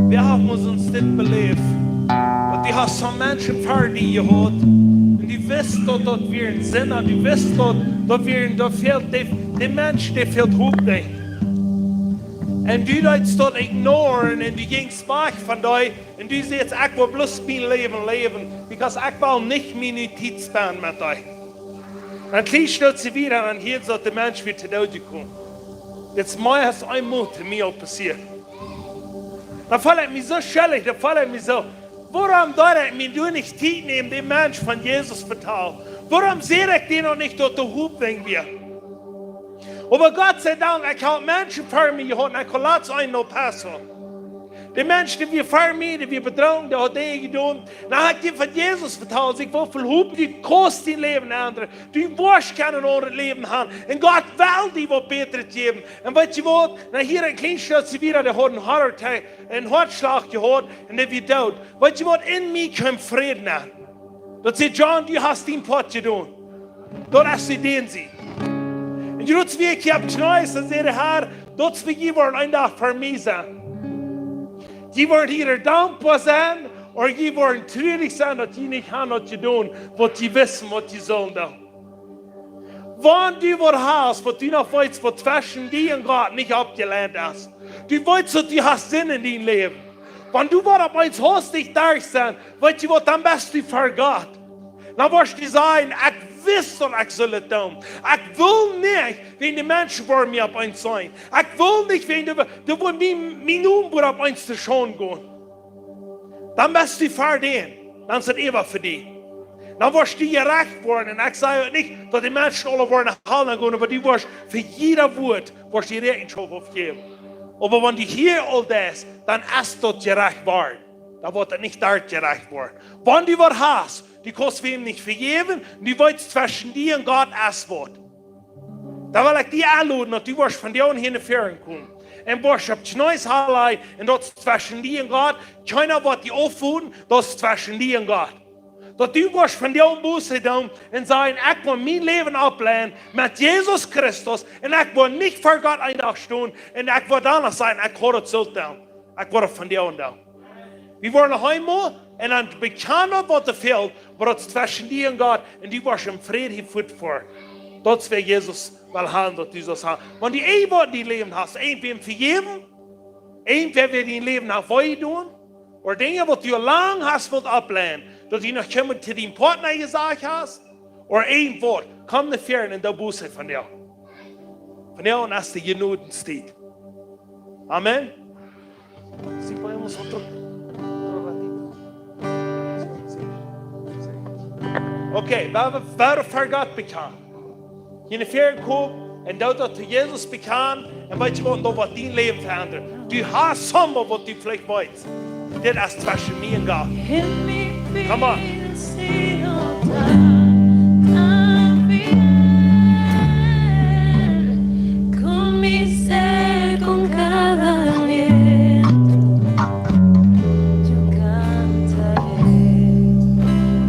Wie haben ons dit beläft. Daut du hast soone Menschen ver die jehaut. Un du wist daut, daut wia een Sinda. Du wist daut, daut wia een, daut fält, dee, dee Mensch, dee fält Hopninj. Un du deedst daut ignoren un du jinjst wajch von dee. Un du sajchst: "Ekj well bloos mien Läwen läwen, because ekj well nich miene Tiet spenden met die." Dan kjrichst du daut wieda, dan hieescht daut de Mensch wia to Doot jekomen. Dit es mea aus eemol to mie aul passieet. Dan feel ekj mie soo schuldich, dan feel ekj mie soo: Wuarom deed ekj mie dan nich Tiet nämen, dän Mensch von Jesus vetalen? Wuarom säd ekj dän noch nich, daut doa Hopninj wia? Oba Gott sei Dank, ekj haud Menschen ver mie jehaut, ekj haud latst eenen no Paso. De Mensch, dee wia ver mie, dee wia bedrunken, dee haud Dinja jedonen. Dan haud ekj am von Jesus vetalt, ekj wull velopen, du kaust dien Läwen endren. Du woascht kjennen een aundret Läwen haben. Un Gott well die waut Bätret jäwen. Un weetst du waut? Na, hia een kjlien Stootje wieda, dee haud een Hartattack, een Hoatschlach jehaut un dee wia doot. Weetst du waut? En mie kjeem Fräd nenn. Daut säd: "John, du hast dien Poat jedonen. Daut es de Deenst." Un jrods wia ekj hia opp Kjnees, dan säd de Har: "Daut es, jie woaren een Dach ver mie sennen. Jie woaren hia dankboa sennen, ooda jie woaren trurich sennen, daut jie nich haben daut jedonen, waut jie wisten, waut jie sullen doonen." Wan du waut hast, waut du noch weetst, waut tweschen die un Gott nich aufjelehnt es, du weetst, daut du hast Sind en dien Läwen, wan du woascht opp eemol haustich doa sennen, weetst du waut, dan best du ver Gott. Dan woascht du sajen: "Ekj wist, daut ekj sull daut doonen. Ekj wull nich, wäajen de Menschen woaren mie opp eemol seenen. Ekj wull nich, wäajen de, de, wua mien, mien Nomen woat opp eemol to Schonden gonen." Dan best du ver dän. Dan es et äwa fa die. Dan woascht du jerecht woaren. Un ekj saj uk nich, daut de Menschen aule woaren no Hal gonen, oba du woascht fa jieda Wuat, woascht du Räakjenschoft aufjäwen. Oba wan du hia aul deist, dan es daut jerecht woaren. Dan woat et nich doa jerecht woaren. Wan du waut hast, du kaust wäm nich vejäwen, un du weetst, tweschen die un Gott es waut. Dan well ekj die enloden, daut du woascht vondoag hia no väaren komen. Un woascht opp Kjnees hanlajen, un daut es tweschen die un Gott. Kjeena woat die aufhoolen, daut es tweschen die un Gott. Daut du woascht vondoag Buße doonen un sajen: "Ekj well mien Läwen aufläwen met Jesus Christus, un ekj well nich ver Gott een Dach stonen, un ekj well dan noch sajen: Ekj haud et sullt doonen. Ekj woa et vondoag doonen." Wie woaren noch eemol, un dan bekjanen, waut doa fält, oba daut es tweschen die un Gott, un du woascht em Fräd hia fuat foaren. Daut es, wäa Jesus well haben, daut du sust haben. Wan du irjent waut en dien Läwen hast, irjentwäm vejäwen, irjentwäa, wäa dien Läwen haft wee jedonen, ooda Dinja, waut du lang hast wult aufläwen, daut du noch kjeenmol to dien Partner jesajcht hast, ooda irjent waut, komm no väaren un doo Buße vondoag. Vondoag es de Jnodenstiet. Amen. Si podemos otro, otro ratito. Okay, wan wie, wan wie ver Gott bekjanen. Hia no väaren komen un doo daut to Jesus bekjanen. Un weetst du waut, daut woat dien Läwen veendren. Du hast somebody, waut du veleicht weetst: Dit es tweschen mie un Gott. Come on. Con mi ser, con cada aliento, yo cantaré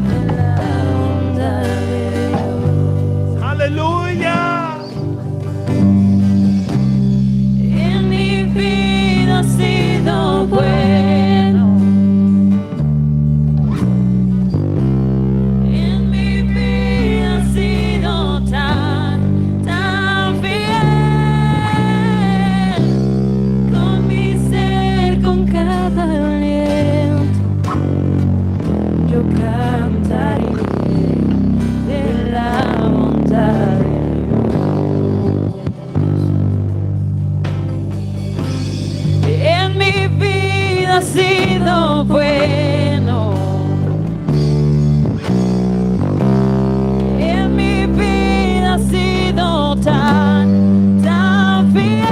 de la cantaré de la bondad de Dios. En mi vida ha sido bueno. En mi vida ha sido tan, tan fiel.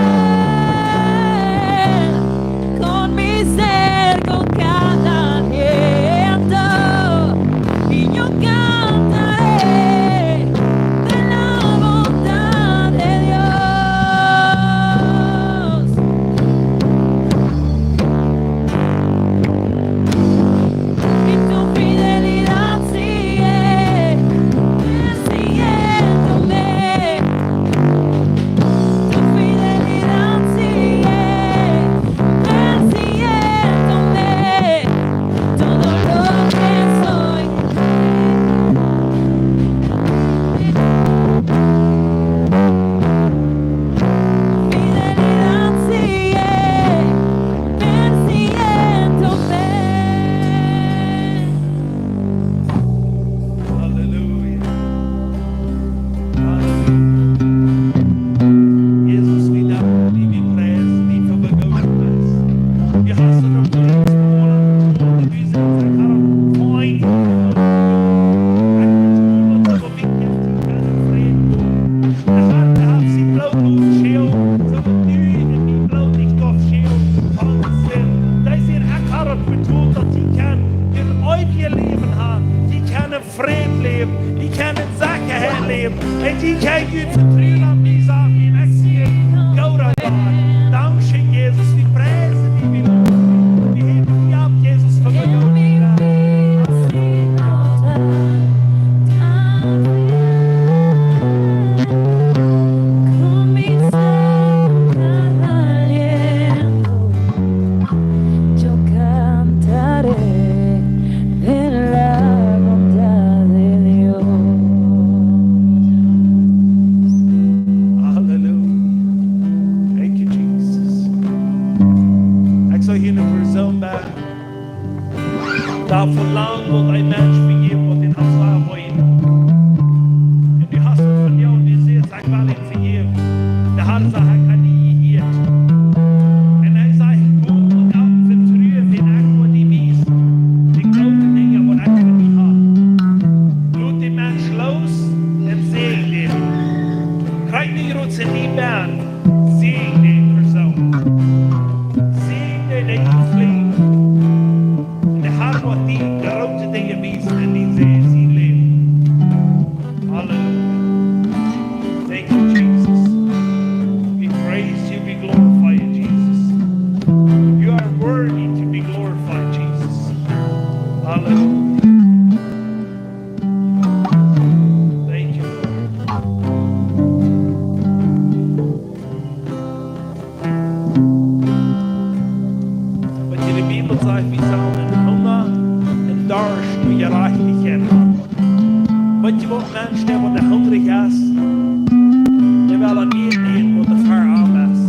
Con mi ser, con cada aliento, y yo cantaré de la bondad de Dios. Y tu fidelidad sigue persiguiéndome. Tu fidelidad sigue persiguiéndome. Todo lo que soy. Fidelidad sigue persiguiéndome. Halleluja. Halleluja. Jesus, wie danken die, wie priesen die fa waut du best. Du hast uns noch nichts getan, du best uns ein Herr, Freund. Ein Gott, wo wir kämpfen können, Frieden. Der Herr, der hat sich Blut ausgeschüttet, so wie du in die Blut nicht aufschüttet, von uns sind. Da ist ihr Herr, hat betont, dass sie können das ewige Leben haben. Sie können Fräd läwen, dee kjennen en Sechaheit läwen, un dee kjennen Gott vetruen, aun dee sajen: Ekj sie een gooda Gott. Dankscheen, Jesus, wie priesen die, wie lowen die. Wie heewen die opp, Jesus, fa waut du best. Yo cantaré de la bondad de Dios. Halleluja. Thank you, Jesus. Ekj sach hia eene Persoon bie, dee velangt, daut een Mensch vejeft, waut dän haft soo jemeent. Un du hast daut von die, un du sajchst: Ekj well am vejäwen. De Herr sajcht: Ekj hab die jehieet. Un hee sajcht: Komm un dan vetrue, wan ekj woa die wiesen de groote Dinja, waut ekj fa die hab. Lot dän Mensch loos un säajen dän. Kjrieech nich rut en dee Bän, säajen dee Persoon. Säajen dee, dee flicht. Un de Herr woat die groote Dinja wiesen en dien Läwen. Hallelujah. Thank you, Jesus. We praise you, we glorify you, Jesus. You are worthy to be glorified, Jesus. Hallelujah. Thank you, Lord. Waut de Bibel sajcht, wie sellen en Hunga un Darscht no Jerajchtichkjeit haben. Weetst du waut, Mensch, dee waut hungrich es, dee well daut nich nämen, waut doa fa am es.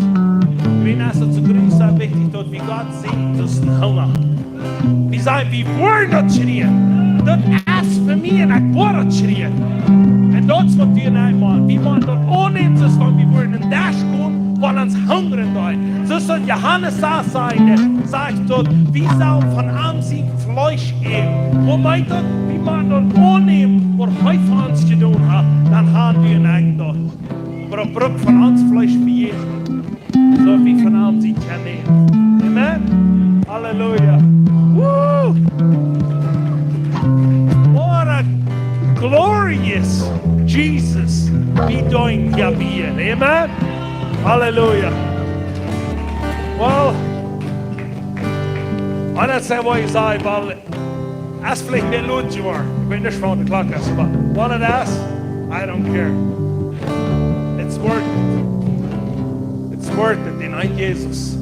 Doawäajen es daut soo groot, soo wichtich, daut wie Gott seenen, daut es een Hunga. Wie sajen, wie woaren daut kjrieen. Daut es fa mie un ekj woa daut kjrieen. Un daut es waut wie nu motten. Wie motten daut aunnämen, soo aus wan wie woaren en Desch komen, waut ons hungren deit. Soo aus Johanes sass, sajcht, sajcht daut, wie sellen von am sien Fleesch äten. Waut meent daut? Wie motten daut aunnämen, waut hee fa ons jedonen haft. Dan haben wie een Enj doa. Oba daut brukt von ons Fleesch vejäft. Soo aus wie von am sien kjennen äten. Amen. Halleluja. Woo! What a glorious Jesus we doing here. Amen. Halleluja. Well, eena sajcht, waut ekj saj, well, es veleicht een bät lot jeworden. Ekj weet nich, waut de Klock es, oba wan et es, I don't care. It's worth it. It's worth it, dän eenen Jesus.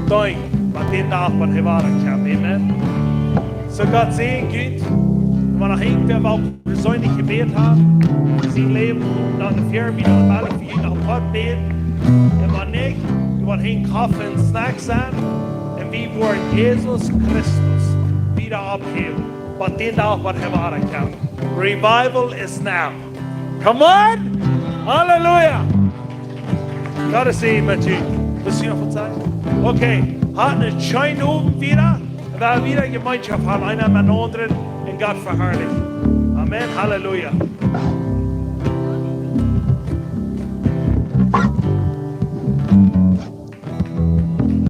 Denkj, waut dän Dach, waut hee woaren kaun. Amen. Soo, Gott säajen junt. Wan noch irjentwäa waut perseenlich jebät haft, sien Läwen, dan de Firma, dan well ekj fa junt noch waut bäden. Un wan nich, du woascht een Koffe un Snack sennen. Un wie woaren Jesus Christus wada opphäwen. Waut dän Dach, waut hee wada kjemt. Revival is now. Come on! Halleluja! Gott es hia met junt. Wisst jie noch waut sajen? Okay, haut eenen scheenen Owent wada. Wie woaren wada Jemeenschoft haben, eena met dän aundren, un Gott veharlichen. Amen. Halleluja.